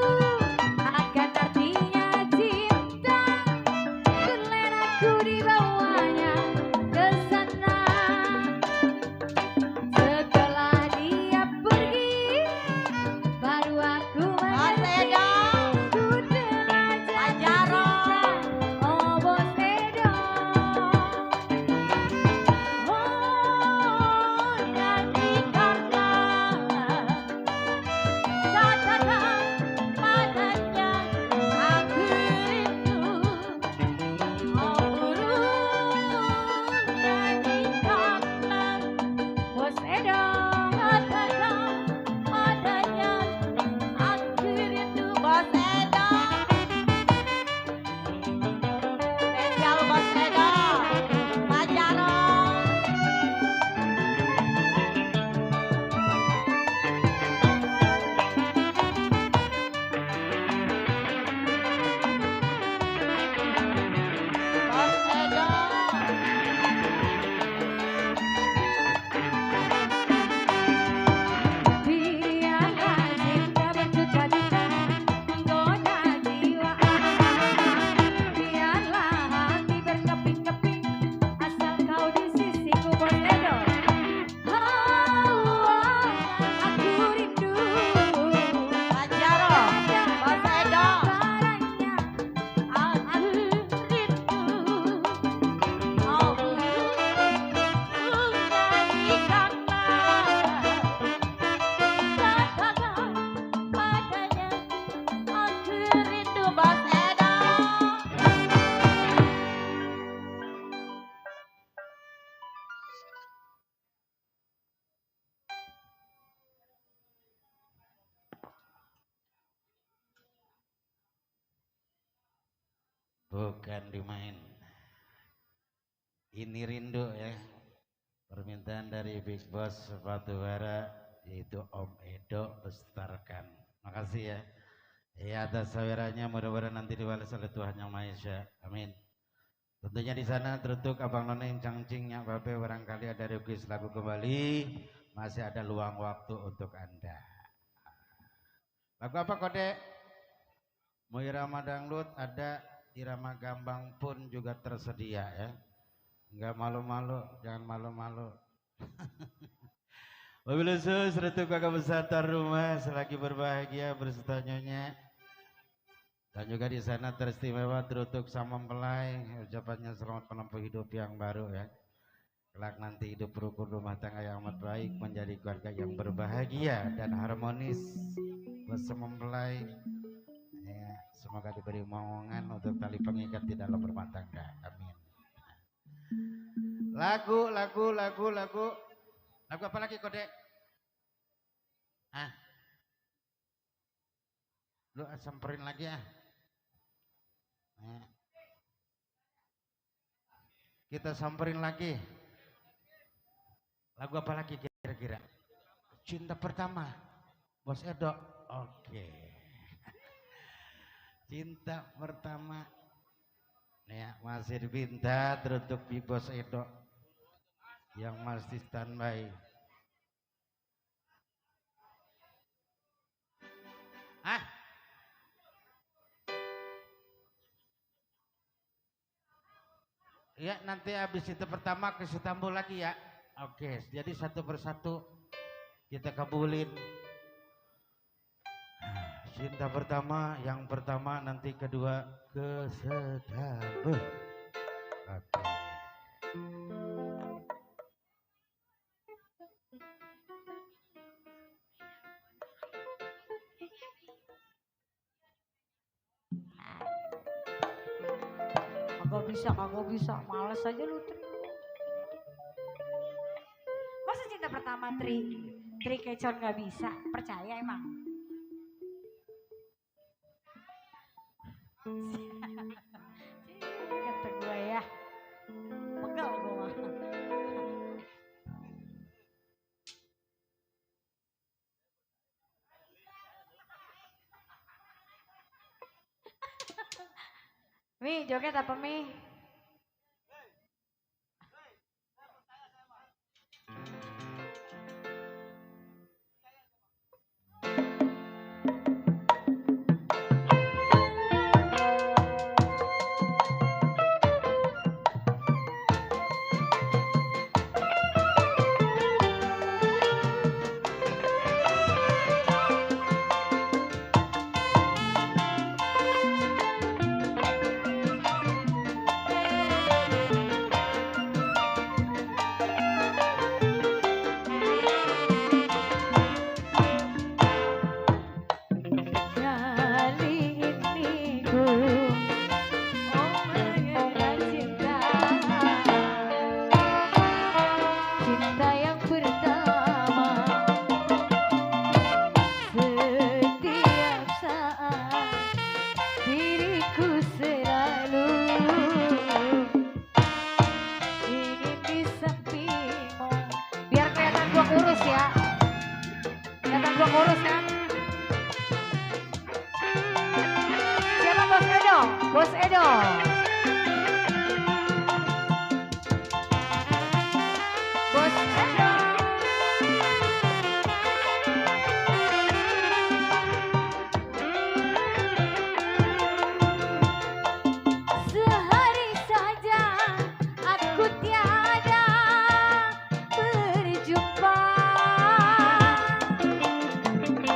akan artinya cinta, berleraku dibawanya ke sana. Setelah dia pergi, baru aku mengerti. Ku telah jatuh cinta, oh Bos Edo. Oh, nyanyikanlah katakan padanya aku rindu. Oh burung, nyanyikanlah Bos Edo, katakan padanya aku rindu. Bos Edo, spesial Bos Edo, Pak Jarot. Bos Edo, biarlah cinta berduka-duka menggoda jiwa. Biarlah hati berkeping-keping asal kau di sisiku, Bos Edo. Oh, aku rindu. Pak Jarot, Bos Edo. Aku rindu. Oh, nyanyikanlah katakan padanya aku rindu. Bos Edo. Bukan dimain. Ini rindu ya. Permintaan dari Big Boss Batubara yaitu Om Edo Bestarkan. Makasih ya. Ya atas sawerannya mudah-mudahan nanti dibalas oleh Tuhan Yang Maha Esa. Amin. Tentunya di sana teruntuk Abang None yang cangcing Nyak Babe barangkali ada request lagu kembali, masih ada luang waktu untuk Anda. Lagu apa Kode? Mau irama dangdut ada, irama gambang pun juga tersedia ya. Enggak malu-malu, jangan malu-malu. Wabillahi sus, retuk kakak besar rumah selagi berbahagia berserta nyonya. Dan juga di sana teristimewa terutuk sama mempelai, ucapannya selamat menempuh hidup yang baru ya. Kelak nanti hidup rukun rumah tangga yang amat baik, menjadi keluarga yang berbahagia dan harmonis bersama mempelai. Ya, semoga diberi momongan untuk tali pengikat di dalam rumah tangga. Amin. Lagu apa lagi Kode? Ah, lu samperin lagi ya. Kita samperin lagi. Lagu apa lagi kira-kira? Cinta Pertama, Bos Edo. Oke. Cinta Pertama. Ya, masih dipinta teruntuk di Bos Edo yang masih standby. Ah, ya nanti habis itu pertama kasih tambah lagi ya. Oke, jadi satu persatu kita kabulin. Cinta Pertama, yang pertama nanti kedua kesetambah. Oke. Kagak bisa, males aja lu Tri. Masa Cinta Pertama Tri Kecon gak bisa, percaya emang? Kata gue ya, pegal gue mah. Mi, joget apa Mi? Bos Edo. Bos Edo. Sehari saja aku tiada berjumpa.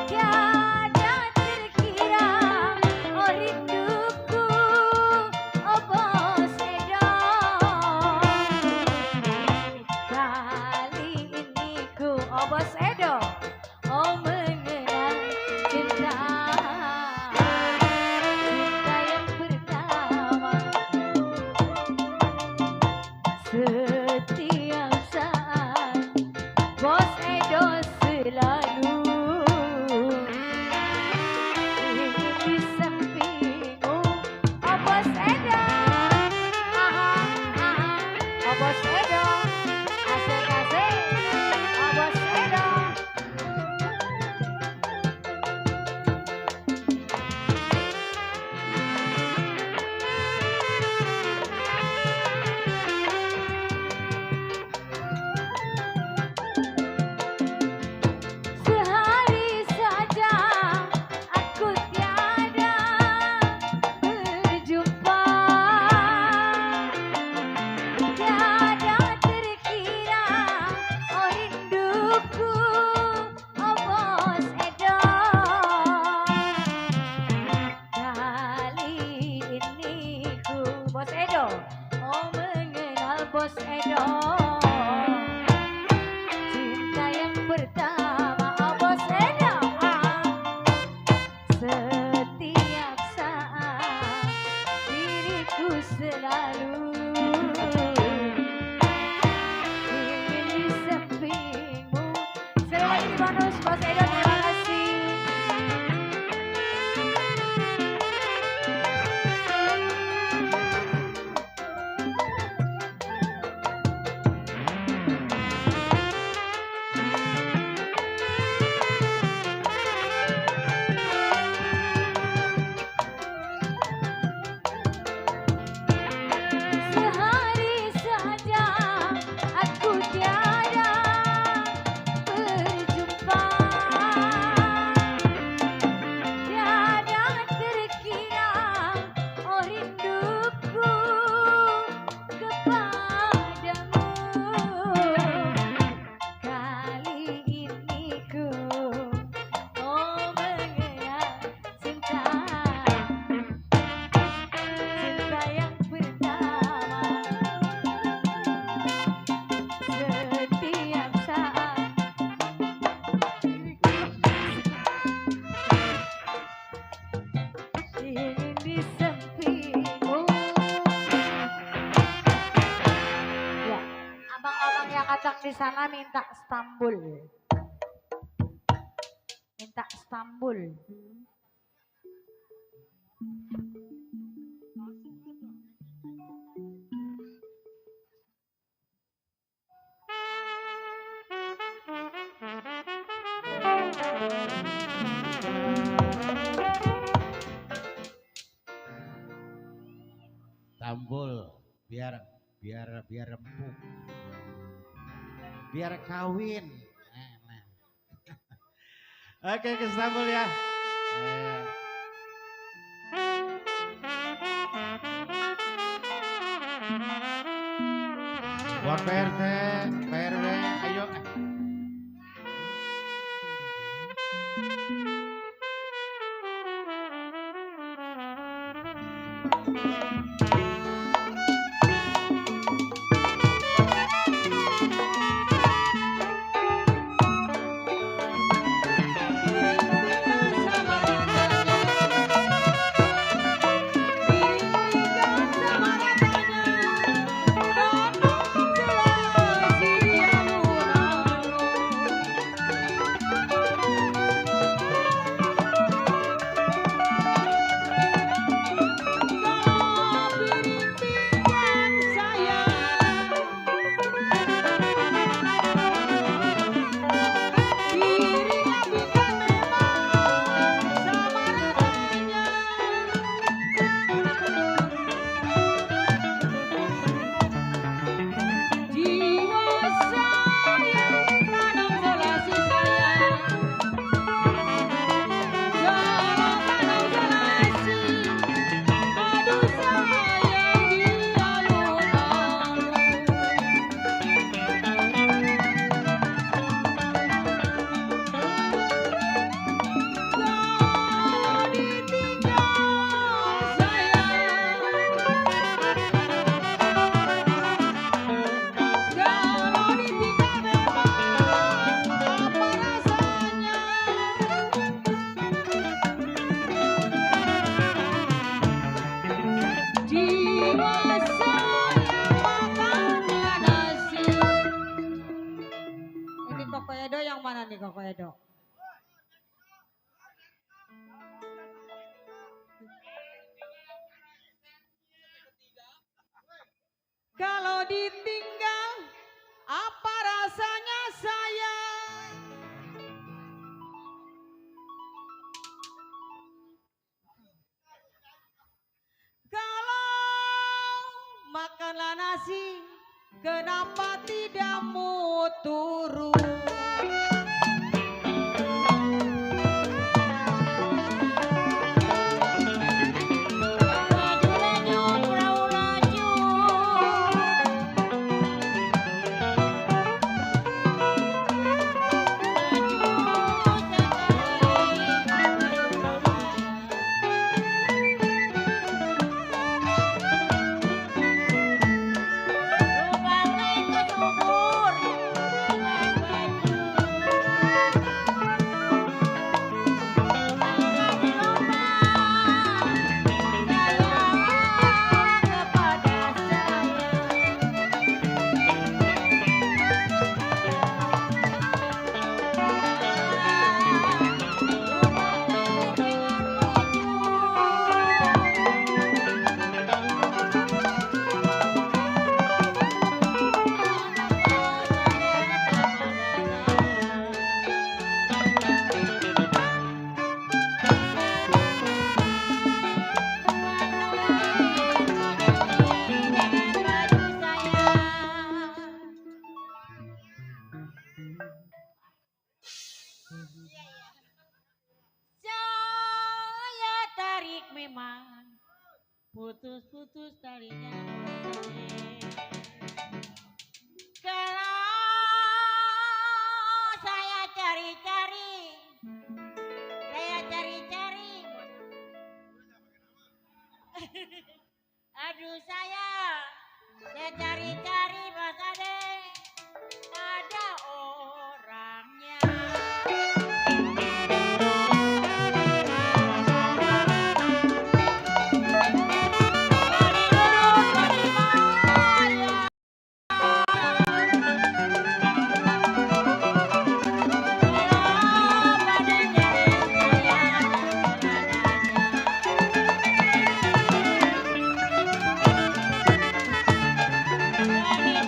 Tiada terkira oh rinduku. Oh Bos Edo, kali ini ku oh Bos Edo, oh mengenal cinta, cinta yang pertama. Setiap saat Bos Edo selalu ingin di sampingmu. Oh Bos Edo, oh Bos Edo, asik-asik. Oh Bos Edo. Sehari saja aku tiada berjumpa. Tiada terkira oh rinduku. Oh Bos Edo, kali ini ku Bos Edo, oh mengenal Bos Edo, cinta yang pertama. Oh Bos Edo, setiap saat diriku selalu ingin di sampingmu. Sekali lagi di bonus Bos Edo, terima kasih. Sehari saja aku tiada berjumpa. Tiada terkira oh rinduku kepadamu. Kali ini ku oh mengenal cinta, cinta yang pertama. Setiap saat ingin di sampingmu. Ya, abang-abang yang acak di sana minta Istanbul. Minta Istanbul. biar empuk. Biar kawin. Nah. Oke, kesambul ya. Buat PRT, PRW, ayo. Koko Edo yang mana nih Koko Edo? Kalau ditinggal apa rasanya sayang? Kalau makanlah nasi, kenapa tidak mau turun? Saya tarik memang putus-putus talinya. Kalau saya cari-cari, aduh saya cari-cari Mas Ade, ada orangnya. Thank you.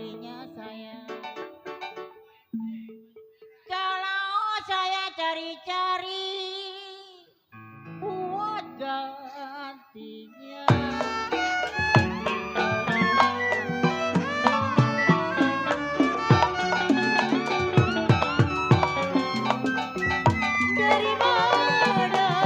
kalinya sayang. Kalau saya cari-cari buat gantinya. Dari mana dulu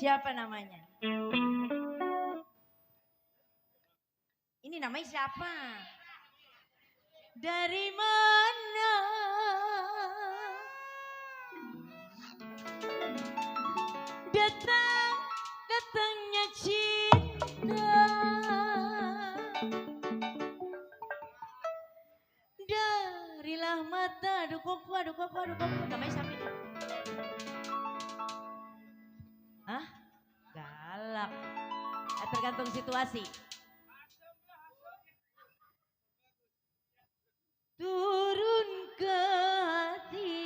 siapa namanya? Ini namanya siapa? Dari mana datangnya cinta? Darilah mata dukuk namanya siapa ini? Hah? Galak. Tergantung situasi. Turun ke hati.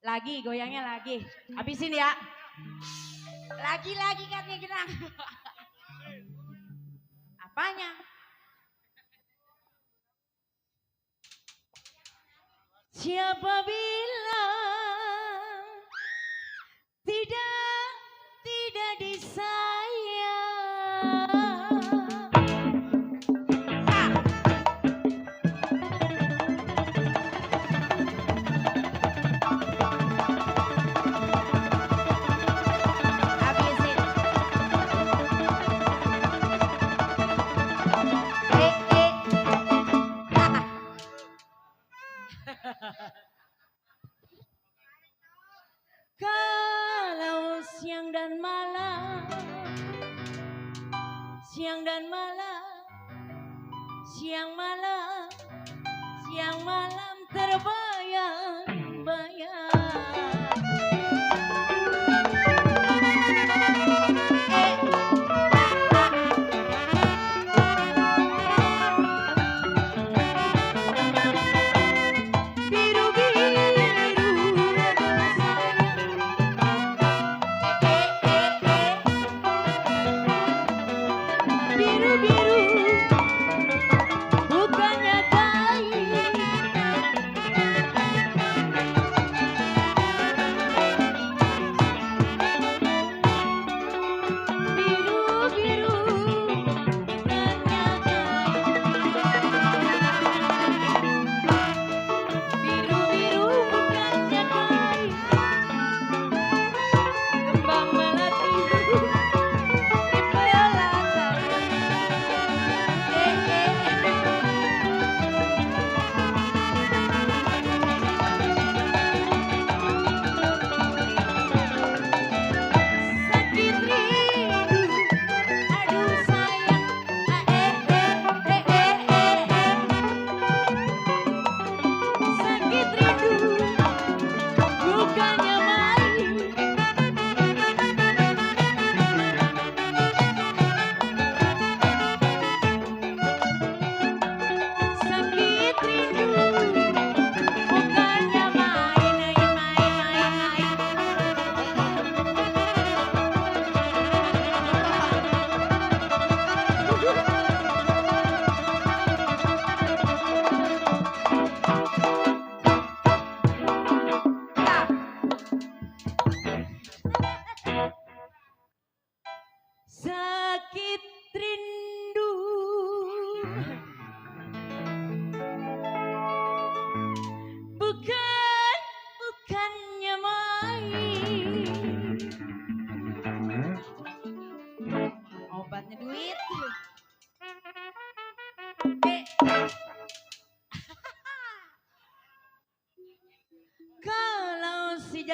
Lagi, goyangnya lagi. Habisin ya. Lagi katanya Genang. Apanya? Siapa bilang tidak disayang? Kalau siang dan malam terbayang-bayang.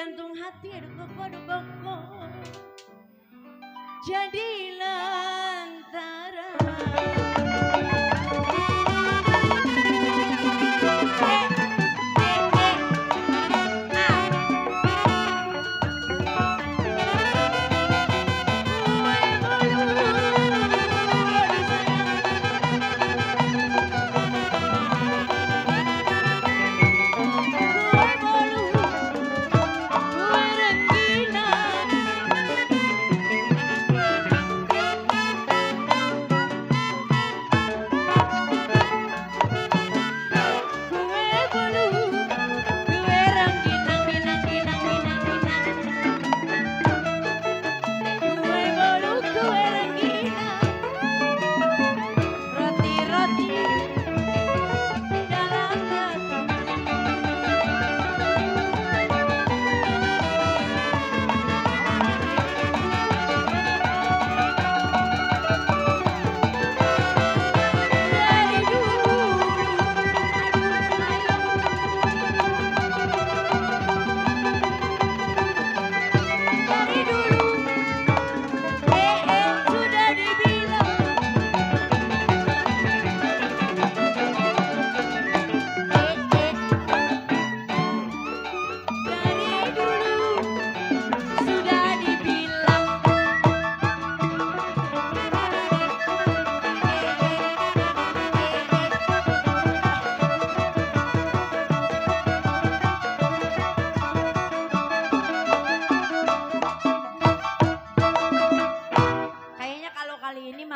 jantung hati aduh koko jadi lantaran.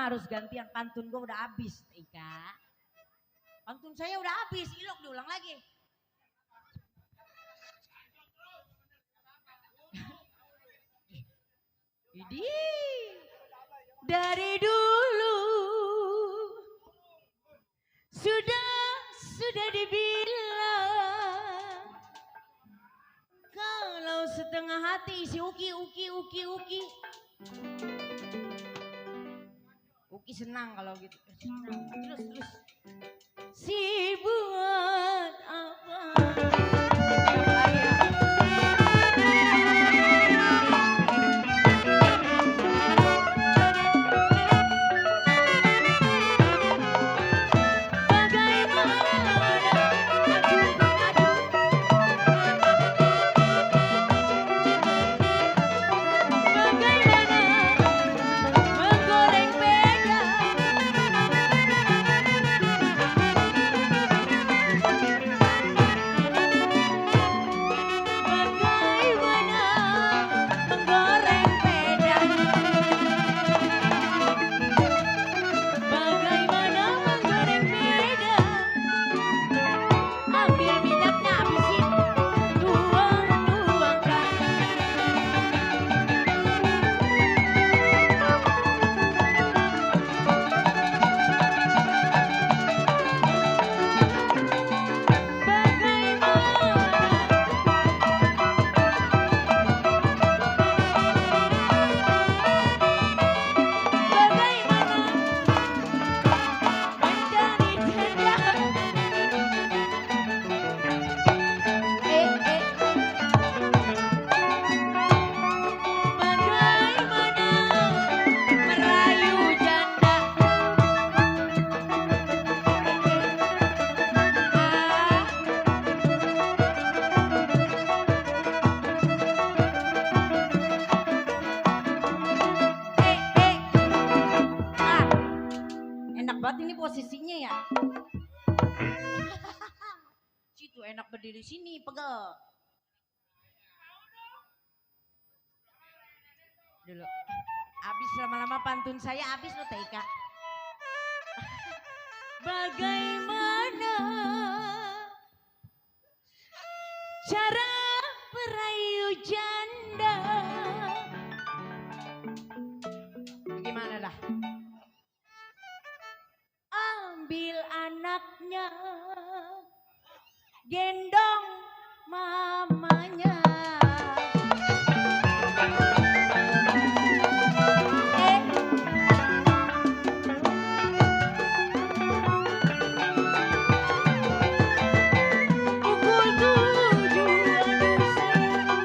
Harus gantian pantun gue udah habis, Ika. Pantun saya udah habis, Ilok diulang lagi. Idi. Dari dulu sudah dibilang kalau setengah hati isi uki. Uki senang kalau gitu. Senang. Terus. Si buat apa? Posisinya ya. Situ enak berdiri sini, pegel. Dulu. Habis lama-lama pantun saya habis loh Ika. Bagaimana cara merayu janda? Gimana dah? Ambil anaknya, gendong mamanya. Pukul 7, aduh sayang,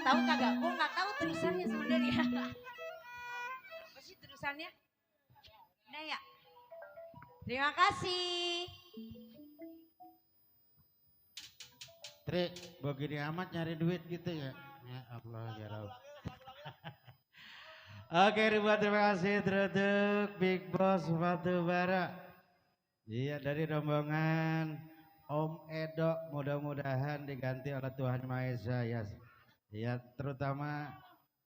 tahu kagak? Gue nggak tahu terusannya sebenarnya. Apa sih terusannya? Nah ya. Terima kasih. Tri, begini amat nyari duit gitu ya. Ya Allah ya Rabb. Oke ribuan terima kasih untuk Big Boss Batubara. Iya dari rombongan Om Edo mudah-mudahan diganti oleh Tuhan Maha Esa ya. Ya terutama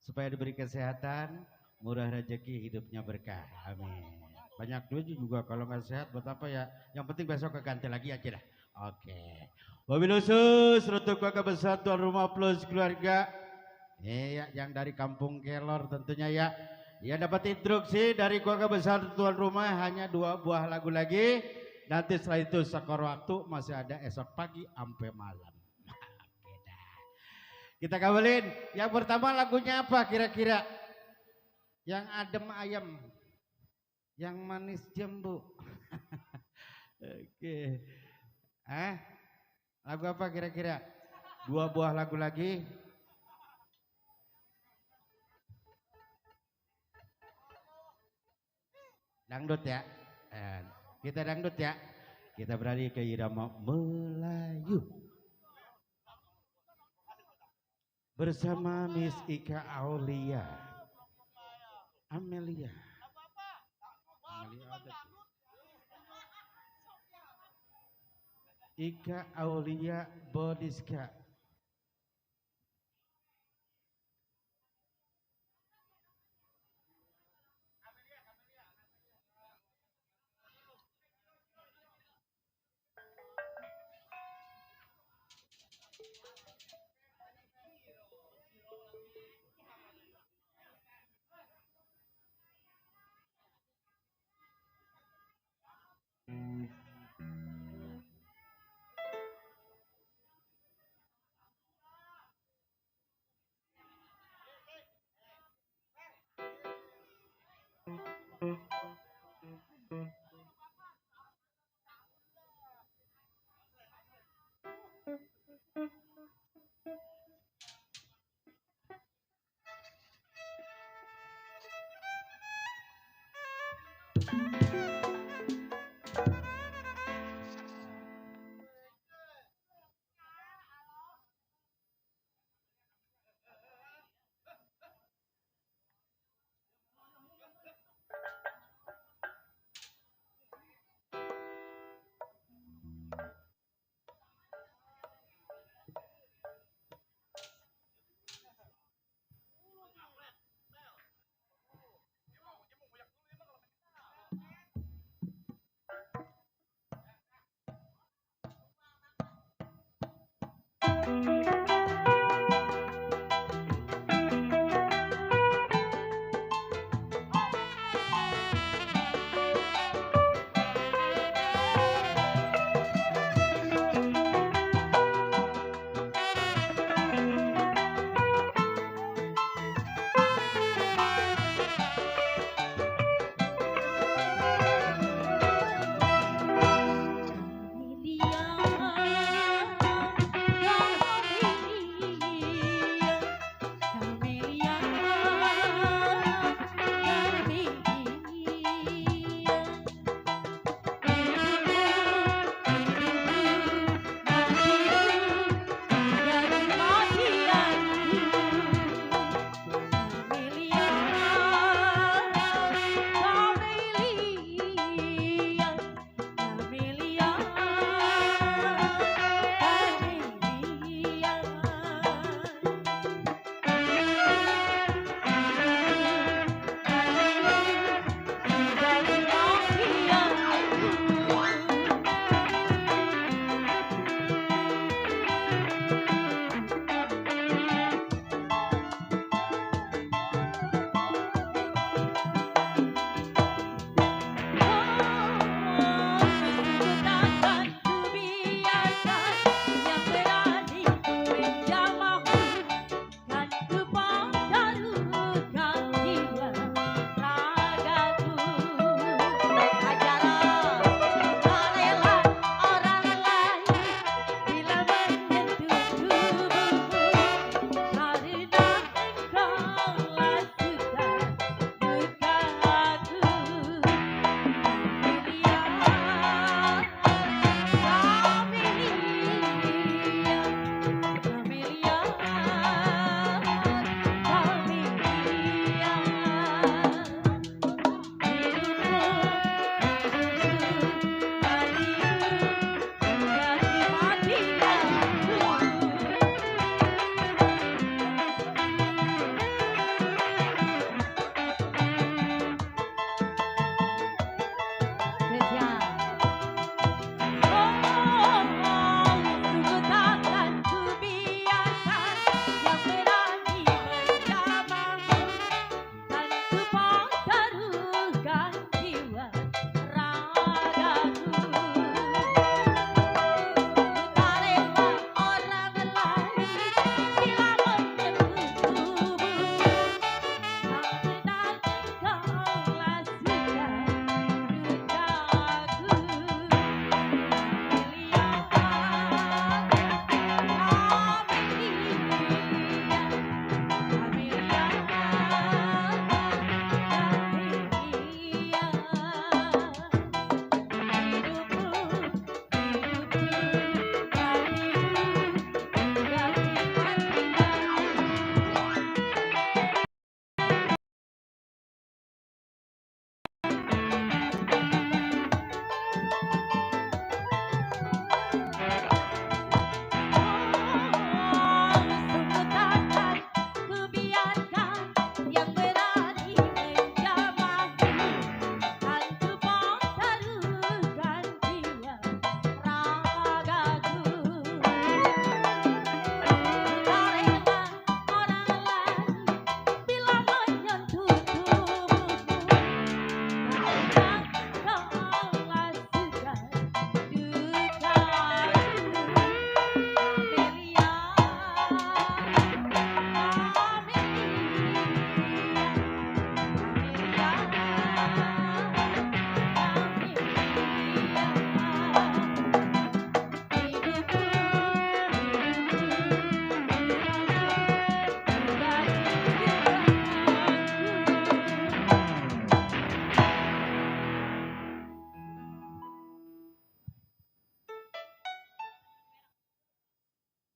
supaya diberi kesehatan, murah rezeki, hidupnya berkah. Amin. Banyak duit juga kalau nggak sehat buat apa ya? Yang penting besok keganti lagi aja dah. Oke. Wabil khusus untuk keluarga besar tuan rumah plus keluarga. Iya, yang dari Kampung Kelor tentunya ya. Ya dapat instruksi dari keluarga besar tuan rumah hanya 2 buah lagu lagi. Nanti setelah itu skor waktu masih ada esok pagi sampai malam. Kita kawalin. Yang pertama lagunya apa kira-kira? Yang adem ayam, yang manis jambu. Oke. Lagu apa kira-kira? 2 buah lagu lagi. Dangdut ya. Kita dangdut ya. Kita beralih ke irama Melayu. Bersama Miss Ika Aulia. Amelia. Amelia ada tuh. Ika Aulia Bodiska.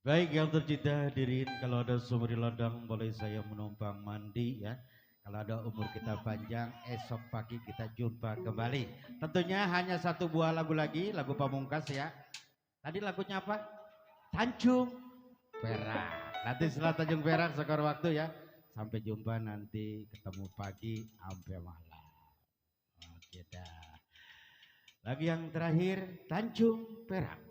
Baik yang tercinta hadirin, kalau ada sumur ladang boleh saya menumpang mandi ya. Kalau ada umur kita panjang, esok pagi kita jumpa kembali. Tentunya hanya satu buah lagu lagi, lagu pamungkas ya. Tadi lagunya apa? Tanjung Perak. Nanti setelah Tanjung Perak sekor waktu ya. Sampai jumpa nanti, ketemu pagi sampai malam. Oke dah. Lagi yang terakhir, Tanjung Perak.